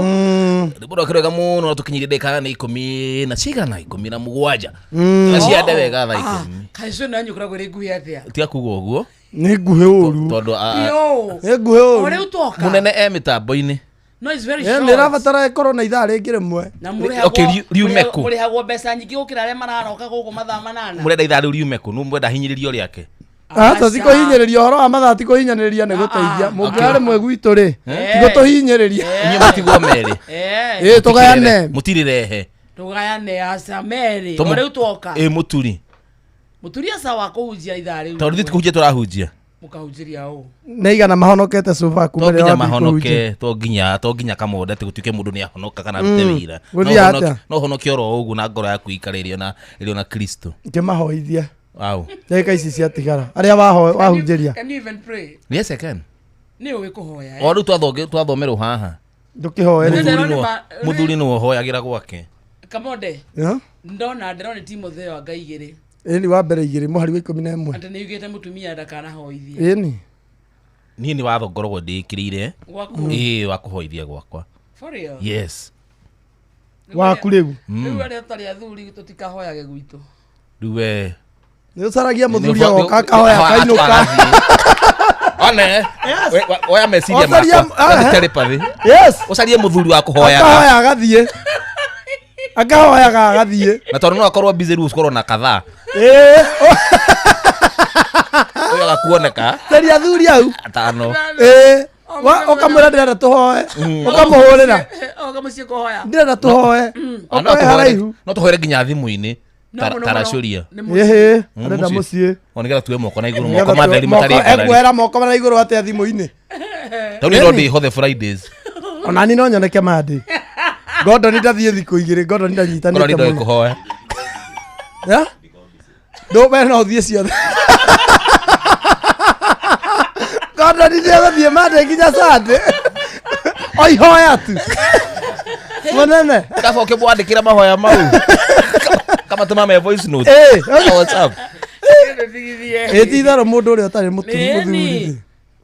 rwimbo rwake rwega muno ratukinyirie ndagĩka nĩ ikũmi na cigana 17 na ciande wega thaa 10. Kaĩ na nyå koragwo ä nguhä atä tiga kuga ũguo nĩ nguhĩ ũru tondũ nĩ nguhĩ ũru o rä u twoka mũnene e mĩtambo-inĩ. No, it's very Eh, short. nĩ ĩrabatara ĩkorwo na ithaa rĩngĩ rĩmwe. Na Okay, riume kũ? mũrĩhagwo mbeca nyingĩ gũkĩra arĩa mararoka gũkũ mathaa 8. Mũrenda ithaa rĩu riume kũ nũ mwenda hinyĩrĩrio rĩake. Aca ti kũhinyĩrĩria ũhoro wa mathaa ti kũhinyĩrĩria nĩ gũteithia mũngĩoya rĩmwe gwitũ rĩ ti gũtũhinyĩrĩria. Inyuĩ mũtigwo merĩ. Ĩ tũgayane. Mũtirĩrehe. Tũgayane aca merĩ o rĩu twoka. Ĩ mũturi Mũturi aca wa kũhunjia ithaa rĩu. tondũ ithuĩ ti kũhunjia tũrahunjia. Mũkahunjĩria ũ? Nĩ igana mahonokete cuba To kuma rĩrĩa nginya wambia kũhunjia. mahonoke to nginya kamonde atĩ gũtuĩke mũndũ nĩ ahonoka kana arute wĩra. Gũthiĩ atĩa? No ũhonoke oro ũguo na ngoro yaku ĩikare ĩrĩ na Kristo. Ngĩmahoithie Au. ndagĩka ici ciatigara arĩa wahunjĩria. Can you even pray? Yes, I can. Nĩ ũĩ kũhoya. O rĩu twathomerwo haha. Ndũkĩhoe Rĩu. Mũthuri Ndĩrona mũthuri nĩwe ũhoyagĩra gwake. Kamonde. Yeah? Ndona ndĩrona nĩ Timotheo anga igĩrĩ. Ĩni wa mbere igĩrĩ mũhari wa 11. Atĩ nĩ yugĩte mũtumia ndakanahoithie. Ĩni Niĩ nĩ watho ngoragwo ndĩkĩrĩire. Gwaku? Ĩĩ wa kũhoithia gwakwa. For real? Yes. Waku rĩu. Rĩu arĩa tũtarĩ athuri tũtikahoyage gwitũ. Rĩu we Nĩ ũcaragia mũthuri agoka akahoya akainũka. One. Oya meciria Ũcaria- makwa. ah, eh. Telepathy. Yes. Ũcarie mũthuri wa kũhoyaga. Akahoya agathiĩ. Akahoyaga agathiĩ. Na tondũ no akorwo busy rĩu ũkorwo na kathaa. Ĩĩ. Ũyũ agakuoneka Caria athuri au. atano. Ĩĩ. Ũkamwĩra ndĩrenda tũhoe. Ũkamũhũrĩra. Oka mũciĩ kũhoya. Ndĩrenda tũhoe. Ah, no Ũkoe tũhoere- haraihu. no tũhoere nginya thimũ-inĩ. No, mũno, mũno. Taracũria. Nĩ Ĩhĩ. Arenda mũciĩ. O nĩgetha tuwe moko na igũrũ moko matheri matarĩ ngarari. Ekuoera moko na igũrũ atĩa thimũ-inĩ. Tondũ niĩ no ndĩhothe Fridays. Ona niĩ no nyoneke Monday. Gordon ndathiĩ thikũ igĩrĩ Gordon Korwo ndanyitanĩte nĩ ndoĩ mũno. kũhoya. Yeah? Ndũ we no ũthiĩ ciothe. Gordon ndegũthiĩ Monday nginya Sunday. O ihoya tu. Mũnene. Kaba ũkĩmwandĩkĩra mahoya mau. Kamatũma me voice note. Ĩ. Na WhatsApp. Ĩ ti itherũ mũndũ ũrĩa ũtarĩ mũthuri.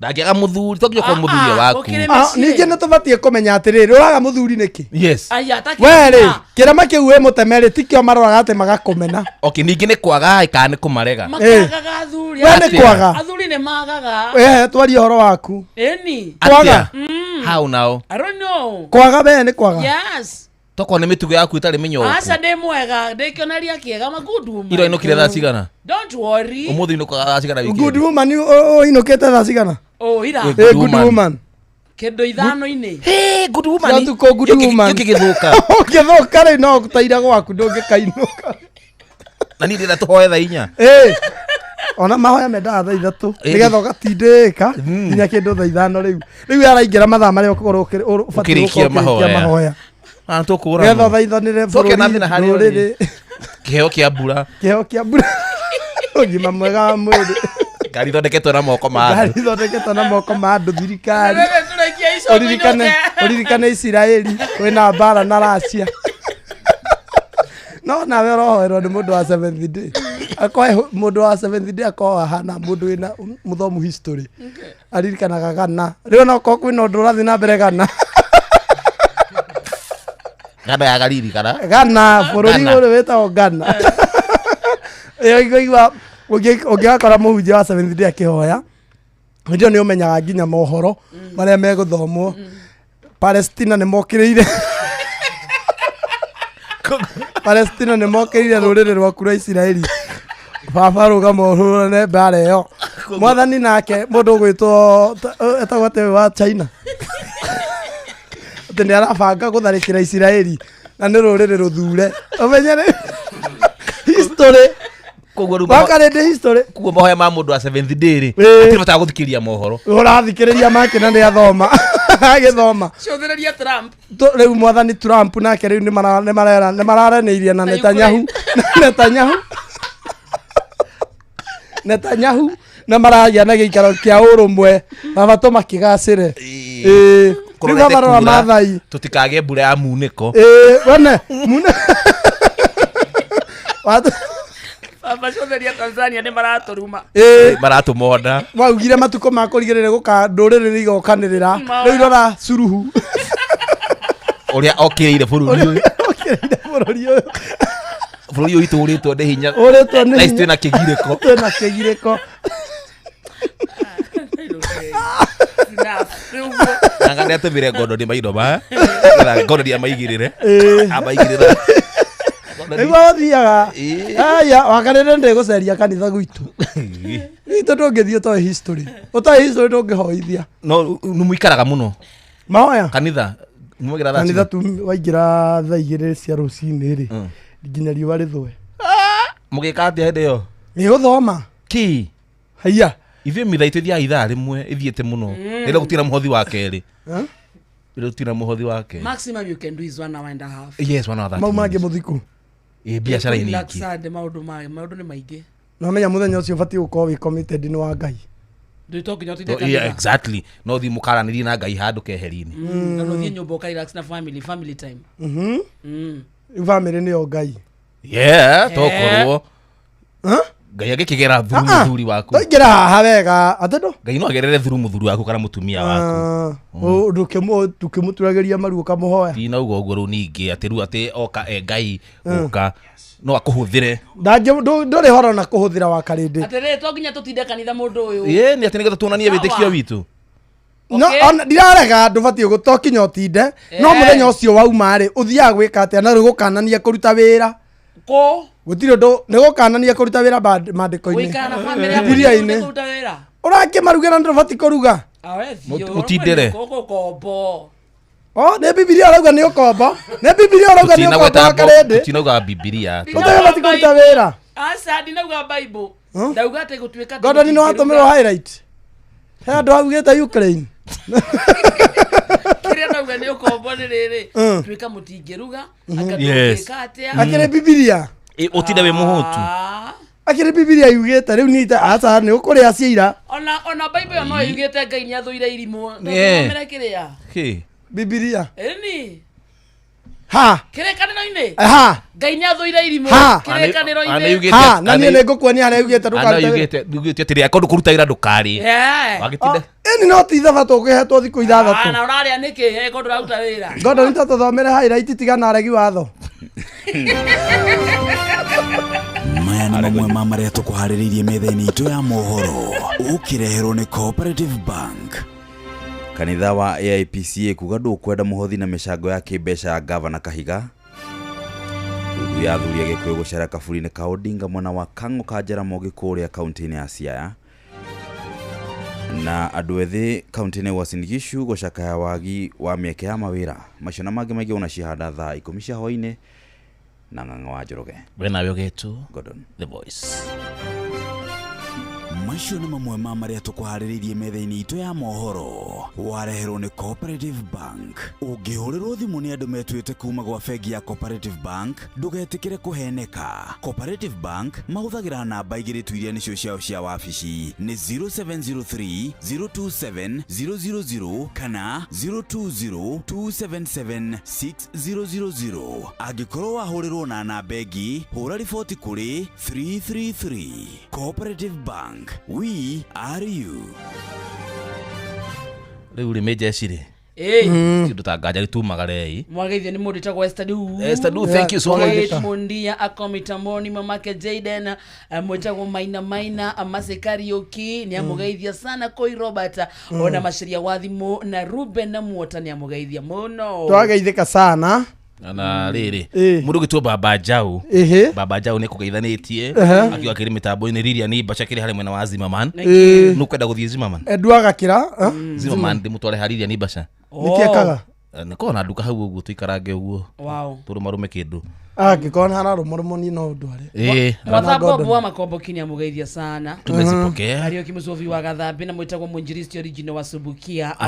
Ndangĩaga mũthuri to nginya ũkorwo mũthuri waku. Ah, ningĩ nĩ tũbatiĩ kũmenya atĩrĩrĩ ũraga mũthuri nĩkĩ? Yes. Aya, ta We rĩ kĩrema kĩu wĩ mũteme rĩ tikĩo maroraga atĩ magakũmena. Okay, ningĩ nĩ kwaga kana nĩ kũmarega. Makĩagaga athuri. We nĩ kwaga. Athuri nĩ magaga. Ehe twarie ũhoro waku. Ĩni. Kwaga. How now? I don't know. Kwaga we nĩ kwaga. Yes. Tokorwo nĩ mĩtugo yaku ĩtarĩ mĩnyooku. Aca ndĩ mwega ndĩkĩoneria kĩega ma good woman. Ira inũkire thaa cigana? Don't worry. Ũmũthĩ inũkaga thaa cigana wiki Good woman ũinũkĩte thaa cigana? Oh, ira. Good Ĩ, good woman. Kĩndũ ithano-inĩ. Hey, good woman. Cia ũtukũ good woman. Gĩũkĩ gĩthũka. Ũngĩthũka rĩ no ũtaire gwaku ndũngĩkainũka. Na niĩ ndĩrenda tũhoe thaa 4. Ĩ, ona mahoya mendaga thaa 3 nĩgetha ũgatindĩka nginya kĩndũ thaa 5 rĩu. Rĩu araingĩra mathaa marĩa ũgũkorwo ũbatiĩ Ũkĩrĩkia gũkorwo ũkĩrĩkia mahoya. mahoya. Ah, tũkũra Nĩgetha mũno. ũthaithanĩre Tũke na bũrũri, thĩna harĩa ũrĩ. rũrĩrĩ, Kĩheo kĩa mbura. kĩheo kĩa mbura, ũgima mwega wa mwĩrĩ. Ngari ithondeketwo na moko ma Ngari andũ. ithondeketwo na moko ma andũ, thirikari. Wewe tũraikia icomo Ũririkane inũke. ũririkane Isiraeli kwĩna mbara na Russia. No nawe ũrohoerwo nĩ mũndũ wa Seventh Day. Akoe mũndũ wa Seventh Day akorwo ahana mũndũ wĩna mũthomu history. Aririkanaga Ghana. Rĩu ona okorwo kwĩna ũndũ ũrathiĩ na mbere Ghana. Ghana ya Galili kana? Ghana, bũrũri Ghana. ũrĩ wĩtagwo Ghana. Ĩyo ingĩigua ũngĩgakora mũhunjia wa Seventh Day akĩhoya, hĩndĩ ĩyo nĩ ũmenyaga nginya mohoro marĩa megũthomwo. Palestina nĩ mokĩrĩire Palestina nĩ mokĩrĩire rũrĩrĩ rwaku rwa Isiraeli. Baba rũgama ũhũrane mbara ĩyo. Mwathani nake mũndũ ũgwĩtwo etagwo atĩa ũyũ wa China, atĩ nĩ arabanga gũtharĩkĩra Isiraeli na nĩ rũrĩrĩ rũthure. Ũmenye nĩ history. Koguo rĩu Wakarĩndĩ history. Koguo mahoya ma mũndũ wa Seventh Day rĩ, Ĩĩ. hatirĩ bata wa gũthikĩrĩria mohoro. Ũrathikĩrĩria make na nĩ athoma. Agĩthoma. Cũthĩrĩria Trump. Rĩu mwathani Trump nake rĩu nĩ mararanĩirie na Na Netanyahu. Netanyahu. Netanyahu na maragĩa na gĩikaro kĩa ũrũmwe baba tũmakĩgacĩre. Ĩĩ. Rĩu Kũrorete amarora kura, Maathai. Tũtikagĩe mbura ya munĩko. Ĩĩ, wone mune. Watu Baba cũthĩrĩria Tanzania nĩ maratũruma. Ĩĩ. Maratũmonda. Waugire matukũ ma kũrigĩrĩria gũka ndũrĩrĩ nĩ igokanĩrĩra. Maoya. Rĩu rora Suluhu. Ũrĩa okĩrĩire bũrũri ũyũ. Okĩrĩire bũrũri ũyũ. Bũrũri ũyũ witũ ũrĩtwo nĩ hinya. Ũrĩtwo nĩ Thaa ici hinya. twĩna kĩgirĩko. Twĩna kĩgirĩko. Nanga nĩ atũmire ngondo nĩ maitho ma. Nĩgetha ngondo nĩ amaigĩrĩre. Ĩĩ. Amaigĩrĩra. Nĩguo ũthiaga. Aya, wakarĩre ndĩgũceria kanitha gwitũ. Gwitũ ndũngĩthiĩ ũtoĩ history. Ũtoĩ history ndũngĩhoithia. No nĩ mũikaraga mũno. Mahoya. Kanitha. Mumagĩra thaa Kanitha cigana? tu waingĩra thaa 2 cia rũcinĩ rĩ, nginya riũa rĩthũe. Mũgĩka atĩa hĩndĩ ĩyo? Nĩ gũthoma. Kĩ? Haiya. Ithuĩ mitha itũ ĩthiaga ithaa rĩmwe ĩthiĩte mũno. Rĩrĩa gũtirĩ na mũhothi wa kerĩ. Rĩrĩa gũtirĩ na mũhothi wa kerĩ. Maximum you can do is 1 hour and a half. Yes, 1 hour 30 Mau mangĩ minutes. mũthikũ. Ĩ biacara-inĩ Relax ingĩ. and maũndũ maũndũ nĩ maingĩ. Na ũmenya mũthenya ũcio ũbatiĩ gũkorwo wĩ committed nĩ wa Ngai. Ndũĩ to nginya ũtinde To- yeah, kanitha. exactly. No thiĩ mũkaranĩrie na Ngai handũ keheri-inĩ. Kana ũthiĩ nyũmba ũka relax na family, family time. Rĩu bamĩrĩ nĩyo Ngai. Yeah, tokorwo. Ngai angĩkĩgera through Ah, ah. mũthuri waku. Twaingĩra haha wega atĩ ndũ Ngai no agerere through mũthuri waku kana mũtumia waku. Ndũkĩmũturagĩria maru ũkamũhoya. Tinauga ũguo rĩu ningĩ atĩ rĩu atĩ oka e Ngai gũka no akũhũthĩre. Ndũrĩ horo na kũhũthĩra wa karĩndĩ. Atĩrĩrĩ to nginya tũtinde kanitha mũndũ ũyũ. Ĩĩ nĩ atĩ nĩgetha tuonanie wĩtĩkio witũ. No ona ndirarega ndũbatiĩ gũto kinya ũtinde no Eh. mũthenya ũcio wauma rĩ ũthiaga gwĩka atĩa na rĩu gũkanania kũruta wĩra. Kũ? Gũtirĩ ũndũ nĩ gũkanania kũruta wĩra mandĩko-inĩ. Gũikara na family yaku Bibilia-inĩ. kũruta wĩra. Ũrakĩmarugĩra ndũbatiĩ kũruga. Awe thiĩ. Mũtindĩre. Gũkombo. O nĩ Bibilia ũrauga nĩ ũkombo. Nĩ Bibilia ũrauga nĩ ũkombo wa karĩndĩ. Tũtinauga Bibilia. Ũtagĩbatiĩ kũruta wĩra. Aca ndinauga Bible. Ndauga atĩ gũtuĩka atĩ Gordon nĩ watũmĩrwo mũtingĩruga. highlight. He andũ augĩte Ukraine. Kĩrĩa ndauga nĩ ũkombo nĩ rĩrĩ. Tuĩka mũtingĩruga. Anga Yes. ndũngĩka atĩa. Akĩrĩ Bibilia. Ĩ, ũtinde wĩ mũhũtu. Akĩrĩ Bibilia yugĩte rĩu nĩ aca nĩ ũkũrĩa ciira. Ona Bible ĩyo no yugĩte Ngai nĩ athũire irimũ. Yeah. Ndũthomere kĩrĩa. Kĩ? Bibilia. Ĩni. Ha. Kĩrĩkanĩro-inĩ. Ha. Ngai nĩ athũire irimũ. Ha. Kĩrĩkanĩro-inĩ. Ha, na niĩ nĩ ngũkuonia harĩa yugĩte Ana ndũkarute wĩra. yugĩte atĩrĩ akorwo ndũkũruta wĩra ndũkarĩe. Yeah. Wagĩtinda Ĩni no ti ithabatũ ũkĩhetwo thikũ Ah, ithathatũ. na ũrarĩa nĩkĩ eko ndũraruta wĩra. Gordon ta tũthomere highlight tigana aregi watho. Maya nĩ mamwe ma marĩa tũkũharĩrĩirie metha-inĩ itũ ya mohoro ũkĩreherwo nĩ Cooperative Bank. Kanitha wa AIPCA kuga ndũkwenda mũhothi na mĩcango ya kĩmbeca ya gavana Kahiga. Ndundu ya athuri a Gĩkũyũ gũcera kaburi-inĩ ka Odinga mwena wa Kang'o ka Jaramogi kũrĩa kaunti-inĩ ya Siaya. Na andũ ethĩ kaunti-inĩ ya Uasin Gishu gũcakaya wagi wa mĩeke ya mawĩra. Macio na mangĩ maingĩ ũnacihanda thaa 10 cia hwaĩ-inĩ. Na Ng'ang'a wa Njoroge. We nawe ũgetwo Gordon The Voice. Macio nĩ mamwe ma marĩa tũkũharĩrĩirie metha-inĩ itũ ya mohoro. Wareherwo nĩ Cooperative Bank. Ũngĩhũrĩrwo thimũ nĩ andũ metuĩte kuma gwa bengi ya Cooperative Bank, ndũgetĩkĩre kũheneka. Cooperative Bank mahũthagĩra namba igĩrĩ tu iria nĩcio ciao cia wabici, nĩ 0703 027 000 kana 020 277 6000. Angĩkorwo wahũrĩrwo na namba ĩngĩ, hũra riboti kũrĩ 333. Cooperative Bank, we are you. Rĩu rĩ mĩnjeci rĩ Ĩĩ. Kĩndũ ta nganja rĩtumaga rei. Mwageithio nĩ mũndũ wĩtagwo Esther Du. Esther Du, thank you so much. Wait Mundia akomitamoni mamake Jaden, mwĩtagwo Maina Maina Amase Kariuki nĩ amũgeithia sana koi Robert, ona Maceria wa thimũ na Ruben na Muota nĩ amũgeithia mũno. Twageithĩka sana. Na rĩrĩ, Ĩĩ. mũndũ ũgĩtwo Baba Jau. Ĩhĩ. Baba Jau nĩ kũgeithanĩtie Ehe. akiuga akĩrĩ mĩtambo-inĩ Lilia nĩ mbaca kĩrĩ harĩ mwena wa Zimmerman. Ĩĩ. Nũkwenda gũthiĩ Zimmerman? Enduaga kĩra. Zimmerman ndĩmũtware ha Lilia nĩ mbaca. Nĩkĩ ekaga? Nĩkorwo na nduka hau ũguo tũikarange ũguo. Wow. Tũrũmarũme kĩndũ. Angĩkorwo nĩ hararũmarũmwo niĩ no ndware. Ĩĩ. Mwatha Bob wa Makomboki nĩ amũgeithia sana. Tumezipokea. Kariuki Mũcobi wa Gathambi na mwĩtagwo Mwinjilisti original wa Subukia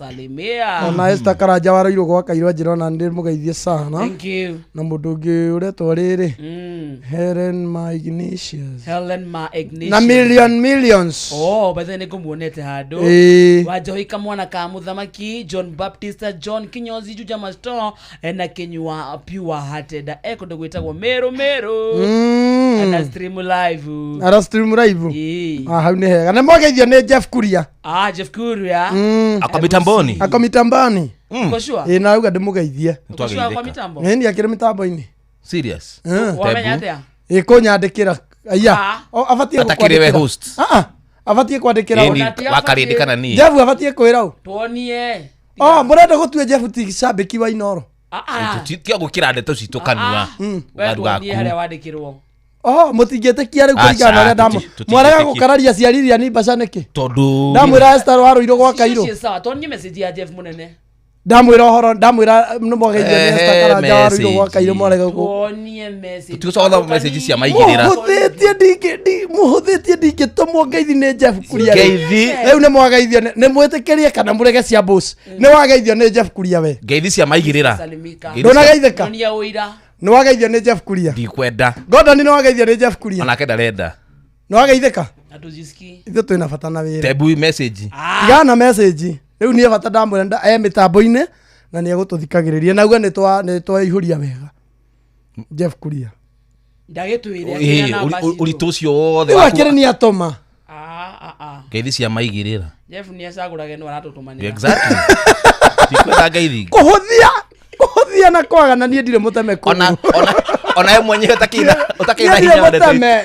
amewasalimia. Ona Esther Karanja waroirwo gwa kairwo njĩra ona ndĩ mũgeithie sana. Thank you. Na mũndũ ũngĩ ũretwo rĩrĩ, Mm. Helen Ma Ignatius Helen Ma Ignatius. na million millions. Oh, by the way nĩngũmuonete handũ. Ĩĩ. Wanjohi kamwana ka mũthamaki John Baptist John Kinyozi Juja Masto, na Kinyua Pure Hearted kũndũ gwĩtagwo Meru Meru. Na stream live. Ara stream live. Ĩĩ. Ah, hau nĩ hega. Nĩ mwageithio nĩ Jeff Kuria. Ah, Jeff Kuria. Ako mitamboni. Ako mitambani. Uko sure? Ĩĩ, na auga ndĩmũgeithie. Uko sure kwa mitambo? Nĩ akĩrĩ mitambo-inĩ. Serious. Wamenya atĩa? Ĩ, kũnyandĩkĩra. Aya. Ah. O, abatiĩ Atakĩrĩ we gũkwandĩkĩra. host. Ah, ah. Abatiĩ kwandĩkĩra. Ĩni, wakarĩndĩ kana niĩ? Jeff abatiĩ kwĩra ũ. Tuonie. Oh, mũrenda gũtua Jeff ti cambĩki wa Inoro. Tiga gwĩkĩra ndeto citũ kanua. We Ũgaruga tuonie harĩa aku. wandĩkĩrwo. Oh, mũtingĩtĩkia rĩu Aca, kũringana na ũrĩa ndamũ. Mwarega gũkararia ciariria ni mbaca nĩkĩ? Tondũ Ndamwĩra Esther warũirwo gwa Kairũ. Icio ciĩ sawa. Tuonie message ya Jeff mũnene. Ndamwĩra ũhoro, ndamwĩra nĩ mwageithio nĩ Esther Ehe, Karanja warũirwo gwa message. Kairũ mwarega gũ. Tuonie message. Tũtigũcoka message cia maigĩrĩra. Mũhũthĩtie ndingĩ mũhũthĩtie ndingĩtũmwo ngeithi nĩ Jeff Kuria. Ngeithi. Rĩu nĩ mwageithio nĩ mwĩtĩkĩrie kana mũrege cia boss. Nĩ wageithio nĩ Jeff Kuria we. Ngeithi cia maigĩrĩra. Salimika. Ndũnageithĩka? Tuonia ũira. Nĩ wageithio nĩ Jeff Kuria. Ndikwenda. Gordon nĩ wageithio nĩ Jeff Kuria. Onake ndarenda. Nĩ wageithĩka? Hatujisikii. Ithuĩ twĩna bata na wĩra. Tebu message. Tigana na message. Rĩu niĩ bata ndamwĩra e mĩtambo-inĩ na nĩ egũtũthikagĩrĩria na auga nĩ twaihũria wega. Jeff Kuria. Ndagĩtwĩre. Ĩĩ, akĩrĩ na namba citũ. ũritũ ũcio wothe Rĩu waku- akĩrĩ nĩ atũma. Ah, ah, ah. Ngeithi cia maigĩrĩra. Jeff nĩ acagũrage no aratũtũmanĩra. Exactly. Ndikwenda ngeithi. Kũhũthia kũhũthia na kwaga na niĩ ndirĩ mũteme Ona ona ona we mwenyewe ũtakĩrĩ Niĩ na ndirĩ hinya wa ndeto ici. mũteme.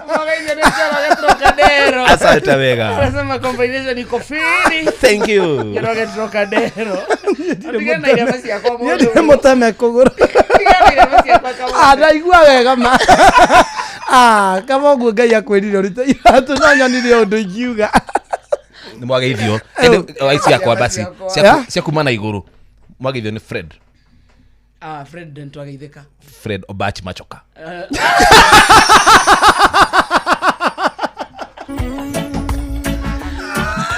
Mwageithio nĩ Njoroge Trocadero. Asante wega. Anasema combination iko firi. Thank you. Njoroge Trocadero. Tigana na irema ciakwa Niĩ mũndũ. ndirĩ mũteme kũgũrũ. Tigana na irema ciakwa kamũndũ. Ah, ndaigua wega ma. Ah, kama ũguo Ngai akwĩrire ũrute iratũ no nyonire ũndũ ingiuga. Nĩ mwageithio. Ĩndĩ, oi, ciakwa basi. Yeah? Cia kuma na igũrũ. Mwageithio nĩ Fred. Ah, Fred ntwageithĩka. Fred Obachi Machoka.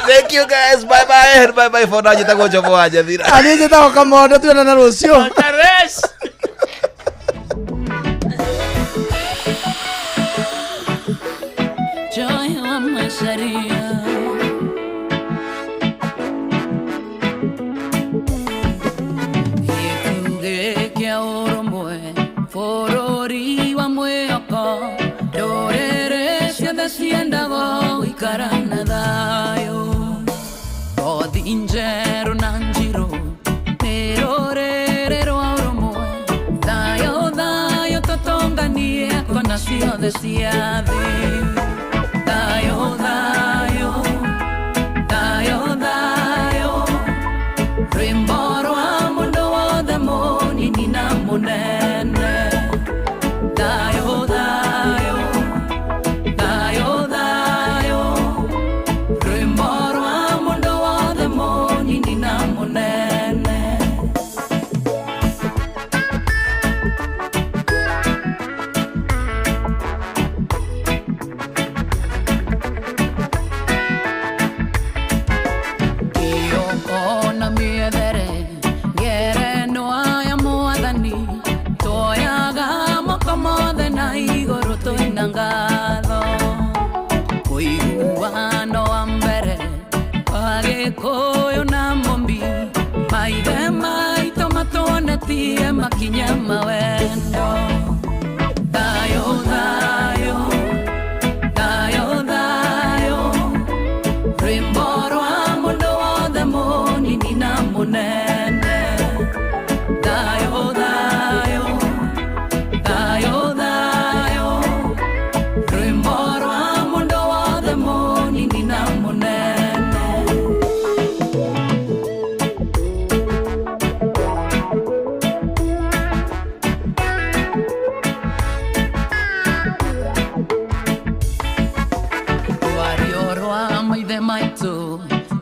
Thank you guys. Bye bye. Bye bye for now. Njĩtagwo Njomo wa Njathira. Niĩ njĩtagwo Kamondo, tuonane rũciũ. Karesh. Joy wa Macharia. Gĩtugĩ kĩa ũrũmwe, bũrũri wa mwĩhoko, ndũrĩrĩ ciothe ciendaga gũikara na thayũ. Kothi njerũ na njirũ, nĩ rũrĩrĩ rwa ũrũmwe, thayũ thayũ tũtũnganie kona ciothe cia thĩ. Thayũ thayũ, thayũ thayũ, rwĩmbo rwa mũndũ wothe mũnini na mũnene. Thayũ thayũ, thayũ thayũ, rwĩmbo rwa mũndũ wothe mũnini na mũnene. Tũthie makinya mawendo. Thayo, thayo, thayo, thayo. Rwĩmbo rwa mũndũ wothe mũnini na mũnene. Thayo, thayo, thayo, thayo. Rwĩmbo rwa mũndũ wothe mũnini na mũnene. Rwario rwa maithe maitũ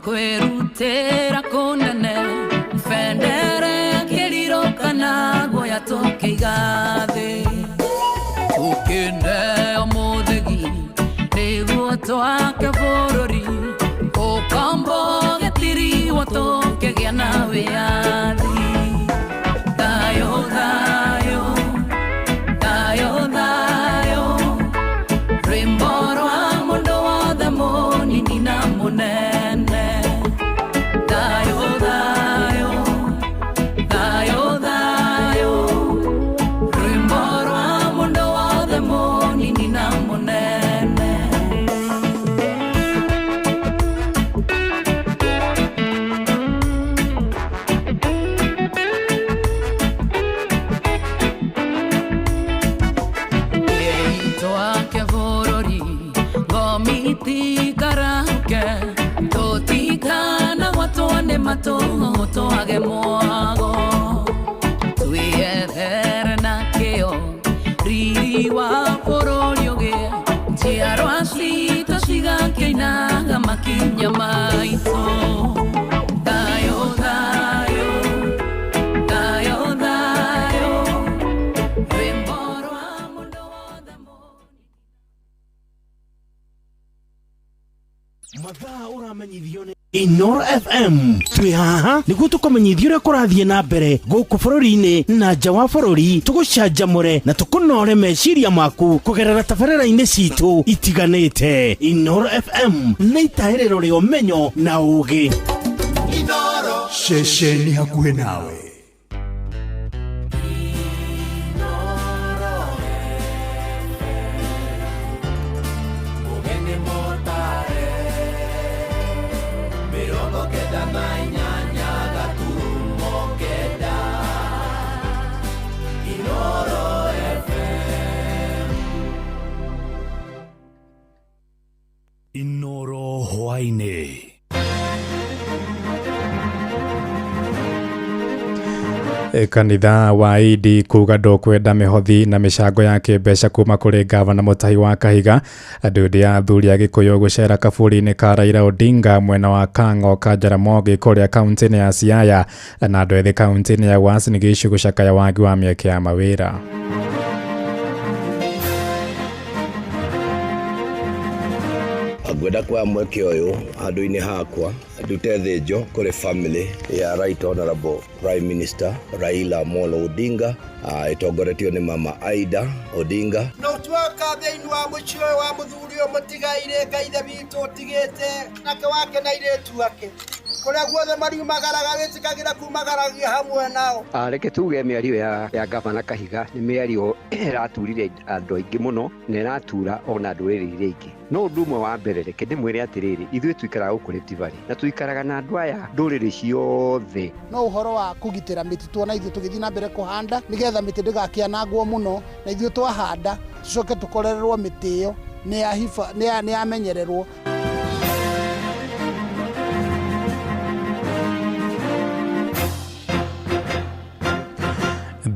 kwĩrutĩra kũnene, bendera ya kĩriro kana guoya tũkĩiga thĩ. Tũkĩneo mũthĩgi nĩguo twake bũrũri, ũkombo gĩtiriwo tũkĩgĩa na wĩyathi. Thayũ, thayũ, thayũ, thayũ. Rwĩmbo rwa mũndũ wothe mũnini na mũnene. Thayũ, thayũ, thayũ, thayũ. Rwĩmbo rwa mũndũ wothe mũnini na mũnene. Twake bũrũri ngomitikarahuke, tũtikana gwatwo nĩ matũ twage mwago. Twĩethere na kĩo riri wa bũrũri ũgĩe, njiarwa citũ cigakĩinaga makinya maitũ. Thayũ, thayũ, thayũ, thayũ. Rwĩmbo rwa mũndũ wothe. Mathaa ũramenyithio nĩ Inoro FM. Twĩ haha nĩguo tũkũmenyithia ũrĩa kũrathiĩ na mbere gũkũ bũrũri-inĩ na nja wa bũrũri, tũgũcanjamũre na tũkũnore meciria maku kũgerera tabarĩra-inĩ citũ itiganĩte. Inoro FM nĩ itahĩrĩro rĩa ũmenyo na ũũgĩ. Ceceni hakuhĩ nawe. Mugeni motare 98 gaturumo 9 Inoro FM. Inoro hwaĩ-inĩ. Kanitha wa Idi kuga ndũkwenda mĩhothi na mĩcango ya kĩmbeca kuma kũrĩ gavana Mutahi wa Kahiga. Ndundu ya athuri a Gĩkũyũ gũcera kaburi-inĩ ka Raila Odinga mwena wa Kang'o ka Jaramogi kũrĩa kaunti-inĩ ya Siaya, na andũ ethĩ kaunti-inĩ ya Uasin Gishu gũcakaya wagi wa mĩeke ya mawĩra. Ngwenda kuoya mweke ũyũ handũ-inĩ hakwa ndute thĩnjo kũrĩ family ya Right Honorable Prime Minister Raila Amolo Odinga, ĩtongoretio nĩ Mama Aida Odinga. Na ũtuoka thĩinĩ wa mũciĩ ũyũ wa mũthuri ũyũ mũtigaire Ngai ithe witũ ũtigĩte nake wake na airĩtu ake, kũrĩa guothe mariumagaraga wĩtĩkagĩra kumagaragia hamwe nao. Reke tuge mĩario ya gavana Kahiga nĩ mĩario ĩraturire andũ aingĩ mũno na ĩratura ona ndũrĩrĩ iria ingĩ. No ũndũ ũmwe wa mbere, reke ndĩmwĩre atĩrĩrĩ, ithuĩ tuikaraga gũkũ Rift Valley na tuikaraga na andũ aya ndũrĩrĩ ciothe. No ũhoro wa kũgitĩra mĩtitũ, ona ithuĩ tũgĩthiĩ na mbere kũhanda nĩgetha mĩtĩ ndĩgakĩanangwo mũno, na ithuĩ twahanda tũcoke tũkorererwo mĩtĩ ĩyo nĩ yamenyererwo.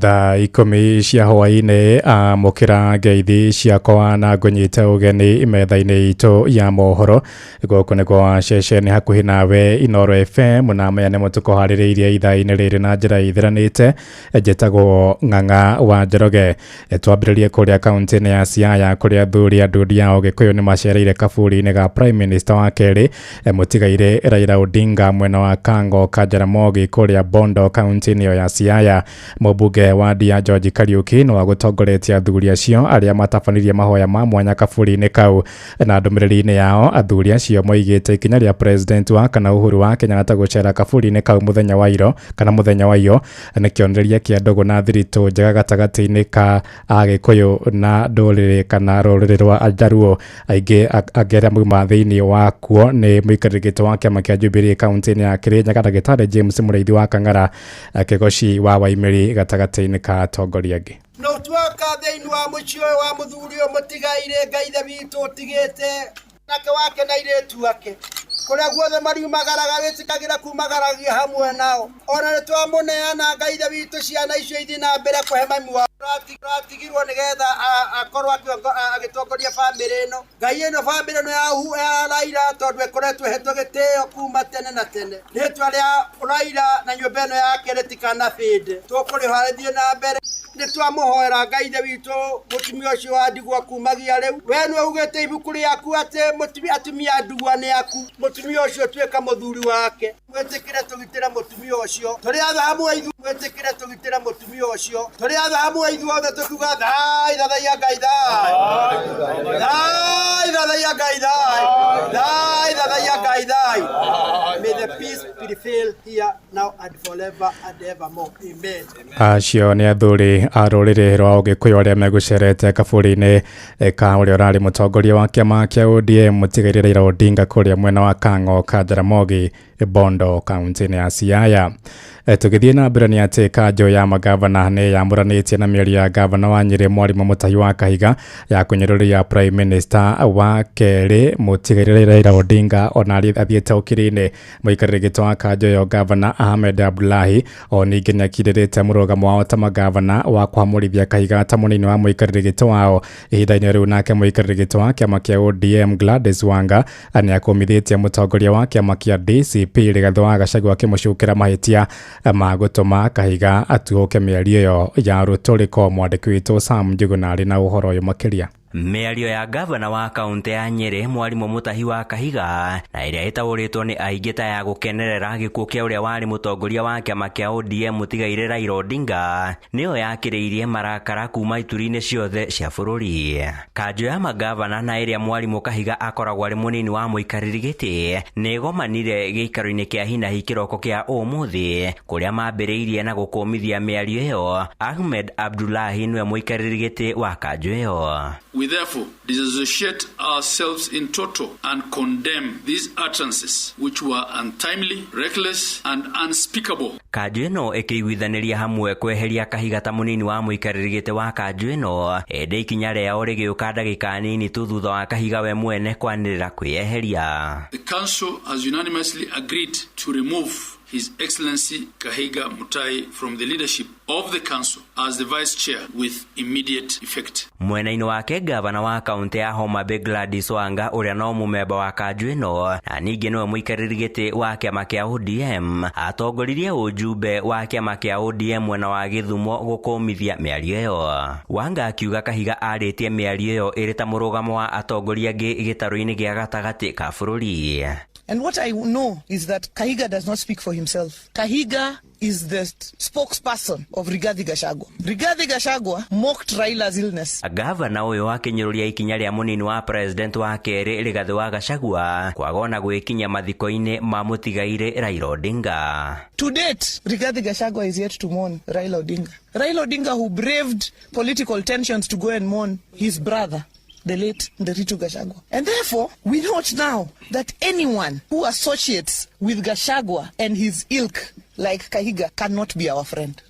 Thaa 10 cia hwaĩ-inĩ, amũkĩra ngeithi ciakwa na ngũnyite ũgeni metha-inĩ itũ ya mohoro. Gũkũ nĩ kwa ceceni hakuhĩ nawe Inoro FM, na maya nĩmo tũkũharĩrĩirie ithaa-inĩ rĩrĩ na njĩra ithiranĩte. Njĩtagwo Ng'ang'a wa Njoroge. Twambĩrĩrie kũrĩa kaunti-inĩ ya Siaya kũrĩa athuri a ndundu ya Ũgĩkũyũ nĩ macereire kaburi-inĩ ga Prime Minister wa kerĩ mũtigairĩ Raila Odinga mwena wa Kang'o ka Jaramogi kũrĩa Bondo kaunti-inĩ ĩyo ya Siaya. Mũmbunge Mũmbunge wa Ndia George Kariuki no agũtongoretie athuri acio arĩa matabanirie mahoya ma mwanya kaburi-inĩ kau. Na ndũmĩrĩri-inĩ yao, athuri acio moigĩte ikinya rĩa president wa kana Uhuru wa Kenyatta gũcera kaburi-inĩ kau mũthenya wa iro kana mũthenya wa iyo nĩ kĩonereria kĩa ndũgũ na thiritũ njega gatagatĩ-inĩ ka Agĩkũyũ na ndũrĩrĩ kana rũrĩrĩ rwa Ajaruo. Aingĩ angĩ arĩa mauma thĩinĩ wa kuo nĩ mũikarĩri gĩtĩ wa kĩama kĩa Jubilee kaunti-inĩ ya Kirinyaga ndagĩtarĩ James Mũrĩithi wa Kang'ara, Kĩgoci wa Waimĩri gatagatĩ-inĩ ka atongoria angĩ. No tuoka thĩinĩ wa mũciĩ ũyũ wa mũthuri ũyũ mũtigaire Ngai ithe witũ ũtigĩte nake wake na airĩtu ake kũrĩa guothe mariumagaraga wĩtĩkagĩra kumagaragia hamwe nao. Ona nĩ twamũneana Ngai ithe witũ ciana icio ithiĩ na mbere kũhe mami wao ũratigirwo nĩgetha akorwo agĩtongoria bamĩrĩ ĩno. Ngai ĩno bamĩrĩ ĩno ya Raila tondũ ĩkoretwo ĩhetwo gĩtĩo kuma tene na tene. Rĩtwa rĩa Raila na nyũmba ĩno yake rĩtikanabĩnde, tũkũrĩhoya rĩthiĩ na mbere. Nĩ twamũhoera Ngai ithe witũ mũtumia ũcio wa ndigwa kumagia rĩu. We nĩwe ugĩte ibuku rĩaku atĩ atumia a ndigwa nĩ aku, mũtumia ũcio tuĩka mũthuri wake. Mwĩtĩkĩre tũgitĩre mũtumia ũcio, tũrĩ othe hamwe ithuĩ, mwĩtĩkĩre tũgitĩre mũtumia ũcio, tũrĩ othe hamwe ithuothe tũkiuga thai thathaiya Ngai thai, thai thathaiya Ngai thai, thai thathaiya Ngai thai. May the peace prevail here now and forever and evermore. Amen. Acio nĩ athuri a rũrĩrĩ rwa Ũgĩkũyũ arĩa megũcerete kaburi-inĩ ka ũrĩa ũrarĩ mũtongoria wa kĩama kĩa ODM mũtigairĩ Raila Odinga kũrĩa mwena wa Kang'o ka Jaramogi Bondo kaunti-inĩ ya Siaya. Tũgĩthiĩ na mbere nĩ atĩ kanjũ ya magavana nĩ yamũranĩtie na mĩario ya gavana wa Nyĩrĩ Mwarimũ Mũtahi wa Kahiga ya kũnyũrũria Prime Minister wa kerĩ mũtigairĩ Raila Odinga ona athiĩte ũkiri-inĩ. Mũikarĩri gĩtĩ wa kanjũ ĩyo gavana Ahmed Abdullahi o ningĩ nĩakindĩrĩte mũrũgamo wao ta magavana wa kwamũrithia Kahiga ta mũnini wa mũikarĩri gĩtĩ wao. Ihinda-inĩ rĩu nake mũikarĩri gĩtĩ wa kĩama kĩa ODM Gladys Wanga nĩakũmithĩtie mũtongoria wa kĩama kĩa DCP Rigathĩ wa Gachagua akĩmũcukĩra mahĩtia ma gũtũma Kahiga atuũke mĩario ĩyo ya rũtũrĩko. Mwandĩki witũ Sam Njuguna arĩ na ũhoro ũyũ makĩria. Mĩario ya gavana wa kaunti ya Nyĩrĩ Mwarimũ Mũtahi wa Kahiga na ĩrĩa ĩtaũrĩtwo nĩ aingĩ ta ya gũkenerera gĩkuũ kĩa ũrĩa warĩ mũtongoria wa kĩama kĩa ODM mũtigairĩ Raila Odinga nĩyo yakĩrĩirie marakara kuma ituri-inĩ ciothe cia bũrũri. Kanjũ ya magavana na ĩrĩa Mwarimũ Kahiga akoragwo arĩ mũnini wa mũikarĩri gĩtĩ nĩ ĩgomanire gĩikaro-inĩ kĩa hinahi kĩroko kĩa ũmũthĩ kũrĩa mambĩrĩirie na gũkũmithia mĩario ĩyo. Ahmed Abdullahi nĩwe mũikarĩri gĩtĩ wa kanjũ ĩyo. We therefore disassociate ourselves in total and condemn these utterances which were untimely, reckless and unspeakable. Kanjũ ĩno ĩkĩiguithanĩria hamwe kweheria Kahiga ta mũnini wa mũikarĩri gĩtĩ wa kanjũ ĩno ĩndĩ ikinya rĩao rĩgĩũka ndagĩka nini tu thutha wa Kahiga we mwene kwanĩrĩra kwĩyeheria. The council has unanimously agreed to remove His Excellency Kahiga Mutai from the leadership of the council as the vice chair with immediate effect. Mwena-inĩ wake gavana wa kaunti ya Homa Bay Gladys Wanga ũrĩa no mũmemba wa kanjũ ĩno na ningĩ nĩwe mũikarĩri gĩtĩ wa kĩama kĩa ODM atongoririe ũjumbe wa kĩama kĩa ODM mwena wa Gĩthumo gũkũmithia mĩario ĩyo. Wanga akiuga Kahiga arĩtie mĩario ĩyo ĩrĩ ta mũrũgamo wa atongoria angĩ gĩtarũ-inĩ gĩa gatagatĩ ka bũrũri. And what I know is that Kahiga does not speak for himself. Kahiga is the spokesperson of Rigathi Gachagua. Rigathi Gachagua mocked Raila's illness. Gavana ũyũ akĩnyũrũria ikinya rĩa mũnini wa president wa kerĩ Rigathi wa Gachagua kwaga ona gwĩkinya mathiko-inĩ ma mũtigairĩ Raila Odinga. To date, Rigathi Gachagua is yet to mourn Raila Odinga. Raila Odinga, who braved political tensions to go and mourn his brother, the late Nderitu Gachagua. And therefore, we note now that anyone who associates with Gachagua and his ilk, like Kahiga, cannot be our friend.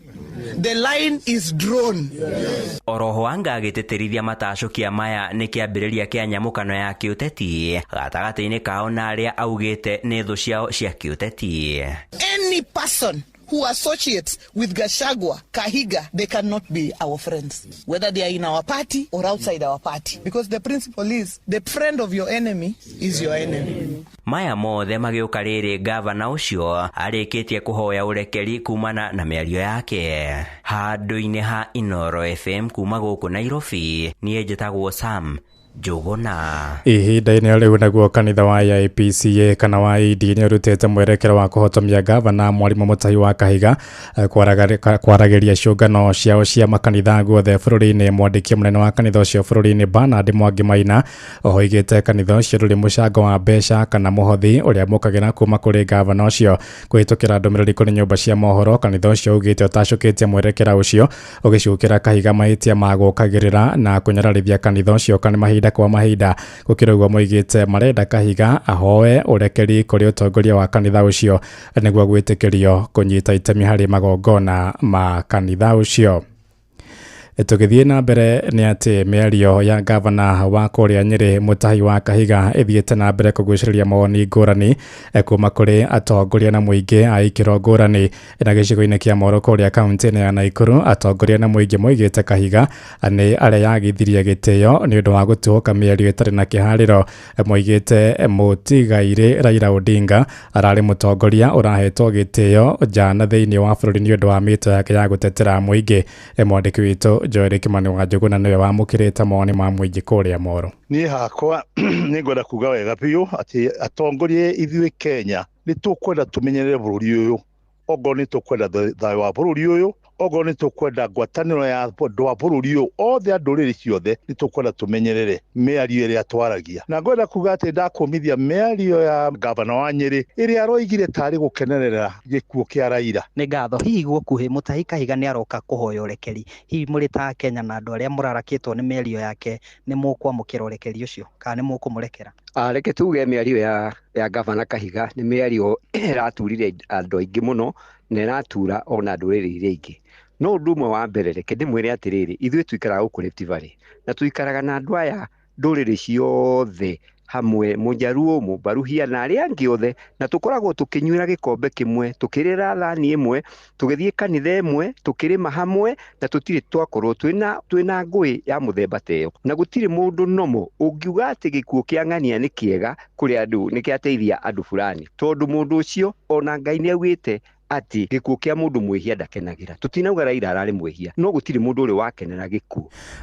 The line is drawn. Yes. Oroho Wanga agĩtĩtĩrithia matacũkia maya nĩ kĩambĩrĩria kĩa nyamũkano ya kĩũteti gatagatĩ-inĩ kao na arĩa augĩte nĩ thũ ciao cia kĩũteti. Any person who associates with Gachagua, Kahiga, they cannot be our friends, whether they are in our party or outside our party. Because the principle is, the friend of your enemy is your enemy. Maya mothe magĩũka rĩrĩ gavana ũcio arĩkĩtie kũhoya ũrekeri kumana na mĩario yake. Handũ-inĩ ha Inoro FM kuma gũkũ Nairobi, niĩ njĩtagwo Sam Njũgũna. Ihinda-inĩ rĩu naguo kanitha wa AIPCA kana wa ED nĩ ũrutĩte mwerekero wa kũhotomia gavana Mwarimũ Mutahi wa Kahiga kwaragĩria ciũngano ciao cia makanitha guothe bũrũri-inĩ. Mwandĩki mũnene wa kanitha ũcio bũrũri-inĩ Bernard Mwangi Maina oigĩte kanitha ũcio ndũrĩ mũcango wa mbeca kana mũhothi ũrĩa mũkagĩra kuma kũrĩ gavana ũcio. Kũhĩtũkĩra ndũmĩrĩri kũrĩ nyũmba cia mohoro, kanitha ũcio ugĩte ũtacũkĩtie mwerekera ũcio ũgĩcukĩra Kahiga mahĩtia ma gũkagĩrĩra na kũnyararithia kanitha ũcio kana mahinda kwa mahinda. Gũkĩrĩ ũguo moigĩte marenda Kahiga ahoe ũrekeri kũrĩ ũtongoria wa kanitha ũcio nĩguo gwĩtĩkĩrio kũnyita itemi harĩ magongona ma kanitha ũcio. Tũgĩthiĩ na mbere nĩ atĩ mĩario ya gavana wa kũrĩa Nyĩrĩ Mutahi wa Kahiga ĩthiĩte na mbere kũgucĩrĩria mawoni ngũrani kuma kũrĩ atongoria na mũingĩ a ikĩro ngũrani. Na gĩcigo-inĩ kĩa Moro kũrĩa kaunti-inĩ ya Naikuru, atongoria na mũingĩ moigĩte Kahiga nĩ areyagithirie gĩtĩo nĩ ũndũ wa gũtuũka mĩario ĩtarĩ na kĩharĩro. Moigĩte mũtigairĩ Raila Odinga ararĩ mũtongoria ũrahetwo gĩtĩo nja na thĩinĩ wa bũrũri nĩ ũndũ wa mĩto yake ya gũtetera mũingĩ. Mwandĩki witũ Joel Kimani wa Njũgũna nĩwe wamũkĩrĩte mawoni ma mũingĩ kũrĩa Moro. Niĩ hakwa nĩ ngwenda kuga wega biũ atĩ atongoria ithuĩ Kenya nĩ tũkwenda tũmenyerere bũrũri ũyũ, ongorwo nĩ tũkwenda thayũ wa bũrũri ũyũ, ongorwo nĩ tũkwenda ngwatanĩro ya andũ a bũrũri ũyũ othe a ndũrĩrĩ ciothe, nĩ tũkwenda tũmenyerere mĩario ĩrĩa twaragia. Na ngwenda kuga atĩ ndakũmithia mĩario ya gavana wa Nyĩrĩ ĩrĩa aroigire tarĩ gũkenerera gĩkuũ kĩa Raila. Nĩ ngatho. Hihi gũkuhĩ Mutahi Kahiga nĩ aroka kũhoya ũrekeri, hihi mũrĩ ta Kenya na andũ arĩa mũrarakĩtwo nĩ mĩario yake nĩ mũkwamũkĩra ũrekeri ũcio kana nĩ mũkũmũrekera? Reke tuge mĩario ya gavana Kahiga nĩ mĩario ĩraturire andũ aingĩ mũno na ĩratura ona ndũrĩrĩ iria ingĩ. No ũndũ ũmwe wa mbere, reke ndĩmwĩre atĩrĩrĩ, ithuĩ tuikaraga gũkũ Rift Valley na tuikaraga na andũ aya ndũrĩrĩ ciothe hamwe, Mũnjaruo, Mũmbaruhia na arĩa angĩ othe, na tũkoragwo tũkĩnyuĩra gĩkombe kĩmwe, tũkĩrĩra thani ĩmwe, tũgĩthiĩ kanitha ĩmwe, tũkĩrĩma hamwe, na tũtirĩ twakorwo twĩna ngũĩ ya mũthemba ta ĩyo. Na gũtirĩ mũndũ nomo ũngiuga atĩ gĩkuũ kĩa ng'ania nĩ kĩega kũrĩ andũ, nĩ kĩateithia andũ fulani, tondũ mũndũ ũcio ona Ngai nĩ augĩte atĩ gĩkuũ kĩa mũndũ mwĩhia ndakenagĩra. Tũtinauga Raila ararĩ mwĩhia, no gũtirĩ mũndũ ũrĩ wakenera gĩkuũ.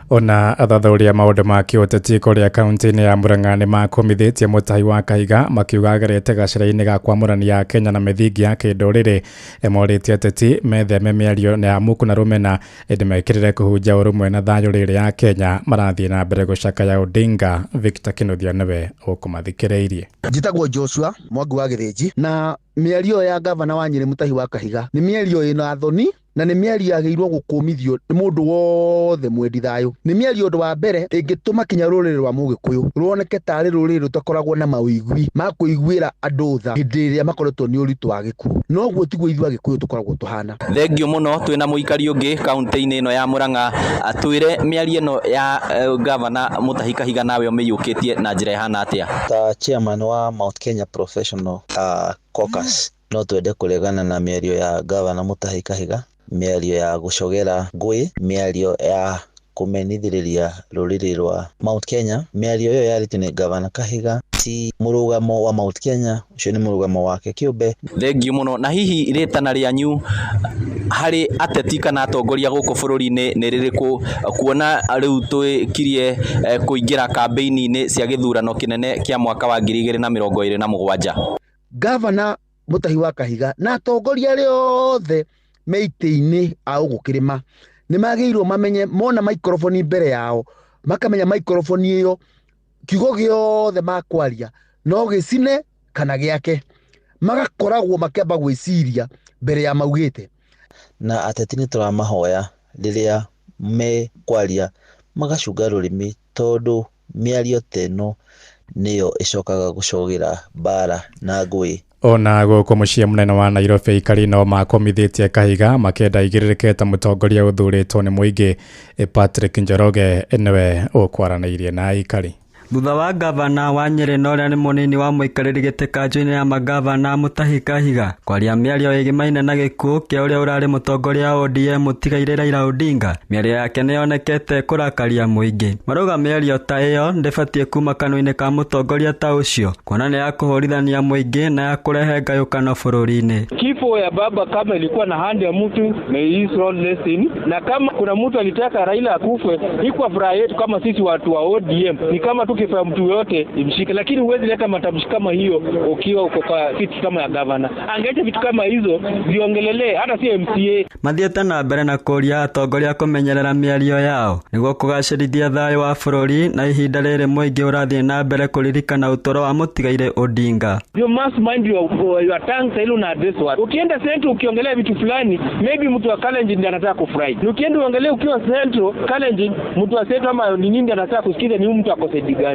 Ona athathaũria maũndũ ma kĩũteti kũrĩa kaunti-inĩ ya Murang'a nĩ makũmithĩtie Mutahi wa Kahiga makiuga agerete gacĩra-inĩ ga kwamũrania Kenya na mĩthingi ya kĩndũrĩrĩ. Morĩtie ateti metheme mĩario ya muku na rũmena ĩndĩ mekĩrĩre kũhunjia ũrũmwe na thayũ rĩrĩa ya Kenya marathiĩ na mbere gũcakaya Odinga. Victor Kinuthia nĩwe ũkũmathikĩrĩirie. Njĩtagwo Joshua Mwangi wa Gĩthĩnji, na mĩario ya gavana wa Nyĩrĩ Mutahi wa Kahiga nĩ mĩario ĩna thoni na nĩ mĩario yagĩrĩirwo gũkũmithio nĩ mũndũ wothe mwendi thayũ. Nĩ mĩario ũndũ wa mbere ĩngĩtũma kinya rũrĩrĩ rwa Mũgĩkũyũ ruoneke tarĩ rũrĩrĩ rũtakoragwo na mawĩigwi ma kũiguĩra andũ tha hĩndĩ ĩrĩa makoretwo nĩ ũritũ wa gĩkuũ. Noguo tiguo ithuĩ Agĩkũyũ tũkoragwo tũhana. Thengiũ mũno twĩna mũikari ũngĩ kaunti-inĩ ĩno ya Murang'a, atwĩre mĩario ĩno ya gavana Mutahi Kahiga nawe ũmĩiyũkĩtie na njĩra ĩhana atĩa? Ta chairman wa Mount Kenya Professional Caucus, no twende kũregana na mĩario ya gavana Mutahi Kahiga, mĩario ya gũcogera ngũĩ, mĩario ya kũmenithĩrĩria rũrĩrĩ rwa Mount Kenya. Mĩario ĩyo yarĩtio nĩ gavana Kahiga ti mũrũgamo wa Mount Kenya, ũcio nĩ mũrũgamo wake kĩũmbe. Thengiũ mũno. Na hihi rĩtana rĩanyu harĩ ateti kana atongoria gũkũ bũrũri-inĩ nĩ rĩrĩkũ, kuona rĩu twĩkirie kũingĩra kambĩini-inĩ cia gĩthurano kĩnene kĩa mwaka wa 2027? Gavana Mutahi wa Kahiga na atongoria arĩa othe me itĩ-inĩ a gũkũ kĩrĩma nĩ magĩrĩirwo mamenye, mona microphone mbere yao makamenya microphone ĩyo kiugo gĩothe makwaria no gĩcine kana gĩake, magakoragwo makĩamba gwĩciria mbere ya maugĩte. Na ateti nĩ tũramahoya rĩrĩa mekwaria magacunga rũrĩmĩ, tondũ mĩario ta ĩno nĩyo ĩcokaga gũcogera mbara na ngũĩ. Ona gũkũ mũciĩ mũnene wa Nairobi aikari no makomithĩtie Kahiga makenda igĩrĩrĩke ta mũtongoria ũthurĩtwo nĩ mũingĩ. Patrick Njoroge nĩwe ũkwaranĩirie na aikari. Thutha wa gavana wa Nyĩrĩ na ũrĩa nĩ mũnini wa mũikarĩri gĩtĩ kanjũ-inĩ ya magavana Mutahi Kahiga kwaria mĩario ĩgĩmaine na gĩkuũ kĩa ũrĩa ũrarĩ mũtongoria wa ODM mũtigairĩ Raila Odinga, mĩario yake nĩyonekete kũrakaria mũingĩ. Marauga mĩario ta ĩyo ndĩbatiĩ kuma kanua-inĩ ka mũtongoria ta ũcio, kuona nĩ ya kũhũrithania mũingĩ na ya kũrehe ngayũkano bũrũri-inĩ. Kifo ya baba kama ilikuwa na hand ya mtu, may his soul rest in. Na kama kuna mtu alitaka Raila akufe, ikuwa furaha yetu kama sisi watu wa ODM. Ni kama tu kifo ya mtu yote imshike, lakini huwezi leta matamshi kama hiyo ukiwa uko kwa kiti kama ya gavana. Angeacha vitu kama hizo ziongelelee, hata si MCA. Mathiĩte na mbere na kũũria atongoria kũmenyerera mĩario yao nĩguo kũgacĩrithia thayũ wa bũrũri, na ihinda rĩrĩ mũingĩ ũrathiĩ na mbere kũririkana ũtũũro wa mũtigairĩ Odinga. You must mind your tongue sasa una address watu. Ukienda Central ukiongelea vitu fulani, maybe mtu wa Kalenjin ndiye anataka kufurahi. Ukienda uangalie ukiwa Central Kalenjin, mtu wa Central ama ni nini ndiye anataka kusikiza ni mtu akosedi gani.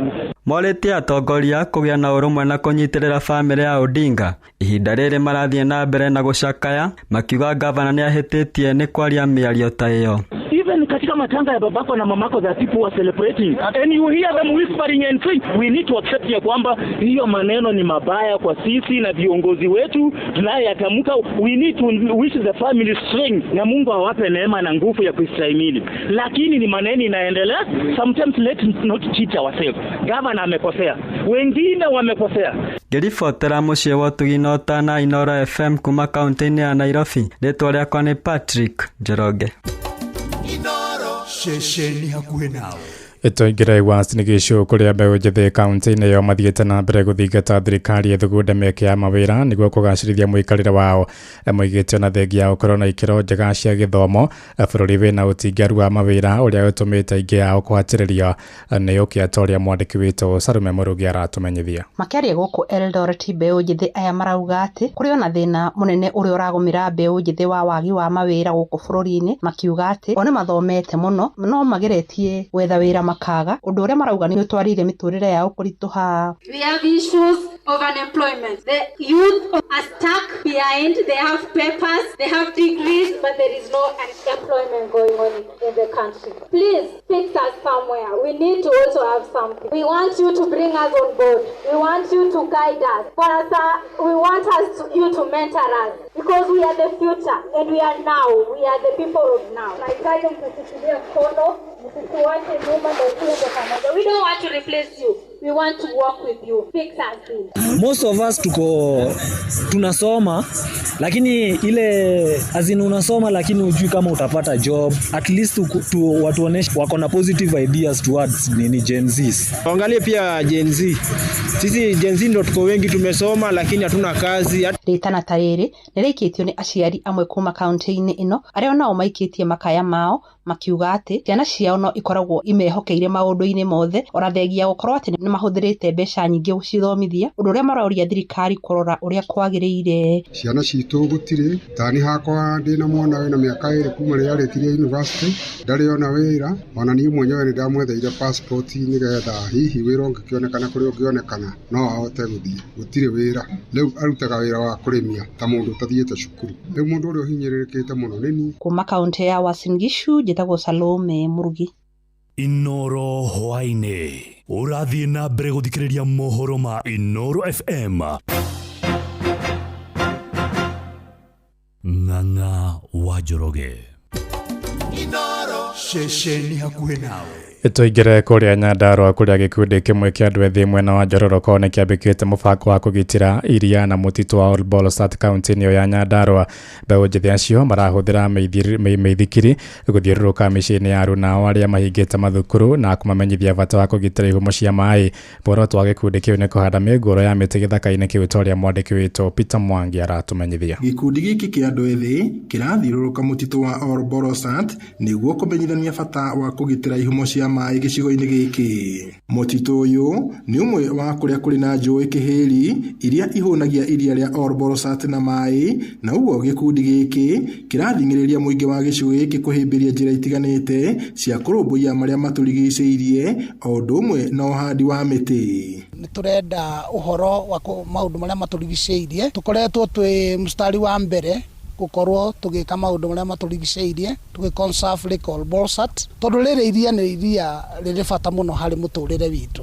Morĩtie atongoria kũgĩa na ũrũmwe na kũnyitĩrĩra bamĩrĩ ya Odinga. Ihinda rĩrĩ marathiĩ na mbere na gũcakaya, makiuga gavana nĩahĩtĩtie nĩ kwaria mĩario ta ĩyo. Even katika matanga ya babako na mamako that people were celebrating and you hear them whispering and saying we need to accept ya kwamba hiyo maneno ni mabaya kwa sisi na viongozi wetu tunayoyatamka. We need to wish the family strength na Mungu awape neema na nguvu ya kustahimili, lakini ni maneno inaendelea. Sometimes let's not cheat ourselves. Governor amekosea, wengine wamekosea. Ngĩribotera mũciĩ wa ũtugi na ũtana Inooro FM kuma kaunti-inĩ ya Nairobi, rĩtwa rĩakwa nĩ Patrick Njoroge. Ceceni hakuhĩ nawe. Tũingĩre Uasin Gishu kũrĩa mbeũ njĩthĩ kaunti-inĩ ĩyo mathiĩte na mbere gũthingata thirikari ĩthugunde mĩeke ya mawĩra nĩguo kũgacĩrithia mũikarĩre wao. Moigĩte ona thengia ya gũkorwo na ikĩro njega cia gĩthomo, bũrũri wĩna ũtingaru wa mawĩra ũrĩa ũtũmĩte aingĩ ao kũhatĩrĩrio nĩ ũkĩa ta ũrĩa mwandĩki witũ Sarume Mũrugi aratũmenyithia. Makĩaria gũkũ Eldoret, mbeũ njĩthĩ aya marauga atĩ kũrĩ ona thĩna mũnene ũrĩa ũragũmĩra mbeũ njĩthĩ wa wagi wa mawĩra gũkũ bũrũri-inĩ, makiuga atĩ o nĩ mathomete mũno no mageretie gwetha wĩra makaga, ũndũ ũrĩa marauga nĩ ũtwarĩire mĩtũrĩre yao kũritũha. We have issues of unemployment. The youth are stuck behind. They have papers, they have degrees, but there is no employment going on in the country. Please fix us somewhere. We need to also have something. We want you to bring us on board. We want you to guide us. For us, we want you to mentor us, because we are the future and we are now. We are the people of now. Nahitaji mtushikilie mkono, msituache nyuma na tuende pamoja. We don't want to replace you. We want to work with you. Fix us in. Most of us tuko tunasoma, lakini ile azin unasoma lakini hujui kama utapata job. At least watu wako na positive ideas towards nini Gen Zs. Angalie pia Gen Z. Sisi Gen Z ndo tuko wengi tumesoma lakini hatuna kazi. Rĩtana ta rĩrĩ nĩrĩikĩtio nĩ aciari amwe kuma kaunti-inĩ ĩno arĩa nao maikĩtie makaya mao makiuga atĩ ciana ciao no ikoragwo imehokeire maũndũ-inĩ mothe ona thengia gũkorwo atĩ nĩ mahũthĩrĩte mbeca nyingĩ gũcithomithia, ũndũ ũrĩa maroria thirikari kũrora ũrĩa kwagĩrĩire. Ciana citũ gũtirĩ tani hakwa ndĩna mwana wĩna mĩaka 2 kuma rĩrĩa arĩkirie university ndarĩ ona wĩra, ona niĩ mwenyewe nĩ ndamwetheire passport nĩgetha hihi wĩra ũngĩkĩonekana kũrĩa ũngĩonekana no ahote gũthiĩ. Gũtirĩ wĩra, rĩu arutaga wĩra wa kũrĩmia ta mũndũ ũtathiĩte cukuru. Rĩu mũndũ ũrĩa ũhinyĩrĩrĩkĩte mũno nĩ niĩ. Kuma kaunti ya Uasin Gishu njĩtagwo Salome Mũrugi. Inooro hwaĩ-inĩ ũrathiĩ na mbere gũthikĩrĩria mohoro ma Inooro FM. Ng'ang'a wa Njoroge. Inooro ceceni hakuhĩ nawe. Tũingĩre kũrĩa Nyandarũa kũrĩa gĩkundi kĩmwe kĩa andũ ethĩ mwena wa Njororoko nĩ kĩambĩkĩte mũbango wa kũgitĩra iria na mũtitũ wa Olbolosat kaunti-inĩ ĩyo ya Nyandarũa. Mbeũ njĩthĩ acio marahũthĩra mĩithikiri gũthiũrũrũka mĩciĩ-inĩ ya aruna arĩa mahingĩte mathukuru na kũmamenyithia bata wa kũgitĩra ihumo cia maĩ. Muoroto wa gĩkundi kĩu nĩ kũhanda mĩũngũrwa ya mĩtĩ gĩthaka-inĩ kĩu ta ũrĩa mwandĩki witũ Peter Mwangi aratũmenyithia. Gĩkundi gĩkĩ kĩa andũ ethĩ kĩrathiũrũrũka mũtitũ wa Olbolosat nĩguo kũmenyithania bata wa kũgitĩra ihumo cia maĩ gĩcigo-inĩ gĩkĩ. Mũtitũ ũyũ nĩ ũmwe wa kũrĩa kũrĩ na njũĩ kĩhĩri iria ihũnagia iria rĩa Olbolosat na maĩ, na ũguo gĩkundi gĩkĩ kĩrathing'ĩrĩria mũingĩ wa gĩcigo gĩkĩ kũhĩmbĩria njĩra itiganĩte cia kũrũmbũiya marĩa matũrigicĩirie o ũndũ ũmwe na ũhandi wa mĩtĩ. Nĩ tũrenda ũhoro wa maũndũ marĩa matũrigicĩirie, tũkoretwo twĩ mstari wa mbere gukorwo tugika maundu maria maturigiceirie tugi conserve Lake Olbolosat tondu riri iria ni iria riri bata muno hari muturire witu.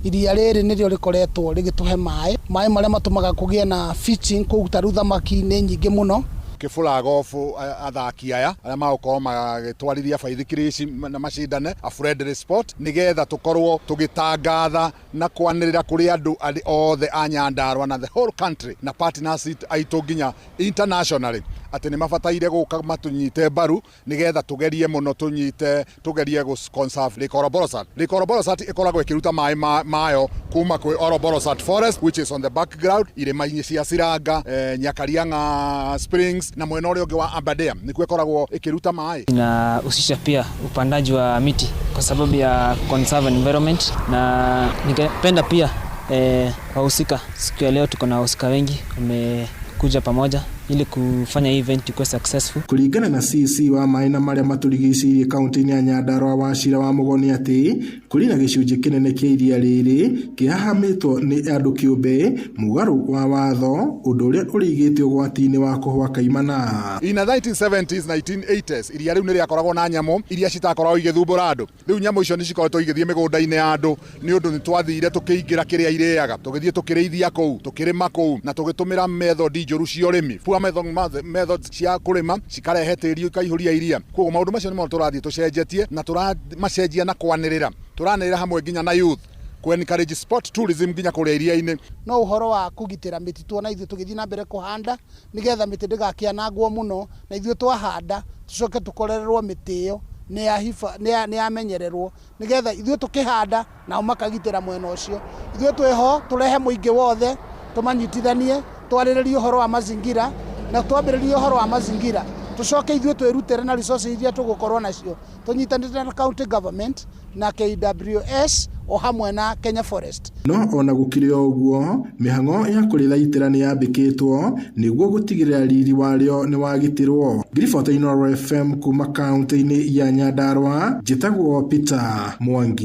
Iria rĩrĩ nĩrĩo rĩkoretwo rĩgĩtũhe maĩ, maĩ marĩa matũmaga kũgĩe na fishing kũu, ta rĩu thamaki nĩ nyingĩ mũno. Kĩbũra gobu athaki aya arĩa magũkorwo magĩtwarithia baithikiri ici na macindane a friendly sport, nĩgetha tũkorwo tũgĩtangatha na kwanĩrĩra kũrĩ andũ othe a Nyandarua na the whole country na partners aitũ nginya internationally atĩ nĩ mabataire gũka matũnyite mbaru, nĩgetha tũgerie mũno tũnyite tũgerie gũ conserve Lake Olobolosat. Lake Olobolosat ĩkoragwo ĩkĩruta maĩ mayo kuma kwĩ Olobolosat Forest, which is on the background, irĩma-inĩ cia Ciranga, Nyakarianga Springs na mwena ũrĩa ũngĩ wa Aberdare nĩkuo ĩkoragwo ĩkĩruta maĩ. Inahusisha pia upandaji wa miti kwa sababu ya conserve environment, na ningependa pia wahusika, siku ya leo tuko na wahusika wengi wamekuja pamoja ili kufanya hii event ikuwe successful. Kũringana na CC wa maĩ na marĩa matũrigicĩirie kaunti-inĩ ya Nyandarua Wachira wa Mũgoni atĩ kũrĩ na gĩcunjĩ kĩnene kĩa iria rĩrĩ kĩhahamĩtwo nĩ andũ kĩũmbe mũgarũ wa watho, ũndũ ũrĩa ũrĩigĩte ũgwati-inĩ wa kũhwa kaimana. In the 1970s, 1980s, iria rĩu nĩ rĩakoragwo na nyamũ iria citakoragwo igĩthumbũra andũ. Rĩu nyamũ icio nĩ cikoretwo igĩthiĩ mĩgũnda-inĩ ya andũ nĩ ũndũ nĩ twathire tũkĩingĩra kĩrĩa irĩaga, tũgĩthiĩ tũkĩrĩithia kũu, tũkĩrĩma kũu na tũgĩtũmĩra method njũru cia ũrĩmi, poor methods cia kũrĩma cikarehe tĩri ũkaihũria iria. Koguo maũndũ macio nĩmo tũrathiĩ tũcenjetie na tũramacenjia na kwanĩrĩra, tũranĩrĩra hamwe nginya na youth ku encourage sport tourism nginya kũrĩa iria-inĩ. No ũhoro wa kũgitĩra mĩtitũ, na ithuĩ tũgĩthiĩ na mbere kũhanda nĩgetha mĩtĩ ndĩgakĩanangwo mũno, na ithuĩ twahanda tũcoke tũkorererwo mĩtĩ ĩyo nĩ yamenyererwo, nĩgetha ithuĩ tũkĩhanda nao makagitĩra mwena ũcio. Ithuĩ twĩho tũrehe mũingĩ wothe, tũmanyitithanie, twarĩrĩrie ũhoro wa mazingira, na twambĩrĩrie ũhoro wa mazingira tũcoke ithuĩ twĩrutĩre na resources iria tũgũkorwo nacio, tũnyitanĩte na county government na KWS o hamwe na Kenya Forest. No ona gũkĩrĩ o ũguo, mĩhang'o ya kũrĩthaitĩra nĩ yambĩkĩtwo nĩguo gũtigĩrĩra riri warĩo nĩ wagitĩrwo. Ngiribota Inooro FM kuma kaunti-inĩ ya Nyandarua, njĩtagwo Peter Mwangi.